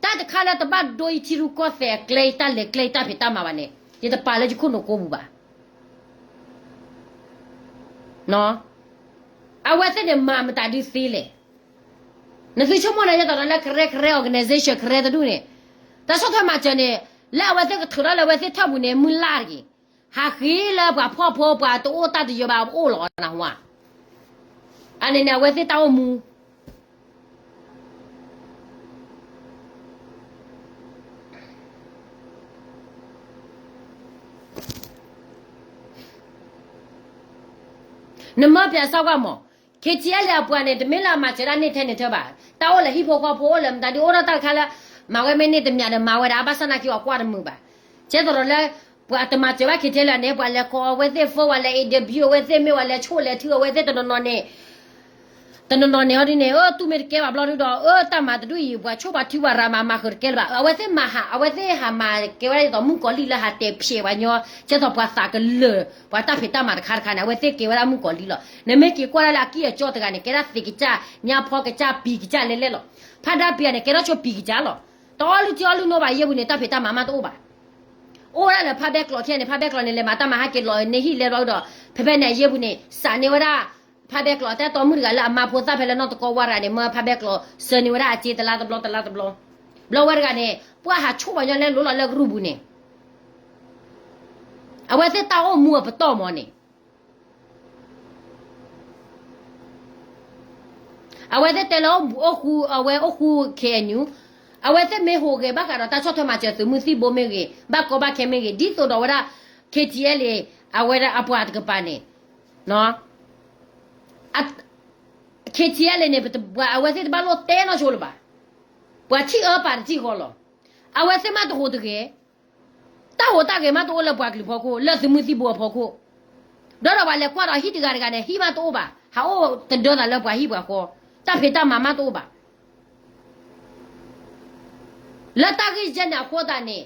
တၢ်တခါလၢတဘၣ်ဒိယထံရူၢ်ကီၢ်သဲးအကျဲ ယတၢ်လဲၤကျဲယတၢ်ဖံးတၢ်မၤဘၣ်န့ၣ် ယတပာ်လၢယခိၣ်နူာ်ကိးပူၤဘၣ်. အဝဲသ့ၣ်န့ၣ်မၤမတၤဒုသ့လဲၣ်. နသုဆိကမိၣ်န့ၣ် ယသးဒီးလၢကရဲကရဲ organization ကရဲတဒူၣ်န့ၣ်, တၢ်ဆီၣ်ထွဲမၤစၢၤန့ၣ်, လၢအဝဲသ့ၣ်ကထုးထီၣ်လၢအဝဲသ့ၣ်ထၢၣ်ပူၤန့ၣ် မုၢ်လၢ်တဂ့ၤ, ဟးဃ့လၢပှၤဖှီၣ်ဖိပှၤတအိၣ်တၢ်တယၢၤဘၣ်အိၣ်လီၤနဟါ, အန့ၣ်န့ၣ် အဝဲသ့ၣ်တၢ်အိၣ်မူ နမၢပၠးစၢ်ကွၢ်မး, KTLA အပှၤန့ၣ် တမ့ၢ်လၢအမၤစၢၤဒၣ်န့ၢ်ထဲန့ၣ်ထၢဘၣ်, တၢ်အိၣ်လၢဟံၣ်ဖိဃီဖိအိၣ်လၢမတၤဒုအိၣ်ဒီးတၢ်တခါလၢ, မၤဝဲမ့ၢ်န့ၢ်တမံၤဒီးမၤဝဲဒၣ် ဘၣ်ဆၣ်နာ်က့အီၤကွၢ်တမုာ်ဘၣ်, ကဲသိးဒီးလၢ, ပှၤတမၤစၢၤဘၣ် KTLA န့ၣ် ပှၤလဲၤကိးအဝဲသ့ၣ် phone ပှၤလဲၤ interview အဝဲသ့ၣ်မ့ၢ်ပှၤလဲၤဆိၣ်လဲၤထုအဝဲသ့ၣ်တနီၤနီၤန့ၣ် တနီၤနီၤန့ၣ်ဟီဒ်န့ၣ် အၢ တူၢ်မ့ၢ်တကဲဘၣ်ဘျီဒုဒီး အၢတၢ်မၤတဒူၣ်အံၤ ပှၤဆိၣ်ပှၤထုပှၤရၤမၤမၤဃုာ်တကဲလၢၤဘၣ်, အဝဲသ့ၣ်မၤဟး အဝဲသ့ၣ်ဟးမၤကဲဝဲဒၣ်ဒ်သိးမုၣ်ကီၤလံၢ်လၢဟးတဲာ်ဖျဲးပှၤညီ, ကဲသိးပှၤသးကလၢာ် ပှၤတၢ်ဖံးတၢ်မၤတခါတခါန့ၣ် အဝဲသ့ၣ်ကဲဝဲဒၣ်မုၣ်ကီၤလံၢ်လီၤ. နမ့ၢ်က့ၤကွၢ်ဒၣ်လၢအကံၢ်အကီတဂၤန့ၣ် ကဲဒၣ်သ့ကစၢ် ညါဖီကစၢ်ပံၤကစၢ်လဲၣ်လဲၣ်လီၤ. ဖါဒါပံၤန့ၣ် ကဲထီၣ်ဆိပံၤကစၢ်လီၤ. တအီၣ်လုၢ်ထံအီၣ်လုၢ်နိဘၣ်ယဲၢ်ပူၤန့ၣ် တၢ်ဖံးတၢ်မၤမးတအိၣ်ဘၣ် အိၣ်ဝဲဒၣ်လၢဖါဘဲကျိးခံဂၤန့ၣ် ဖါဘဲကျိးန့ၣ် လဲၤမၤတၢ်မၤဟဲက့ၤလီၤန့ၢ်ဟံၣ်လဲၤဘျီဒီး ဖဲဖဲန့ၣ်အယဲၢ်ပူၤန့ၣ် စးန့ၢ်ဝဲဒၣ် ဖါဘဲကျိး တၢ်တီမုၣ်တဂၤလၢအမါဖိသၣ်ဖဲလၢနီၢ်တကီဝါရၤန့ၣ် မၢဖါဘဲကျိးဆှၢန့ၢ်ဝဲဒၣ်အစ့တလါတဘျီတလါတဘျီ, ဘျီဝဲတဂၤန့ၣ် ပှၤဟးဆိၣ်ပှၤညီလဲၤလိၤလီၤလၢကရူၢ်ပူၤန့ၣ် အဝဲသ့ၣ်တၢ်အိၣ်မူအပတီၢ်မးန့ၣ် အဝဲသ့ၣ်တဲလၢအိၣ်ဃူ အဝဲအိၣ်ဃူ KNU, အဝဲသ့ၣ်မ့ၢ်ဟူးဂဲၤဘၣ်ဃးဒီးတၢ်ဆီၣ်ထွဲမၤစၢၤသုးမုၢ်သံၣ်ဘိမ့ၢ်ဂ့ၤ ဘၣ်ကီဘၣ်ခဲမ့ၢ်ဂ့ၤ ဒ်သိးဒီးဝဲဒၣ် KTLA အဝဲဒၣ်အပှၤတကပၤန့ၣ် KTLA န့ၣ် ပှၤအဝဲသ့ၣ်တဘၣ်လိၣ်တဲနီၢ်ဆိလၢၤဘၣ်, ပှၤထံၣ်အၢပာ်တထံၣ်ဃီလီၤ. အဝဲသ့ၣ်မးတဟူးတဂဲၤ တၢ်ဟူးတၢ်ဂဲၤမးတအိၣ်လၢပှၤကလုာ်ဖီခိၣ် လၢသုးမုၢ်သံၣ်ဘိအဖီခိၣ်, ဒီးဒီးပှၤလဲၤကွၢ်ဒီးဟံၣ်တဂၤတဂၤန့ၣ် ဟံၣ်မးတအိၣ်ဘၣ် ဟးအိၣ်တဒၢသးလၢပှၤဟံၣ်ပှၤဃီ, တၢ်ဖံးတၢ်မၤမးတအိၣ်ဘၣ်. လၢတၢ်ဂ့ၢ်ယဲၢ်န့ၣ်အဃိသတးန့ၣ်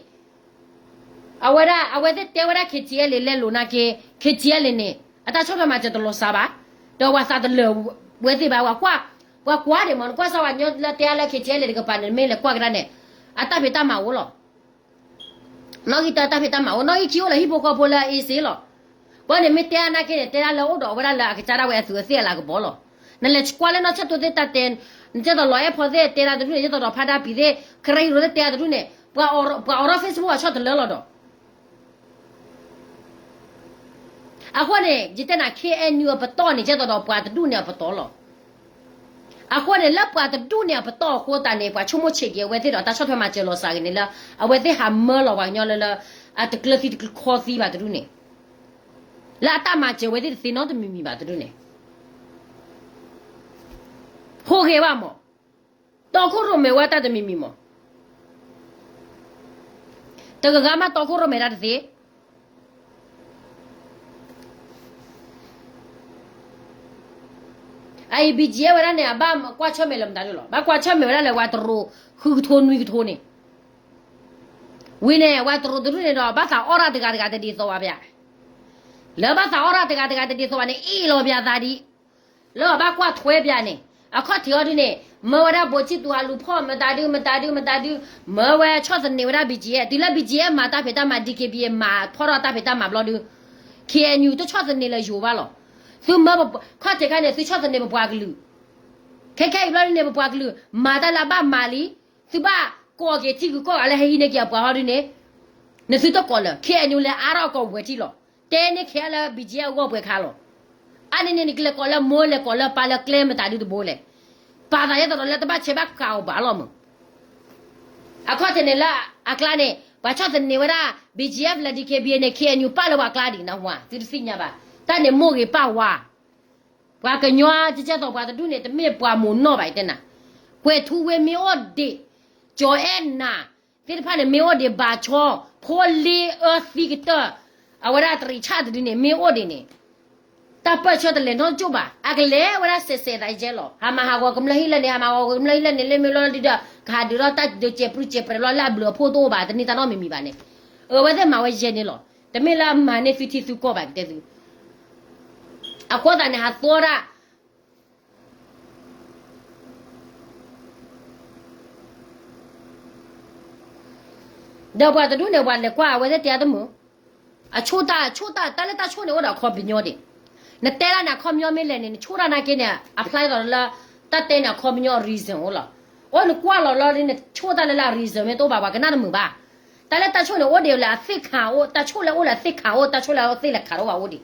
အဝဲဒၣ် အဝဲသ့ၣ်တဲဝဲဒၣ် KTLA လဲၤလိာ်နာ်က့ KTLA န့ၣ် အတၢ်ဆီၣ်ထွဲမၤစၢၤတလီၤစှၤဘၣ်, ဒီးပှၤသးတလၢာ်ဝဲသ့ၣ်ဘၣ် ပှၤကွၢ်, ပှၤကွၢ်ဒံးမး နကွၢ်စၢ်ဝဲညီလၢတဲအါလၢ KTLA တကပၤန့ၣ် မ့ၢ်လဲၤကွၢ်ကဒါန့ၣ် အတၢ်ဖံးတၢ်မၤအိၣ်လီၤ. နီၣ်ဂံၢ်တၢ်တၢ်ဖံးတၢ်မၤအိၣ် နီၣ်ဂံၢ်ခံအိၣ်လၢဟံၣ်ဖိဃီဖိလၢအအ့စ့လီၤ. ပှၤန့ၣ်မ့ၢ်တဲအါနာ်က့န့ၣ် တဲဒၣ်လၢအိၣ်ဒီးဝဲဒၣ်လၢအကစၢ်ဒၣ်ဝဲအသုးအသ့ၣ်အလၤကပီၤလီၤ. နလဲၤကွၢ်လၢနီၢ်ဆၢၣ်တိသ့ၣ်တၢ်တဲ, နကဲသိးလီၤအဲၣ်ဖီသ့ၣ်တဲဒၣ်တဒူၣ်န့ၣ် ကဲသိးဒီးဖါဒါပံၤသ့ၣ် ကရၢဟံးရိၤသ့ၣ်တဲဒၣ်တဒူၣ်န့ၣ် ပှၤအိးထီၣ် Facebook အဆီၣ်တလၢလီၤဒီး အဃိန့ၣ် ယတဲနၤ KNU အပတီၢ်န့ၣ် ကဲသိးဒီးပှၤတဒူၣ်န့ၣ်အပတီၢ်လီၤ. အဃိန့ၣ် လၢပှၤတဒူၣ်န့ၣ်အပတီၢ်အဃိသတးန့ၣ် ပှၤဆိကမိၣ်ဆံးက့ၤအဝဲသ့ၣ်ဒီးတၢ်ဆီၣ်ထွဲမၤစၢၤလီၤစှၤဂ့ၤန့ၣ်လၢ အဝဲသ့ၣ်ဟးမၢလီၤပှၤကညီလၢလၢ အတကျၢၤသံတကျၢၤခီသံဘၣ်တဒူၣ်န့ၣ် လၢအတၢ်မၤစၢၤဝဲသ့ၣ်တသ့နီတမံၤမံၤဘၣ်တဒူၣ်န့ၣ် ဟူးဂဲၤဘၣ်မး, တီခိၣ်ရိၣ်မဲာ်ဝဲတၢ်တမံၤမံၤမး, တဂၤဂၤမးတီခိၣ်ရိၣ်မဲာ်တၢ်တသ့ အအံၤ BGF ဝဲဒၣ်န့ၣ် အဘၣ်ကွၢ်ဆၢၣ်မဲာ်လၢမတၤဒုလီၤ. ဘၣ်ကွၢ်ဆၢၣ်မဲာ်ဝဲဒၣ်လၢဝၤတရူး ဃုကထိနွံကထိန့ၣ်, ဝံၤန့ၣ် ဝၤတရူးတဒူၣ်န့ၣ်ဒီး ဘၣ်သးအီၣ်ရၣ်တဂၤတဂၤတဒ်သိးဘၣ်ပၠး, လၢဘၣ်သးအီၣ်ရၣ်တဂၤတဂၤတဒ်သိးဘၣ်န့ၣ် အ့ၣ်လီၤပၠးသးဒ် လၢအဘၣ်ကွၢ်ထွဲပၠးန့ၣ် အခီၣ်ထံးအီၤဒုန့ၣ် မၢဝဲဒၣ်ဘိးကံၣ်သူအလူၤဖီၣ်မတၤဒုမတၤဒုမတၤဒု, မၢဝဲဆီၣ်သနံးဝဲဒၣ် BGF တုၤလၢ BGF မၤတၢ်ဖံးတၢ်မၤ DKBA မၤဖီၣ်ထီၣ်တၢ်ဖံးတၢ်မၤဘျီဒု KNU တဆီၣ်သနံးလၢယိၤဘၣ်လီၤ. သုမၢ ခီၣ်ထံးခါန့ၣ် သုဆီၣ်သနံးပပှၤကလုာ်, ခဲခဲအံၤဘျီဒုန့ၣ် ပပှၤကလုာ် မၤတၢ်လၢအဘၣ်မၤလံ, သုဘၣ်ကိးက့ၤထံဂုၤကီၢ်ဂၤလၢဟဲဟံးန့ၢ်က့ၤအပှၤဟီဒုန့ၣ် နသုတကိးလၢၤ KNU လဲၤအါထီၣ်အကိာ်ပှဲၤထံလီၤ. တဲန့ၢ်ခဲလၢာ်လၢ BGF အဂီၢ်ပှဲၤခါလီၤ. အါန့ၢ်န့ၣ် နကလဲၤကိးလၢမိၢ်လဲၤကိးလၢပၢ်လၢကျဲမတၤဒုတဘိလဲၣ်. ပာ်သးယဲသိးဒီးလၢတဘၣ်ဆဲးဘၣ်ဃးအီၤဘၣ်လီၤမး. အခီၣ်ထံးန့ၣ်လၢအကျါန့ၣ် ပှၤဆီၣ်သနံးဝဲဒၣ် BGF လၢ DKBA န့ၣ် KNU ပာ်လၢပှၤကျါဒံးနဟါ သုတသ့ၣ်ညါဘၣ်. တၢ်န့ၣ်မိၢ်ဂ့ၤပၢ်ဝါ ပှၤကညီကဲသိးပှၤတဒူၣ်န့ၣ် တမ့ၢ်ပှၤမိၢ်နီၢ်ဘၣ်တဲနၤ, ကွဲၤထူဝ့မ့ၢ်အိၣ်ဒံး ကၠီၤအဲၣ်နၤ သ့ၣ်တဖၣ်န့ၣ် မ့ၢ်အိၣ်ဒံးဘၣ်ဆီ ဖိလ့အၢသံကတၢၢ် အဝဲဒၣ်တရံးဆၣ်တဒုန့ၣ် မ့ၢ်အိၣ်ဒံးန့ၣ် တၢ်ပၢၢ်ဆၢတလဲၤနီတကၠိၢ်ဘၣ်. အကလဲၤဝဲဒၣ်စဲးစဲးသးယဲလီၤ. ဟးမၤဟးဂီၤကမျၢၢ်ဟံၣ်လၢန့ၣ် ဟးမၤဟးဂီၤကမျၢၢ်ဟံၣ်လၢန့ၣ် လၢမ့ၢ်လီၤဒုဒီး ကဟးဒုးထီၣ်တၢ်ဒုးစဲးပြူစဲးပြဲးလီၤလၢအဘျုးအဖှိၣ်တအိၣ်ဘၣ် တန့ၢ်တၢ်နီတမံၤမံၤဘၣ်န့ၣ် အဝဲသ့ၣ်မၤဝဲယဲန့ၣ်လီၤ. တမ့ၢ်လၢအမၤန့ၢ်သုထံသုကီၢ်ဘၣ်ကတဲသု. အဃိသတးန့ၣ် ဟးသီဒၣ် ဒီးပှၤတဒူၣ်န့ၣ် ပှၤလဲၤကွၢ်အဝဲသ့ၣ်တဲတမုာ်, အဆိၣ်တၢ် အဆိၣ်တၢ် တၢ်လၢတၢ်ဆိၣ်န့ၣ်အိၣ်ဒီးအခီပညီဒံး, နတဲဒၣ်န့ၣ် အခီပညီမ့ၢ်လဲၣ်န့ၣ် နဆိၣ်တၢ်နာ်က့န့ၣ် apply လီၤလၢ တၢ်တဲန့ၣ် အခီပညီ reason အိၣ်လီၤ. အိၣ်နကွၢ်လီၤလီၤဒ်နဆိၣ်တၢ်လၢလၢ reason မ့ၢ်တအိၣ်ဘၣ် ပှၤကနၣ်တမုာ်ဘၣ်. တၢ်လၢတၢ်ဆိၣ်န့ၣ် အိၣ်ဒံးလၢအသ့ၣ်ခါအိၣ် တၢ်ဆိၣ်လၢအိၣ်လၢအသ့ၣ်ခါအိၣ် တၢ်ဆိၣ်လၢအသ့ၣ်လဲၤခးတအိၣ်ဘၣ်အိၣ်ဒံး,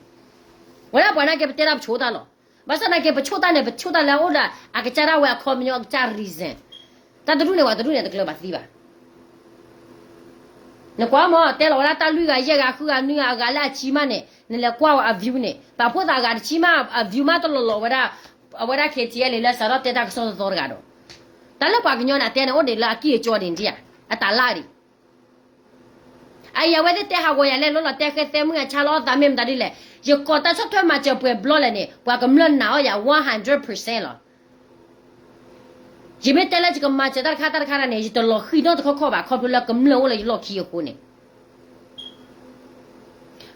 ဝဲဒၣ်ပှၤနာ်က့ပတဲတၢ်ပဆိၣ်တၢ်လီၤ. ဘၣ်ဆၣ်သနာ်က့ ပဆိၣ်တၢ်န့ၣ် ပဆိၣ်တၢ်လၢအအိၣ်ဒီး အကစၢ်ဒၣ်ဝဲအခီပညီအကစၢ် reason, တၢ်တဒူၣ်န့ၣ် ပှၤတဒူၣ်န့ၣ် တကျၢၤဘၣ်သံဘၣ်. နကွၢ်မ့ၢ် တဲလီၤဝဲဒၣ်တၢ်လွံၢ်ဂၤ ယဲၢ်ဂၤ ဃုဂၤ နွံဂၤ အဂၤလၢအဆံမးန့ၣ် နလဲၤကွၢ်ဝဲအ view န့ၣ် ပာ်ဖှိၣ်သးအဂၤတဆံမး အ view မးတလီၤလီၤဝဲဒၣ် အဝဲဒၣ် KTLA လၢစးထီၣ်တဲတၢ်ကစီၣ်သီတဂၤဒီး, တၢ်လၢပှၤကညီန့ၣ် အတဲန့ၣ် အိၣ်ဒံးလၢအကံၢ်အကီဒံးဧါ, အတၢ်လၢဒံး အအံၤအဝဲသ့ၣ်တဲဟးဂီၤယၤလဲၣ်လီၤလီၤ တဲဃဲသဲမုၢ်အဆါလီၤအသးမ့ၢ်မတၤဒ်လဲၣ်, ယကိးတၢ်ဆီၣ်ထွဲမၤစၢၤပှဲၤဘျီလဲၣ်န့ၣ် ပှၤကမျၢၢ်နာ်အီၤယၤ one hundred percent လီၤ. ယမ့ၢ်တဲလၢယကမၤစၢၤတၢ်တခါတခါတခါန့ၣ် ယတလီၤဃံၤနီတခီခီဘၣ် ခီဖျိလၢကမျၢၢ်အိၣ်လၢယလီၢ်ခံအဃိန့ၣ်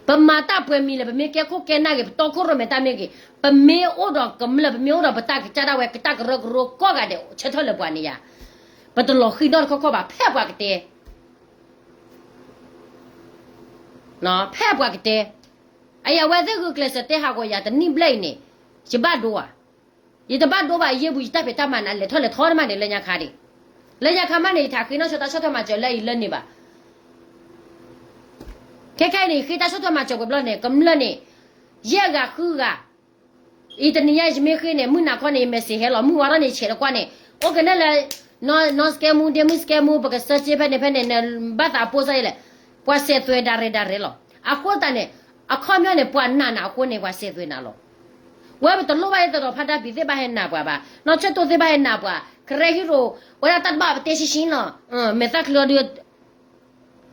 ပမၤတၢ်ပှဲၤမံၤလဲၣ် ပမ့ၢ်ကဲခိၣ်ကဲနၢ်ဂ့ၤ ပတီခိၣ်ရိၣ်မဲာ်တၢ်မ့ၢ်ဂ့ၤ ပမ့ၢ်အိၣ်ဒီးကမျၢၢ် ပမ့ၢ်အိၣ်ဒီးပတၢ်ကစၢ်ဒၣ်ဝဲ တၢ်ကရၢကရိကိးဂၤဒဲး ဆၢထၢၣ်လၢပှၤန့ၣ်ယၤ ပတလီၤဃံၤနီတခီခီဘၣ် ဖဲပှၤကတဲ ဖဲပှၤကတဲ, အအံၤအဝဲသ့ၣ်ဂုာ်ကျဲးစၢးတဲဟးဂီၤယၤတနံၣ်ဘျဲၣ်အံၤန့ၣ် ယဘၣ်ဒိဧါ, ယတဘၣ်ဒိဘၣ် ယ့ၢ်ပူၤယတၢ်ဖံးတၢ်မၤန့ၣ် အလဲၤထီၣ်လဲၤထီတမးန့ၣ် လၢညါခါဒံး, လၢညါခါမးန့ၣ် ယထးဃ့နီၢ်ဆၢတၢ်ဆီၣ်ထွဲမၤစၢၤလၢအံၤလၢန့ၣ်ဘၣ်. ခဲခဲအံၤန့ၣ် ဃ့တၢ်ဆီၣ်ထွဲမၤစၢၤပှဲၤဘျီန့ၣ် ကမျၢၢ်န့ၣ် ယဲၢ်ဂၤဃုဂၤ အံၤတနံၤညါယမ့ၢ်ဃ့န့ၣ် မုၢ်နၤခီန့ၣ် ယ message ဟဲလီၤ မုၢ်ဝါထီၣ်န့ၣ် ယဆဲးတကွၢ်န့ၣ် အိၣ်ကနဲၣ်လၢ နီၢ်စကဲမူ ဒ့မုၣ်စကဲမူ ပကစၢ်စ့ဖဲန့ၣ်ဖဲန့ၣ် နဘၣ်သးပိၢ်စၢ်ယဲလဲၣ်, ပှၤစဲးသွဲးဒၣ်ရဲၣ်ဒၣ်ရဲၣ်လီၤ. အဃိသတးန့ၣ် အခီပညီန့ၣ် ပှၤနာ်နၤအဃိန့ၣ် ပှၤစဲးသွဲးနၤလီၤ. ဝဲပတလိၣ်ဘၣ်ယဲတရီးဖးဒါပံၤသ့ၣ်ဘၣ်ဟဲနာ်ပှၤဘၣ်, နီၢ်ဆၢတိၢ်သ့ၣ်ဘၣ်ဟဲနာ်ပှၤ, ကရၢဟံၣ်ရိၣ် ဝဲဒၣ်တၢ်တဘၣ်ပတဲရှင်းရှင်းလီၤ. မဲာ်သၣ်ချံအီၤဒုး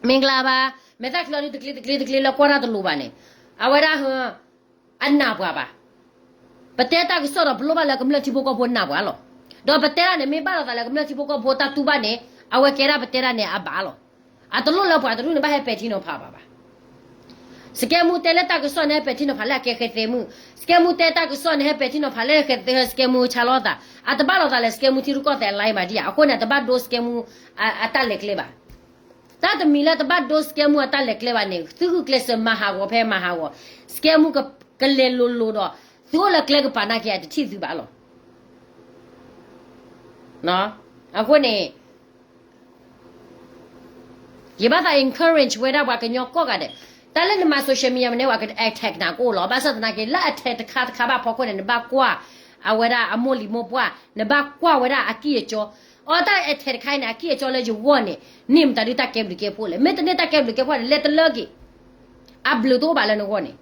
မ့ၢ်ကျါဘၣ်, မဲာ်သၣ်ချံအီၤဒုး တကျ့တကျ့တကျ့လၢကွၢ်တၢ်တလိၤဘၣ်န့ၣ်, အဝဲဒၣ် အနာ်ပှၤဘၣ်. ပတဲတၢ်ကစီၣ်ဒီး ပလိၣ်ဘၣ်လၢကမျၢၢ်ထံဖိကီၢ်ဖိနာ်ပှၤလီၤ. ဒီးပတဲတၢ်န့ၣ် မ့ၢ်ဘၣ်လိာ်သးလၢကမျၢၢ်ထံဖိကီၢ်ဖိတၢ်တူၢ်ဘၣ်န့ၣ် အဝဲကဲဒၣ်ပတဲတၢ်န့ၣ်အဘၣ်လီၤ. အတလိၣ်လၢပှၤတဒူၣ်န့ၣ် ဘၣ်ဟဲပဲာ်ထံနီၤဖးဘၣ်ဘၣ်. စကဲမူတဲလၢတၢ်ကစီၣ်န့ၣ် ဟဲပဲာ်ထံနီၤဖးလၢအကဲဃဲသဲမုၢ်, စကဲမူတဲတၢ်ကစီၣ်န့ၣ် ဟဲပဲာ်ထံနီၤဖးလၢဃဲသဲ စကဲမူဆါလီၤသး, အတဘၣ်လိာ်သးလၢစကဲမူထံရူၢ်ကီၢ်သဲးအ line ဘၣ်ဒံးဧါ. အဃိန့ၣ် အတဘၣ်ဒိစကဲမူအတၢ်လဲၤကျဲဘၣ်. တၢ်တမံၤလၢတဘၣ်ဒိစကဲမူအတၢ်လဲၤကျဲဘၣ်န့ၣ် သုဂုာ်ကျဲးစၢးမၤဟးဂီၤဖဲမၤဟးဂီၤ, စကဲမူကလဲၤလိၤလိၤဒီး သုအိၣ်လၢကျဲကပၤနာ်က့ အတထံၣ်သုဘၣ်လီၤ. အဃိန့ၣ် ယဘၣ်သး encourage ဝဲဒၣ်ပှၤကညီကိးဂၤဒဲး, တၢ်လၢနမၤ social media မ့ၢ်န့ၣ် ပှၤက attack နၤကအိၣ်လီၤ. ဘၣ်ဆၣ်သနာ်က့ လၢ attack တခါတခါဘၣ်ဖီခိၣ်န့ၣ် နဘၣ်ကွၢ် အဝဲဒၣ်အမိၢ်လံၤမိၢ်ပှၢ်, နဘၣ်ကွၢ်ဝဲဒၣ်အကံၢ်အကီ, အီတၢ် attack တခါအံၤန့ၣ် အကံၢ်အကီလၢယဂီၢ်န့ၣ် န့ၢ်မတၤဒုတၢ်ကဲဘျုးကဲဖှိၣ်လဲၣ်. မ့ၢ်တန့ၢ်တၢ်ကဲဘျုးကဲဖှိၣ်န့ၣ် လဲၤတလၢက့ၤ, အဘျုးတအိၣ်ဘၣ်လၢနဂီၢ်န့ၣ်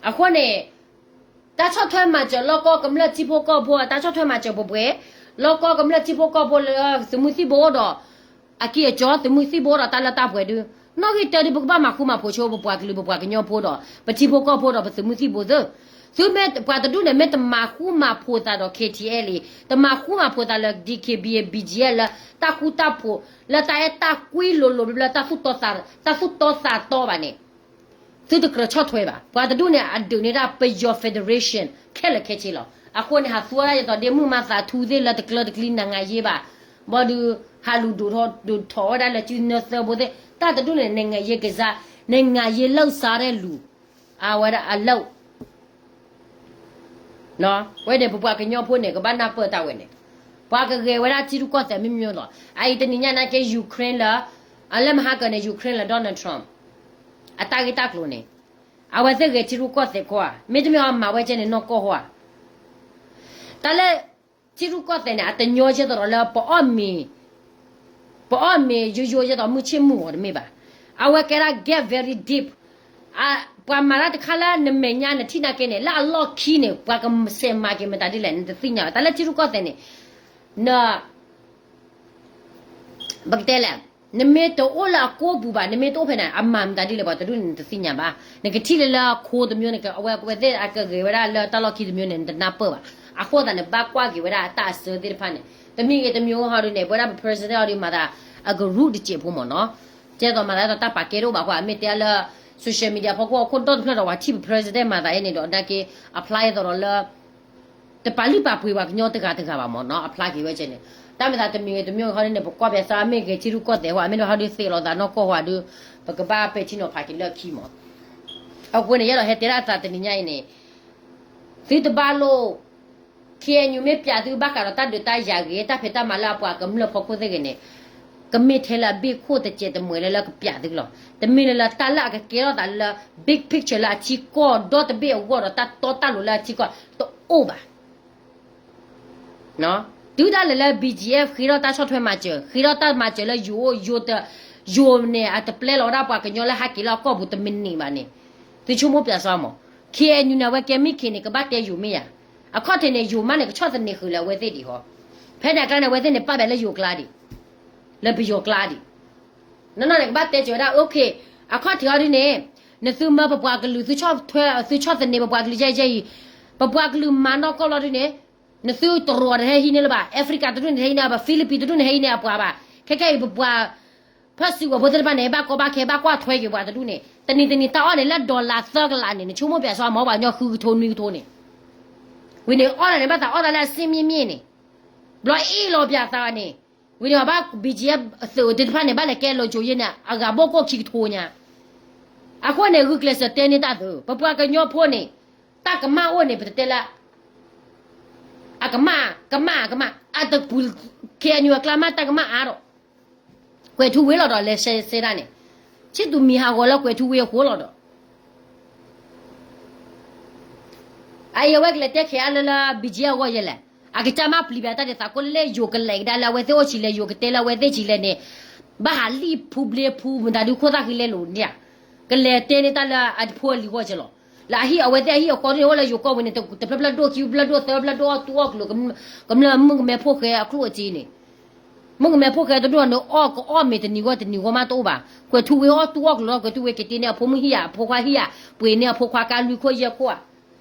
အဃိန့ၣ် တၢ်ဆီၣ်ထွဲမၤစၢၤလီၢ်ကီၢ်ကမျၢၢ်ထံဖိကီၢ်ဖိ တၢ်ဆီၣ်ထွဲမၤစၢၤပှဲၤပှဲၤ, လီၢ်ကီၢ်ကမျၢၢ်ထံဖိကီၢ်ဖိလၢသုးမုၢ်သံၣ်ဘိအိၣ်ဒီး အကံၢ်အကီ သုးမုၢ်သံၣ်ဘိအိၣ်ဒီးတၢ်လၢတၢ်ပှဲၤဒုး, နီၣ်ဂံၢ်တၢဒုး ပကဘၣ်မၤဃူမၤဖိးဆိ ပပှၤကလုာ်ပပှၤကညီဖိဒီး ပထံဖိကီၢ်ဖိဒီးပသုးမုၢ်သံၣ်ဘိသ့ၣ်, သုမ့ၢ်ပှၤတဒူၣ်န့ၣ် မ့ၢ်တမၤဃူမၤဖိးသးဒီး KTLA တမၤဃူမၤဖိးသးလၢ DKBA BGF လၢတၢ်ဃူတၢ်ဖိး လၢတၢ်အဲၣ်တၢ်ကွံလိၤလိၤ လၢတၢ်သူၣ်တီသးတီဘၣ်န့ၣ် သုတကြၢးဆီၣ်ထွဲဘၣ်. ပှၤတဒူၣ်န့ၣ် အဒုးန့ၢ်ဒၣ်ပယီၤ federation ခဲလၢာ်ခဲဆ့လီၤ. အဃိန့ၣ် ဟးသူဝဲဒၣ်ယသိးဒ့မုၢ်မၤသးထူသ့ၣ်လၢတကျၢတကျံနၤငၤယ့ဘၣ်, ဘၣ်ဒီး ဟးလူၤဒိၣ်ထီၣ်ဒိၣ်ထီၣ်ဝဲဒၣ်လၢစုနၢသၢဘိသ့ၣ် တၢ်တဒူၣ်န့ၣ် နငၤယ့ကစၢ်, နငၤယ့လၢစါရဲၣ်လူၤ, အဝဲဒၣ်အလၢ ဝဲန့ၣ် ပပှၤကညီဖိန့ၣ် ကဘၣ်နၢ်ပၢၢ်တၢ်ဝဲန့ၣ်, ပှၤကဂဲၤဝဲဒၣ်ထံရူၢ်ကီၢ်သဲးမ့ၢ်မ့ၢ်လီၤ. အအံၤတနံၤညါနာ်က့ Ukraine လၢ အလၢမဟါကၢန့ၣ် Ukraine လၢ Donald Trump အတၢ်ဂ့ၢ်တၢ်ကျိၤန့ၣ်, အဝဲသ့ၣ်ဂဲၤထံရူၢ်ကီၢ်သဲးခိၣ်ဧါ, မ့တမ့ၢ်အီၤမၤဝဲကဲန့ၣ်နီၢ်ကီၢ်ဟီဧါ. တၢ်လၢ ထံရူၢ်ကီၢ်သဲးန့ၣ် အတညီကဲသိးဒီးလၢပအီၣ်မ့ၤ ပအီၣ်မ့ၤယိယိယဲသိးမုၢ်ဆ့ၣ်မုၢ်ဂီၤတမ့ၢ်ဘၣ်. အဝဲကဲဒၣ် get very deep, အ ပှၤမၤတၢ်တခါလၢနမဲာ်ညါနထံၣ်နာ်က့န့ၣ် လၢအလီၢ်ခံန့ၣ် ပှၤကစဲးမၤက့ၤမတၤဒ်လဲၣ် နတသ့ၣ်ညါဘၣ်. တၢ်လၢထံရူၢ်ကီၢ်သဲးန့ၣ် န ပကတဲလဲၣ်, နမ့ၢ်တအိၣ်လၢအကိၢ်ပူၤဘၣ်, နမ့ၢ်တအိၣ်ဖဲန့ၣ် အမၤမတၤဒ်လဲၣ် ပှၤတဒူၣ်န့ၣ် နတသ့ၣ်ညါဘၣ်. နကထံၣ်လၢလၢခိတမျိုးန့ၣ် အဝဲသ့ၣ်အကဂဲၤဝဲဒၣ်လၢတၢ်လီၢ်ခံတမျိုးန့ၣ် နတနၢ်ပၢၢ်ဘၣ်. အဃိသတးန့ၣ် ဘၣ်ကွၢ်က့ၤဝဲဒၣ်အတၢ်အစၢသ့ၣ်တဖၣ်န့ၣ် တမံၤဂ့ၤတမံၤဂ့ၤဟီဒုန့ၣ် ပဝဲဒၣ်ပ president ဟီဒုမၤသး အကရူၣ်တစဲးဖိမ့ၢ်နီၤ. ကဲသိးမၤသးဒ်သိးတၢ်ပာ်ကဲတအိၣ်ဘၣ်အဃိ အမ့ၢ်တဲလၢ social media ဖီခိၣ်အခိၣ်ဒီတဖျၢၣ်ဒီး ပှၤထံၣ်ပ president မၤသးအံၤန့ၣ်ဒီး နာ်က့ အဖျါအသိးဒီးလၢ တပာ်လုၢ်ပာ်ပှ့ၤပှၤကညီတဂၤတဂၤဘၣ်မ့ၢ်နီၤ, အဖျါက့ၤဝဲကဲန့ၣ်. တၢ်မ့ၢ်သးတမံၤဂ့ၤတမံၤဂ့ၤဟီဒုန့ၣ် ပကွၢ်ဖဲစးမ့ၢ်ဂ့ၤထံရူၢ်ကီၢ်သဲးဟီ အမ့ၢ်လၢဟီဒုသ့လီၤသးနီၢ်ကီၢ်ဟီဒု ပကဘၣ်ပဲာ်ထံနီၤဖးက့ၤလၢအခံမ့ၢ်. အဃိန့ၣ် ယအဲၣ်ဒိးဟဲတဲဒၣ်အသးတနံၤညါအံၤန့ၣ် သုတဘၣ်လိၣ် KNU မ့ၢ်ပျးသုဘၣ်ဃးဒီးတၢ်ဒုးတၢ်ယၤဂ့ၤ တၢ်ဖံးတၢ်မၤလၢအပှၤကမျၢၢ်ဖီခိၣ်သ့ၣ်ဂ့ၤန့ၣ် ကမ့ၢ်ထဲလၢအဘ့ၣ်ခိၣ်တစဲးတမှဲၤလၢလၢကပျးသုလီၤ. တမ့ၢ်လၢလၢတၢ်လၢအကကဲထီၣ်သးလၢ big picture လၢအထံကီၢ်ဒီတဘ့ၣ်အဂီၢ်ဒီး တၢ်တီတၢ်လိၤလၢအထံကီၢ်တအိၣ်ဘၣ်. တုၤဒၣ်လဲာ်လၢ BGF ဃ့ထီၣ်တၢ်ဆီၣ်ထွဲမၤစၢၤ ဃ့ထီၣ်တၢ်မၤစၢၤလၢယိၤအိၣ် ယိၤတ ယိၤန့ၣ် အတပျဲလီၤဝဲဒၣ်ပှၤကညီလၢဟးက့ၤလၢအကီၢ်ပူၤတမံၤန့ၣ်ဘၣ်န့ၣ် သုဆိကမိၣ်ပျးစီမ့ၢ်. KNU န့ၣ် အဝဲကဲမ့ၢ်ခ့န့ၣ် ကဘၣ်တဲယိၤမ့ၢ်ယၤ. အခီၣ်ထံးန့ၣ် ယိၤမးန့ၣ် ကဆီၣ်သနံးဃုာ်လၢအဝဲသ့ၣ်ဒံးဟီ. ဖဲန့ၣ်အကျါန့ၣ် အဝဲသ့ၣ်န့ၣ် ပာ်ဘၣ်လၢယိၤကျါဒံး လၢပယီၤကျါဒံး. နီၢ်နီၢ်န့ၣ် ကဘၣ်တဲစၢၤဝဲဒၣ် okay အခီၣ်ထံးအီၤဒ်န့ၣ် နသုမၢပပှၤကလုာ် သုဆီၣ်သနံးပပှၤကလုာ်ယဲအံၤ ပပှၤကလုာ်မၤနီၢ်ကီၢ်လီၤဒ်န့ၣ် နသုတရူးတဟဲဟံးန့ၢ်လၢၤဘၣ်, Africa တဒူၣ်န့ၣ်တဟဲဟံးန့ၢ်ဘၣ်, Philippines တဒူၣ်န့ၣ်တဟဲဟံးန့ၢ်အပှၤဘၣ်. ခဲခဲအံၤပပှၤ ဖၢၣ်စုကဝဲၤဖိသ့ၣ်တဖၣ်န့ၣ် ဘၣ်ကီဘၣ်ခဲ ဘၣ်ကွၢ်ထွဲက့ၤပှၤတဒူၣ်န့ၣ် တနံၤတနံၤတၢ်အီၣ်န့ၣ် လၢ dollar သၢကလးန့ၣ် နဆိကမိၣ်ပျးစီမ့ၢ် ပှၤကညီဃုကထိနွံကထိန့ၣ် ဝံၤန့ၣ်အီၣ်ဒၣ်န့ၣ် ဘၣ်သးအီၣ်တၢ်လၢအစ့မ့ၢ်မ့ၢ်န့ၣ် ဘျီအ့ၣ်လီၤပျးသးန့ၣ် ဝံၤန့ၣ် ဘၣ် BGF သုးသ့ၣ်တဖၣ်န့ၣ် ဘၣ်လဲၤကဲလီၤကၠိယဲၢ်န့ၣ် အဂၤဘိၣ်ကိၣ်ခံကထိညါ. အဃိန့ၣ် ဂုာ်ကျဲးစၢးတဲန့ၢ်တၢ်သုး ပပှၤကညီဖိန့ၣ် တၢ်ကမၣ်အိၣ်န့ၣ် ပတတဲလၢ အကမၣ် ကမၣ် ကမၣ် အတပူၤ KNU အကျါမး တၢ်ကမၣ်အါဒီး ကွဲးထူဝ့ၤလီၤဒီး လဲၤစဲးစဲးတၢ်န့ၣ် ဆံးသူၣ်မံၤဟးဂီၤလၢကွဲးထူဝ့ၤအဃိလီၤဒီး အအံၤအဝဲကလဲၤတဲခဲအါလၢလၢ BGF အဂီၢ်ယဲလဲၣ်. အကစၢ်မ့ၢ်ပျံၤဘၣ်တၢ်ဒ်သိးကိးလၢယိၤကလဲၤကဒါလၢအဝဲသ့ၣ်အိၣ်ဆံးလဲၣ် ယိၤကတဲလၢအဝဲသ့ၣ်ဆံးလဲၣ်န့ၣ် ဘၣ်ဟးလံၣ်ဖူဘျ့ဖူမတၤဒုခိၣ်သၣ်ဃံလဲလိာ်န့ၣ်ဧါ. ကလဲၤတဲန့ၢ်တၢ်လၢအဖိအလံၤအဂီၢ်ကဲလီၤ. လၢအဟံၣ်အဝဲသ့ၣ်အဟံၣ်အဃီဒ်န့ၣ် အိၣ်လၢယိၤကီၢ်ဝဲန့ၣ် တဖျၢၣ်ဖျၢၣ်ဒိၣ်ခံဖျၢၣ်ဒိၣ်သၢဖျၢၣ်ဒိၣ်အီၣ်တူၢ်အီၣ်ကျိၤ ကမျၢၢ်မုၣ်ကမဲဖိဃဲအကျိၣ်အစ့န့ၣ် မုၣ်ကမဲဖိဃဲတဒူၣ်န့ၣ် အီၣ်ကအီၣ်မ့ၤတနံၤဂီၢ်တနံၤဂီၢ်မးတအိၣ်ဘၣ်. ကွဲးထူဝ့ၤအီၣ်တူၢ်အီၣ်ကျိၤလီၤ ကွဲးထူဝ့ၤက့ၤတ့န့ၢ်အဖိမုၣ်ဟံၣ်ဧါ အဖိခွါဟံၣ်ဧါ ပှ့ၤန့ၢ်အဖိခွါကါလွံၢ်ခိၣ်ယဲၢ်ခိၣ်ဧါ.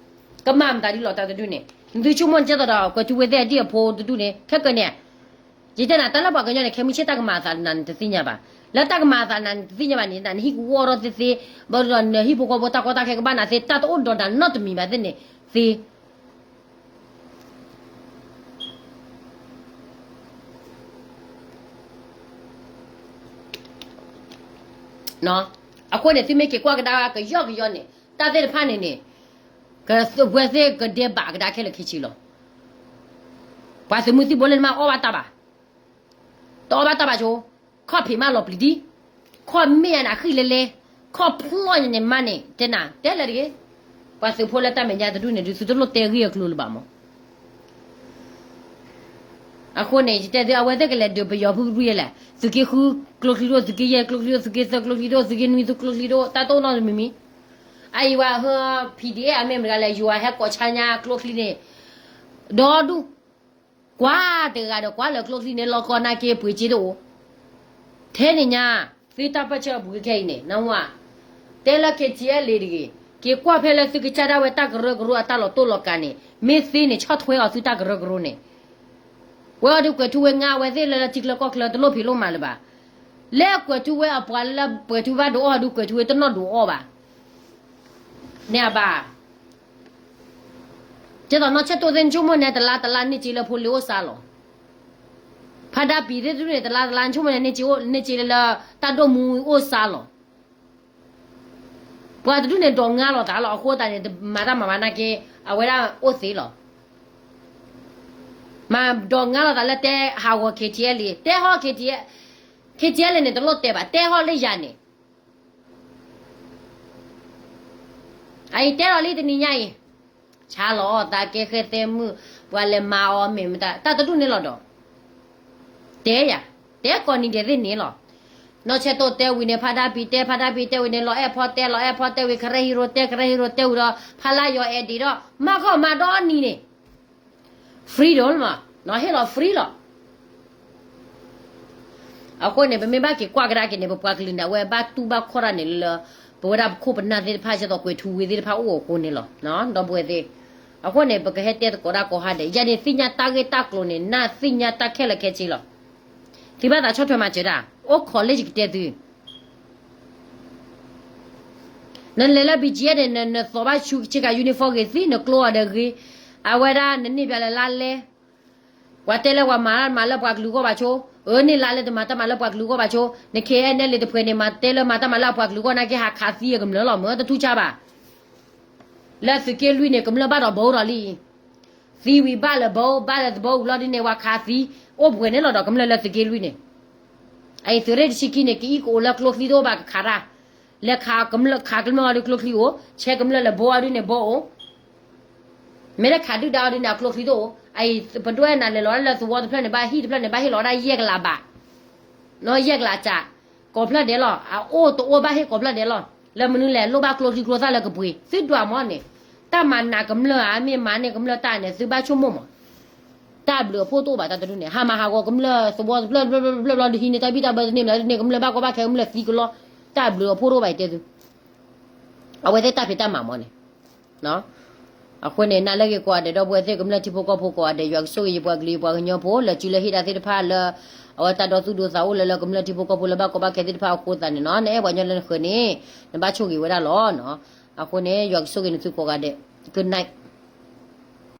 ကမၣ်မတၤဒ်လီၤတၢ်တဒူၣ်န့ၣ် နသုဆိကမိၣ်ကဲသိးဒီး ကွဲးထူဝ့ၤသ့ၣ်အဒံၣ်အဖိတဒူၣ်န့ၣ် ခဲကနံၣ် ယတဲနၤ တၢ်လၢပှၤကညီန့ၣ် ခဲမုၢ်ဆ့ၣ်တၢ်ကမၤအသးနၤနတသ့ၣ်ညါဘၣ်. လၢတၢ်ကမၤအသးနၤနတသ့ၣ်ညါဘၣ်န့ၣ် နဟံၣ်ကဝီၢ်ထီၣ်သ့သ့ ဘၣ်ဒီးနဟံၣ်ဖိဃီဖိတၢ်ကီတၢ်ခဲကဘၣ်နၤသ့ တၢ်တအိၣ်ဒီးနၤနီတမံၤဘၣ်သ့ၣ်န့ၣ်သ့ အဃိန့ၣ် သုမ့ၢ်က့ၤကွၢ်ကဒါကယီကယီန့ၣ် တၢ်သ့ၣ်တဖၣ်န့ၣ်န့ၣ် ကဝဲသ့ၣ်ကဒဲးဘးကဒါခဲလၢာ်ခဲဆ့လီၤ. ပှၤသုးမုၢ်သံၣ်ဘိလၢနမ့ၢ်အီၣ်ဘၣ်တၢ်ဘၣ် တအီၣ်ဘၣ်တၢ်ဘၣ်ဆိ, ခီၣ်ဖံးမးလီၤပျံၤဒံ, ခီၣ်မ့ၢ်အနၤဃံၣ်လဲလဲ, ခီၣ်ဖျီၣ်ညါန့ၣ်မးန့ၣ် တဲနၤ တဲလဲၣ်တဂ့ၤ. ပှၤသုးဖိလၢတၢ်မဲာ်ညါတဒူၣ်န့ၣ် ဒုးသုတလိၣ်တဲဂံၢ်အကျိၤလၢၤဘၣ်မး. အဃိန့ၣ် ယတဲသု အဝဲသ့ၣ်ကလဲၤဒုးပယီၤဖုဖုယဲလဲၣ်, သုးက့ဃုကျိချံဒိၣ်, သုးက့ယဲၢ်ကျိချံဒိၣ်, သုးက့သၢကျိချံဒိၣ်, သုးက့နွံသုကျိချံဒိၣ်, တၢ်တအိၣ်နီတမံၤမံၤ. အအံၤဝဲဟၢ PDF အမ့ၢ်မတၤလဲၣ်, ယွၤဟဲကိးဆါညါကျိချံန့ၣ် ဒီဒူၣ် ကွၢ်တဂၤဒီးကွၢ်လၢကျိချံန့ၣ် လီၤကီနာ်က့ပှ့ၤစ့တအိၣ်. ထဲန့ၣ်ညါ သုတၢ်ပၢၢ်ဆၢအပူၤခဲအံၤန့ၣ် နဝဲ တဲလၢ KTLA တဂ့ၤ, က့ၤကွၢ်ဖဲလၢသုကစၢ်ဒၣ်ဝဲတၢ်ကရၢကရိအတၢ်လီၤတိၢ်လီၤကၤန့ၣ် မ့ၢ်သ့န့ၣ် ဆီၣ်ထွဲအီၤသုတၢ်ကရၢကရိန့ၣ် ဝဲအီၤဒုးကွဲးထူဝ့ၤငါဝဲသ့ၣ်လၢလၢထံချၢကီၢ်ချၢ တလိၣ်ဖံးလိၣ်မၤလၢၤဘၣ်. လၢကွဲးထူဝ့ၤအပှၤလၢကွဲးထူဝ့ၤဘၣ်ဒုးအီၣ်ဒုးကွဲးထူဝ့ၤတနီၢ်ဒုးအီၣ်ဘၣ်. န့ၣ်အဘၣ် ကဲသိးနီၢ်ဆဲၣ်တိၢ်သ့ၣ်နဆိကမိၣ်န့ၣ် တလါတလါန့ၢ်စ့လၢဖိလ့ၤအိၣ်စါလီၤ. ဖါဒါပံၤသ့ၣ်တဒူၣ်န့ၣ် တလါတလါနဆိကမိၣ်န့ၣ် န့ၢ်စ့လၢတၢ်ဒိၣ်မူအိၣ်စါလီၤ. ပှၤတဒူၣ်န့ၣ်ဒိးငါလိာ်သးလီၤ အဃိသတးန့ၣ် မၤတၢ်မၤမၤနာ်က့ အဝဲဒၣ်အိၣ်သ့လီၤ. မၤဒိးငါလိာ်သးလၢတဲဟးဂီၤ KTLA တဲဟီ KTLA န့ၣ် တလိၣ်တဲဘၣ် တဲဟီလၢယၤန့ၣ် အအံၤတဲလီၤလံတနံၤညါအံၤ, ဆါလီၤအီၣ်သးကဲဃဲသဲမုၣ်, ပှၤလဲၤမၤအီၤမ့ၢ်မတၤ တၢ်တဒူၣ်န့ၣ်လီၤဒီး, တဲယၤ, တဲကိးနံၤဒဲးသ့ၣ်န့ၣ်လီၤ. နီၢ်ဆဲးတိၢ်တဲဝံၤန့ၣ် ဖါဒါပံၤတဲ ဖါဒါပံၤတဲဝံၤန့ၣ် လီၤအဲၣ်ဖီတဲ လီၤအဲၣ်ဖီတဲဝံၤ ကရၢဟံရိတဲ ကရၢဟံရိတဲဝံၤဒီး ဖါလါယီၤအဲၣ်ဒံးဒီး မၤကီၢ်မၤဒီနံၤန့ၣ် free ဒိၣ်လီၤမး, ဟ့ၣ်လီၤ free လီၤ. အဃိန့ၣ် ပမ့ၢ်ဘၣ်က့ၤကွၢ်ကဒါက့ၤန့ၣ် ပပှၤကလုာ်န့ၣ် အဝဲဘၣ်တူၢ်ဘၣ်ခီၣ်တၢ်န့ၣ်လၢ ပဝဲဒၣ်ပခိၣ်ပနၢ်သ့ၣ်တဖၣ် ကဲသိးကွဲၤထူဝ့ၤသ့ၣ်တဖၣ်အိၣ်အဃိန့ၣ်လီၤ. ဒီပုၢ်ဝဲၢ်သ့ၣ်, အဃိန့ၣ် ပကဟဲတဲသကိးတၢ်ကိးဟါဒဲး ယၤန့ၣ်သ့ၣ်ညါတၢ်ဂ့ၢ်တၢ်ကျိၤန့ၣ် နၢ်သ့ၣ်ညါတၢ်ခဲလၢာ်ခဲဆ့လီၤ. သုဘၣ်သးဆီၣ်ထွဲမၤစၢၤတၢ် အိၣ် college ကတဲသု နလဲၤလၢ ဘံၣ်ကၠံယဲၢ်န့ၣ် နသိးဘၣ်ဆူဆ့ကၤ uniform ဂ့ၤသ့ နကျိအီၤဒီးဂ့ၤ, အဝဲဒၣ်နန့ၢ်ဘၣ်လၢလါလဲ, ပှၤတဲလၢပှၤမၤတၢ်မၤလၢပှၤကလုာ်ဂီၢ်ဘၣ်ဆိ, အၢန့ၢ်လါလဲတမၤတၢ်မၤလၢပှၤကလုာ်ဂီၢ်ဘၣ်ဆိ, န ခဲအံၤနဲလံ တဖှဲးန့ၣ် မၤတဲလၢမၤတၢ်မၤလၢအပှၤကလုာ်ဂီၢ် နာ်က့ဟးခးသံအကမျၢၢ်လီၤ မ့ၢ်တထူၣ်ဆါဘၣ်. လၢသုးက့လွံၢ်န့ၣ် ကမျၢၢ်ဘၣ်ဒီးဘီဒီးလံ သံဝံၤဘၣ်လၢဘီ ဘၣ်လၢသဘီဝံၤလီၤဒ်န့ၣ် ပှၤခးသံ အိၣ်ပှဲၤန့ၣ်လီၤဒီးကမျၢၢ်လၢသုးက့လွံၢ်န့ၣ်, အအံၤသုးရ့ၣ်တဆံခံန့ၣ် ကအံၣ်ကအိၣ်လၢကျိချံတအိၣ်ဘၣ်ကခးတၢ်, လဲၤခးကမျၢၢ် ခးကမျၢၢ်အီၤဒုးကျိချံအိၣ်, ဆဲကမျၢၢ်လၢဘီအီၤဒုးန့ၣ်ဘီအိၣ်, မ့ၢ်လၢခးဒုၣ်ဒါအီၤဒုးန့ၣ် အကျိချံတအိၣ်, အအံၤပဒွဲနၤလဲၤလီၤလၢသဝီတဖျၢၣ်န့ၣ် ဘၣ်ဟံၣ်တဖျၢၣ်န့ၣ် ဘၣ်ဟ့ၣ်လီၤဒၣ်ယဲၢ်ကလးဘး နီၢ်ယဲၢ်ကလးစး, ကိးဖျၢၣ်ဒဲးလီၤ အအိၣ်တအိၣ်ဘၣ်ဟ့ၣ်ကိးဖျၢၣ်ဒဲးလီၤ, လၢမနုၤလဲၣ် လိၣ်ဘၣ်ကျိချံကျိသၣ်လၢကပှ့ၤ သုဒွးမးန့ၣ်, တၢ်မၤနးကမျၢၢ်ဧါ မ့ၢ်မၤန့ၢ်ကမျၢၢ်တၢ်န့ၣ် သုဘၣ်ဆိကမိၣ်မး, တၢ်ဘျုးအဖှိၣ်တအိၣ်ဘၣ်တၢ်တဒုန့ၣ် ဟးမၤဟးဂီၤကမျၢၢ်သဝီတဖျၢၣ်တဖျၢၣ်တဖျၢၣ်ဘျီ ဒုးဟံးန့ၢ်တၢ်ဘံၣ်တၢ်ဘၢတန့ၢ်မးတန့ၢ် ကမျၢၢ်ဘၣ်ကီဘၣ်ခဲကမျၢၢ်သံကလီ, တၢ်ဘျုးအဖှိၣ်တအိၣ်ဘၣ်အံၤတဲသု အဝဲသ့ၣ်တၢ်ဖံးတၢ်မၤမးန့ၣ် အဃိန့ၣ် နာ်လၢဂ့ၤကိးဂၤဒဲး ဒီပုၢ်ဝဲၢ်သ့ၣ် ကမျၢၢ်ထံဖိကီၢ်ဖိကိးဂၤဒဲး ယွၤကဆိၣ်ဂ့ၤယပှၤကလုာ်ယပှၤကညီဖိ လၢစုလၢဟ့ၣ်တၢ်သ့ၣ်တဖၣ်လၢ အဝဲတၢ်ဒီသူၣ်ဒိသးအိၣ်လၢလၢကမျၢၢ်ထံဖိကီၢ်ဖိလၢဘၣ်ကီဘၣ်ခဲသ့ၣ်တဖၣ်အဃိသတးန့ၣ်နီၤ နအဲၣ်ပှၤကညီလၢနဃၢၤန့ၣ် နဘၣ်ဆိၣ်ဂ့ၤဝဲဒၣ်လီၤနီၤ. အဃိန့ၣ် ယွၤကဆိၣ်ဂ့ၤနသုကိးဂၤဒဲး good night.